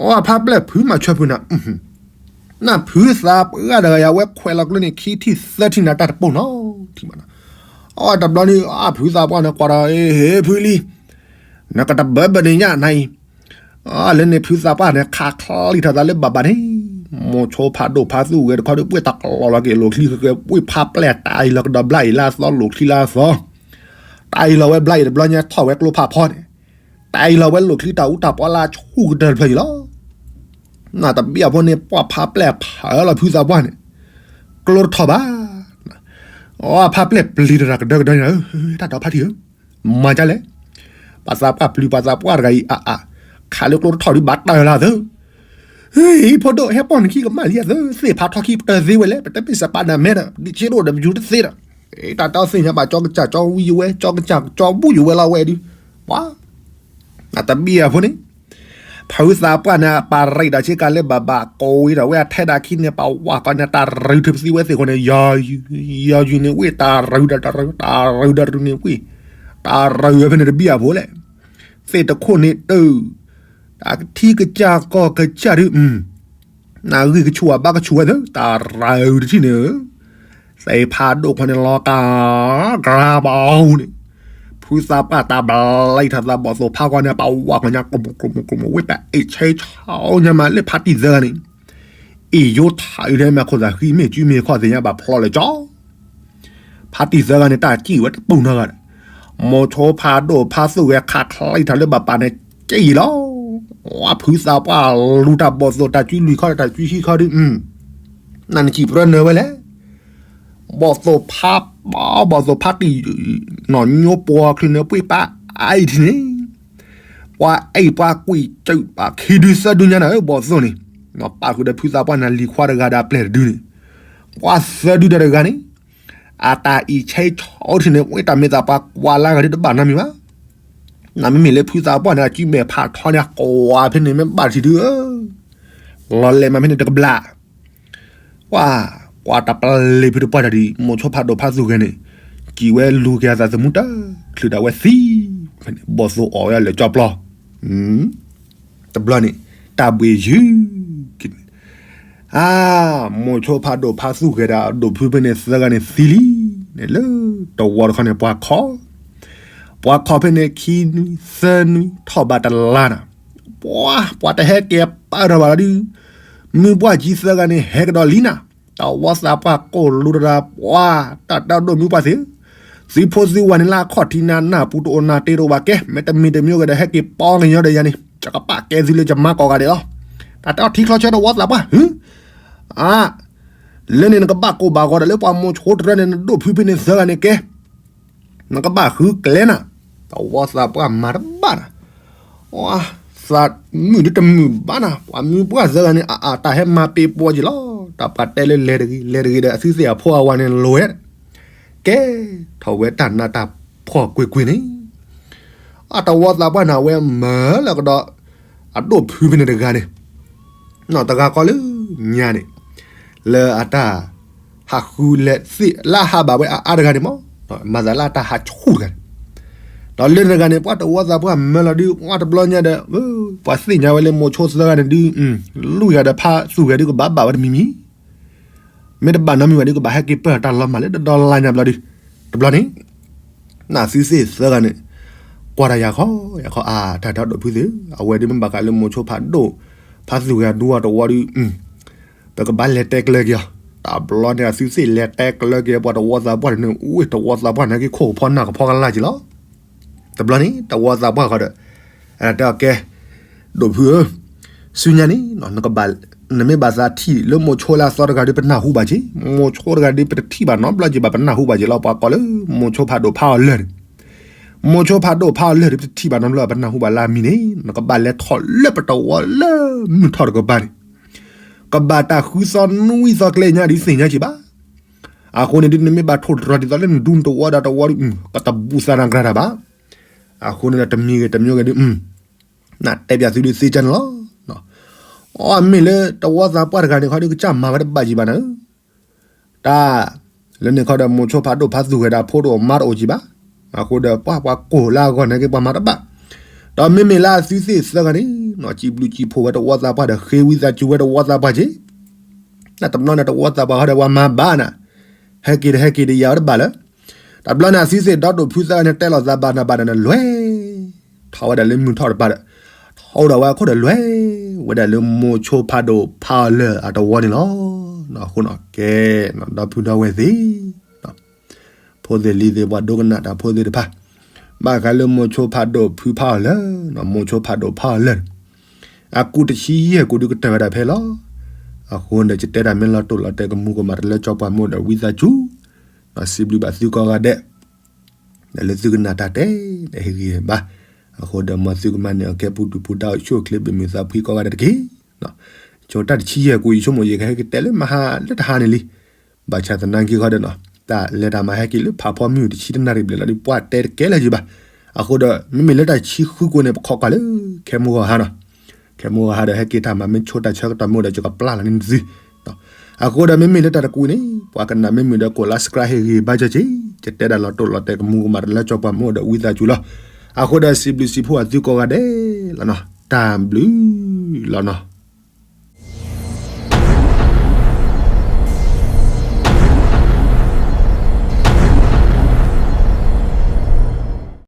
အဝဲဖါပျဲၢ်ဖုမၤဆၢဖုနၤ, နဖုသးပှၢ်တဂၤယၤဝဲခွဲးလီၤကျိန့ၣ် ခံထံၣ်သၢထံၣ်နၤတၢ်တပိၢ်နီတထံၣ်ဘၣ်နီၤ, အဝဲတဘျီန့ၣ် အဖုသးပှၢ်န့ၣ်ကွၢ်ဒီး ဟ့ၣ်ဖုလံၤ, နကတဘၢဘၣ်န့ၣ်ညါနၤအံၤ အလၢန့ၣ်ဖုသးပှၢ်န့ၣ် ခးချီလံထီၣ်သးလၢဘၣ်ဘၣ်န့ၣ်, မိၤဆိဖးဒိၣ်ဖးသူၣ်ဂဲၤတခီဒီး ပှ့ၢ်တၢ်ကလီၤလီၤက့ၤလိာ်ချံဃဲၤဃဲၤ ပှ့ၢ်ဖါပျဲၢ်တၢ်အံၤလီၤကဒီးဘျါအံၤလၢအသီ လိာ်ချံလၢအသီ, တၢ်အံၤလီၤဝဲဘျါအံၤတဘျီညါထီၣ်ဝဲကျိဖးဖီန့ၣ်, တၢ်အံၤလီၤဝဲလိာ်ချံတၢ်အူတၢ်ပီလၢအဆူၣ်ကတၢၢ်တဖျၢၣ်အံၤလီၤ. နတဘံၣ်အဖိန့ၣ် ပှၢ်ဖါပျဲၢ်ဖးလီၤဖုသးပှၢ်န့ၣ်, ကျိတထီၣ်ဘၣ် အဖါပျဲၢ်ပျံၤတရၣ်ကဒၢကဒၢန့ၣ်ဧၢ, တၢ်ဒီဖါတံၢ်ဧၢ, မၤဒ်လဲၣ်, ပှၤသးပှၢ်ပျံၤပှၤသးပှၢ်တဂၤအံၤအါအါ, ခးလၢကျိတထီၣ်ဒုးဘၣ်တၢ်လၢသၢ, ဟံၣ်ဖိဒိၣ်ဟဲပိာ်နခံကမၣ်လံသၢ, သ့ၣ်ဖးထီခံပတၢၢ်သ့ဝဲလဲၣ်, ပတမ့ၢ်စပာ်နၤမဲဒီး ဒ်ဆ့ဒိၣ်ဒီးပယူၤတသ့ဒီး, တၢ်တီသ့ၣ်ညါဘၣ်ကၠီကစၢ်ကၠီဝံယဝဲ ကၠီကစၢ်ကၠီဘူၣ်ယဝဲလီၤဝဲဒုး, ပှၤ နတဘံၣ်အဖိန့ၣ်, ဖုသးပှၢ်န့ၣ် ပာ်ရံးဒီးဆ့ကၤလၢဘၣ်ဘၣ်ကိးဝံၤဒီးဝဲအထဲဒၣ်ခံန့ၣ် ပဝဲကီးန့ၣ် တၢ်ရုးထုးပသံဝဲသ့ၣ်ဃိန့ၣ်, ယီၤယုၢ်န့ၣ်ဝ့ၢ် တၢ်ရုးဒီးတၢ်ရုး တၢ်ရုးဒီးရုးန့ၣ်ဝ့ၢ်, တၢ်ရုးဝဲဖဲန့ၣ်တဘံၣ်အဖိလဲၣ်, သ့ၣ်တခိၣ်န့ၣ်တုၤ, တၢ်ကထံကစၢ်ကီၢ်ကစၢ်ဒုး နဂံၢ်ကဆူၣ်အဘါကဆူၣ်ဝဲသၢ တၢ်ရုးတထံၣ်န့ၣ်, သ့ၣ်ဖးဒိၣ်ခွါန့ၣ်လီၤကၤ, ကၤဘၣ်အူန့ၣ်, ဖုသးပှၢ်တၢ်ဘျါလံထီၣ်သးဘီၣ်သိၣ်ဖးကွၢ်န့ၣ် ပဝဲကီးညါ ကမူၤကမူၤကမူၤဝ့ၢ်တၢ်အ့ၣ်ဆဲးဆီညါမးလၢဖါတံၢ်သၢဂၤန့ၣ်, အ့ၣ်ယိထးအုးထဲမးခိၣ်သးဃံမ့ၢ်စုမ့ၢ်ခီၣ်သ့ၣ်ညါဘၣ်ဖျီလၢကၠီ ဖါတံၢ်သၢဂၤန့ၣ် တၢ်စံၣ်ဝဲတပူၤနီတဂၤဒီး, မိၤဆိဖးဒိၣ်ဖးသူၣ်ဂဲၤခးချံထီၣ်လၢဘၣ်ပာ်န့ၣ် က့ၣ်လီၤ, ဖုသးပှၢ်လူၤတၢ်ဘီၣ်သိၣ်တၢ်စုလွံၢ်ခီၣ်တၢ်စုဟံၣ်ခီဒုး, နနစံၣ်ပြၢနၢၤဝဲလဲၣ်, ဘီၣ်သိၣ်ဖးဘီၣ် ဘီၣ်သိၣ်ဖးတံၢ်, နီၢ်ညိပှီၤချုးန့ၣ်ပှ့ၢ်ပာ်အါအံၤထံၣ်န့ၣ် ပှၤအံၤပှၤကွံာ်စၢၣ်ပာ်ခံဒုသၢဒုညါနၤဧၢ ဘီၣ်သိၣ်န့ၣ်, ပာ်ဃုာ်ဒီးဖုသးပှၢ်န့ၣ်လံၤခွါတဂၤဒီးအပျဲၢ်တဒုန့ၣ်, ပှၤသၢဒုတၢ်တဂၤန့ၣ်, အတၢ်အံၣ်ဆဲးဆီအိၣ်ထံၣ်န့ၣ် ဝဲတၢ်မ့ၢ်သးပှၢ်ကွၢ်လၢဂၤဒုတဘၣ်နီတမံၤဘၣ်, နမ့မ့ၢ်လၢဖုသးပှၢ်န့ၣ် အစုမဲာ်ဖးထီန့ၣ် ကွၢ်ဖဲန့ၣ်မ့ၢ်ဘၣ်ထံၣ်ဒုဧၢ, လီၤလဲၤမးဖဲန့ၣ်တကဘျၣ် ကွၢ်, ကွၢ်တပျ့ၤဖုတပှၢ်တၢ်ဒ် မိၤဆိဖးဒိၣ်ဖးသူၣ်ဂဲၤန့ၣ်, စံၣ်ဝဲလူၤက့ၤအသးသမူတၢ်, ချုးဒၣ်ဝဲသံ, ဘီၣ်သိၣ်အီၣ်ဝဲဒၣ်လၢကၠီပျီ, တဘျီန့ၣ် တၢ်ဘှံးယုၢ်က့ၤန့ၣ်, အါ, မိၤဆိဖးဒိၣ်ဖးသူၣ်ဂဲၤဒၣ်အဒိၣ်ဖုဖဲန့ၣ်သၢဂၤန့ၣ်သံလံန့ၣ် လၢတဝီတခီန့ၣ် ပှၤခီ, ပှၤခီဖဲန့ၣ်ခံနွံသၢနွံထီၣ်ဘးတလါနၤ, ပှၤ ပှၤတဟဲက့ၤပာ်ထီၣ်ဘၣ်လီၤဒုး, မုၢ်ပှၢ်ကၠံသၢဂၤန့ၣ် ဟဲကဒီးလံနၤ, တဝီသးပှၢ်ကိၢ်လူတဒၢ ပှၤ တၢ်တၢ်ဒိၣ်မုၢ်ပှၢ်သ့ၣ်, သုဖိသုဝၤန့ၣ်လၢအခီၣ်ထံးနၤ နၢ်ပူၤတအိၣ်နၤတ့တအိၣ်ဘၣ်ကဲ, မ့တမ့ၢ်တမ့ၢ်ဂ့ၤဒီး ဟဲက့ၤပီကညီဒီးယၤန့ၣ် ယကပာ်ကဲသုလၢယမါကိးဂၤဒဲးလီၤ, တၢ်တၢ်ထံချီဆၢတဝီသးပှၢ်, အါ, လၢန့ၣ် နကဘၣ်ကိၢ်ဘၣ်ဂီၤဒီးလၢပှၤမိၤဆိတရၢန့ၣ် နဒိၣ်ဖုဖဲန့ၣ်သၢဂၤန့ၣ်ကဲ နကဘၣ်ဃုကျဲနၤ, တဝီသးပှၢ်မၤတဘၣ်နၤ, သးမုာ်ဒ်တမုာ်ဘၣ်နၤ, ပှၤမုၢ်ပှၢ်သၢဂၤန့ၣ် အအတၢ်ဟဲမၤပ့ၤပီက့ၤလီၤ, တၢ်ပှၤတဲလၢလဲၤတဂ့ၤ လဲၤတဂ့ၤဒီး အသုသ့ၣ်အဖိအဝၤန့ၣ်လိၤဝဲ, ကဲ, ထီၣ်ဝဲတၢ်နးတၢ်ဖှီၣ်ကွ့ၢ်ကွ့ၢ်န့ၣ်, အတဝီသးပှၢ်န့ၣ် အဝဲမၤလၢကဒီး အဒိၣ်ဖုဖဲန့ၣ်တဂၤန့ၣ် နီၢ်တဂၤဃီလၢညါန့ၣ်, လၢအတၢ် ဟးဃုလဲၤသ့ၣ်လၢအဟးဘၣ်ဝဲအအါတဂၤန့ၣ်မး, မၤသးလၢအတၢ်ဟးဆူၣ်တဂၤန့ၣ်, ဒီးလၢတဂၤန့ၣ် ပှၤတဝီသးပှၢ်မၢလီၤဒုး ပှၤတဘျီညါဒီး ပှၤသ့ၣ်ညါဝဲလၢမိၤဆိသၢဂၤန့ၣ်ဒုး လူၢ်ယၤဒီးဖးသူၣ်ဂဲၤဒုးကဘၣ်ဘၣ်ဝဲတမံၤမံၤ, မ့ၢ်တဘၣ်နီတမံၤဘၣ်ဒုး ကဘၣ်ဟဲက့ၤပၢၢ်တၢ်လီၤမၢ်လၢတဒီလါညါဘျီဒုး, တဘျီန့ၣ် နသုသ့ၣ်သၢဂၤန့ၣ် ကွၢ်တၢ်ယၤခီ ယၤခီအါ တၢ်တၢ်ဒိၣ်ဖုသ့ၣ် အဝဲဒုးမ့ၢ်ဘၣ်ဃးလၢမိၤဆိဖးဒိၣ် ဖးသူၣ်ဂဲၤဒူအတဝီဒုး ပကဘၣ်လဲၤတဲကျၢၤက့ၤအီၤ, တဘျီန့ၣ် အသုသ့ၣ်လဲၤတဲကျၢၤက့ၤပှၤတဝီသးပှၢ်န့ၣ် အိၣ်တဝီသးပှၢ်န့ၣ် က့ၤခိၣ်ကဖီနၢ်ကဖီကလၢ်က့ၤလီၤ. တဘျီန့ၣ် တဝီသးပှၢ်ဃီဒီး တဲအီၤကဲ ဒိၣ်ဖုဧၢ, ဆူညါန့ၣ် နမ့ၢ်ဘၣ်သးထံၣ်လၢမိၤဆိလၢအသီတဂၤဒုး ပနၢ်ဟူဘၣ်က့ၤ, မိၤဆိတဂၤဒုး ပတထံၣ်ဘၣ်နီတဘျီက့ၤဘၣ် ပနၢ်ဟူဘၣ်က့ၤလီၤ ပှၤကိးလၢ မိၤဆိဖးဒိၣ်ဖးအီၤလၢာ်န့ၣ်, မိၤဆိဖးဒိၣ်ဖးအီၤလၢာ်ဒုး ပတထံၣ်ဘၣ်နီတဘျီ ပနၢ်ဟူဘၣ်လၢအမံၤန့ၣ် နကဘၣ်လဲၤထီၣ်လၢပတဝီလၢမုၢ်ထီၣ်တကပၤန့ၣ်, ကဘၣ်တၢ်ဃုသီနွံသီကျဲညါဒုးသ့ၣ်ညါက့ၤဘၣ်. အဃိန့ၣ်ဒုး နမ့ၢ်ဘၣ်ထိၣ်တြီၤဒ်သိးလၢနဒူနတဝီဒီးတဝီဒုး ကတဘူၣ်သးနၤကြၤတၢ်ဘၣ်. အဃိန့ၣ်ဒီး တမံၤဂ့ၤတမံၤဂ့ၤဒုး နတဲပၠးသုဒုးသ့ကၢန့ၣ်လီၤ. အီ မ့ၢ်လၢတဝီသးပှၢ်တဂၤန့ၣ်ခီဒုး ကစၢ်မၤဝဲတဘၣ်ကံၤဘၣ်နၤဧၢ, တၢ် လၢန့ၣ်ခီဒီး မိၤဆိဖးဒိၣ်ဖးသူၣ်ဂဲၤဒီး ဖိတအိၣ်မါတအိၣ်ကံၤဘၣ်. အဃိဒီး ပှၤ ပှၤကိၢ်လၢအဂီၢ်န့ၣ်က့ၤ ပှၤမၤတဘၣ်. ဒီးမ့မ့ၢ်လၢအသုသ့ၣ်သၢဂၤန့ၣ် စံးဘျုးစံးဖှိၣ်ဝဲတဝီသးပှၢ်ဒီး ဃ့ဝံသးစူၤဝဲတဝီသးပှၢ်က့ၤ တဘျီန့ၣ် တဝီသးပှၢ်ဃီဒီး ပှၤမၤဘၣ်နၤ, ဟဲက့ၤဒီးဟဲက့ၤဒီးယၤဝဲတဘၣ်လၢ, တဘျီန့ၣ် အသုသ့ၣ်ဒီဒိၣ်ဖုသၢဂၤန့ၣ် တဲလိာ်သးဘၣ်နၤဘၣ်နၤန့ၣ် လဲၤထီၣ်ဝဲဒၣ်လၢမုၢ်ထီၣ်တပၤဒီး ထီၣ်ဝဲဒၣ်ဝဲအခိၣ်ဒီးလဲၤ ဝဲဒၣ်လၢမိၤဆိဖးဒိၣ်ဖးအီၤလၢာ်အတဝီန့ၣ်လီၤ. အဃိန့ၣ် ကဲ ဒီပုၢ်ဒီဝဲၢ်သ့ၣ် ဖိသ့ၣ်လံၤသ့ၣ် ပှၤဒိကနၣ်တၢ်ဖိသ့ၣ်တဖၣ်, ဘၣ်ဃးလၢမိၤဆိဖးဒိၣ်ဖုဖးအီၤလၢာ်, မိၤဆိဖးဒိၣ်ဖးအီၤလၢာ်န့ၣ် အကူတဆံယဲၢ်ကူဒုးကတၢၢ်ဝဲဒၣ်ဖဲလီၤ. အဃိန့ၣ် ယတဲတၢ်မ့ၢ်လီၤတိၢ်လီၤတဲာ်ကမူၤကမၣ်တလၢကၠီပှၤမ့ၢ်အိၣ်ဒီး ဝံသးစူၤ စံးဘျုးဘၣ်သုကိးဂၤဒဲး လၢသုကနၣ်တၢ်တဲ ဟ့ၣ်ဂံၢ်ဘါ. အဃိဒီးမ်သုကမၤန့ၢ်အီၤကဲပူၤဒုၣ်ပူၤဒါအိၣ်ဆူၣ်အိၣ်ချ့ဘၣ်မုာ်သးဖှံကိးဂၤဒဲးတက့ၢ်. ဆိတၢ်တဆံယဲၢ်ကူ ယဆိကမိၣ်ယကဟဲက့ၤတဲလၢမဟါလၢတဟါန့ၣ်လံ. ဘၣ်ဆၣ်သနာ်က့ဃီဒီးနီၤ တၢ်လဲၤတၢ်မၤဟဲက့ၤလၢဖးဖီမုၢ်တဆံတနၣ်ရံၣ်ဘျဲၣ်လီၤဒီး ပှၤတဲတကဲလၢၤယဘၣ်. အဃိဒီး မ့မ့ၢ်လၢတၢ်ဆံဃုကူန့ၣ် ပခိးကွၢ်လၢ ခဲမုၢ်ဂီၤဟါနီၤ ခဲမုၢ်ဂီၤဟါဒီး ဟဲက့ၤတၢ်မၤမ့ၢ်ဆိတၢ်ဆၢကတီၢ်မ့ၢ်အိၣ်ဒီး ယကပျၢ်လီၤန့ၢ်သု. အဃိဒီး မ့မ့ၢ်လၢတၢ်တကူန့ၣ် ပှၤကနၣ်မ့မ့ၢ်ဒီး ကိးလါ subscribe ဟ့ၣ်ဂံၢ်ဘါကၢ်က့ၤ ယတဲဒၣ်လီၤတိၢ်လီၤတဲာ်ကမူၤကမၣ်တလၢကၠီပှၤမ့ၢ်အိၣ်ဒီး ဝံသးစူၤလီၤ. အဃိဒီး စံးဘျုးစံးဖှိၣ်အသုကိးဂၤဒဲးလီၤနီၤ တၢ်ဘျုးလီၤနီၤ.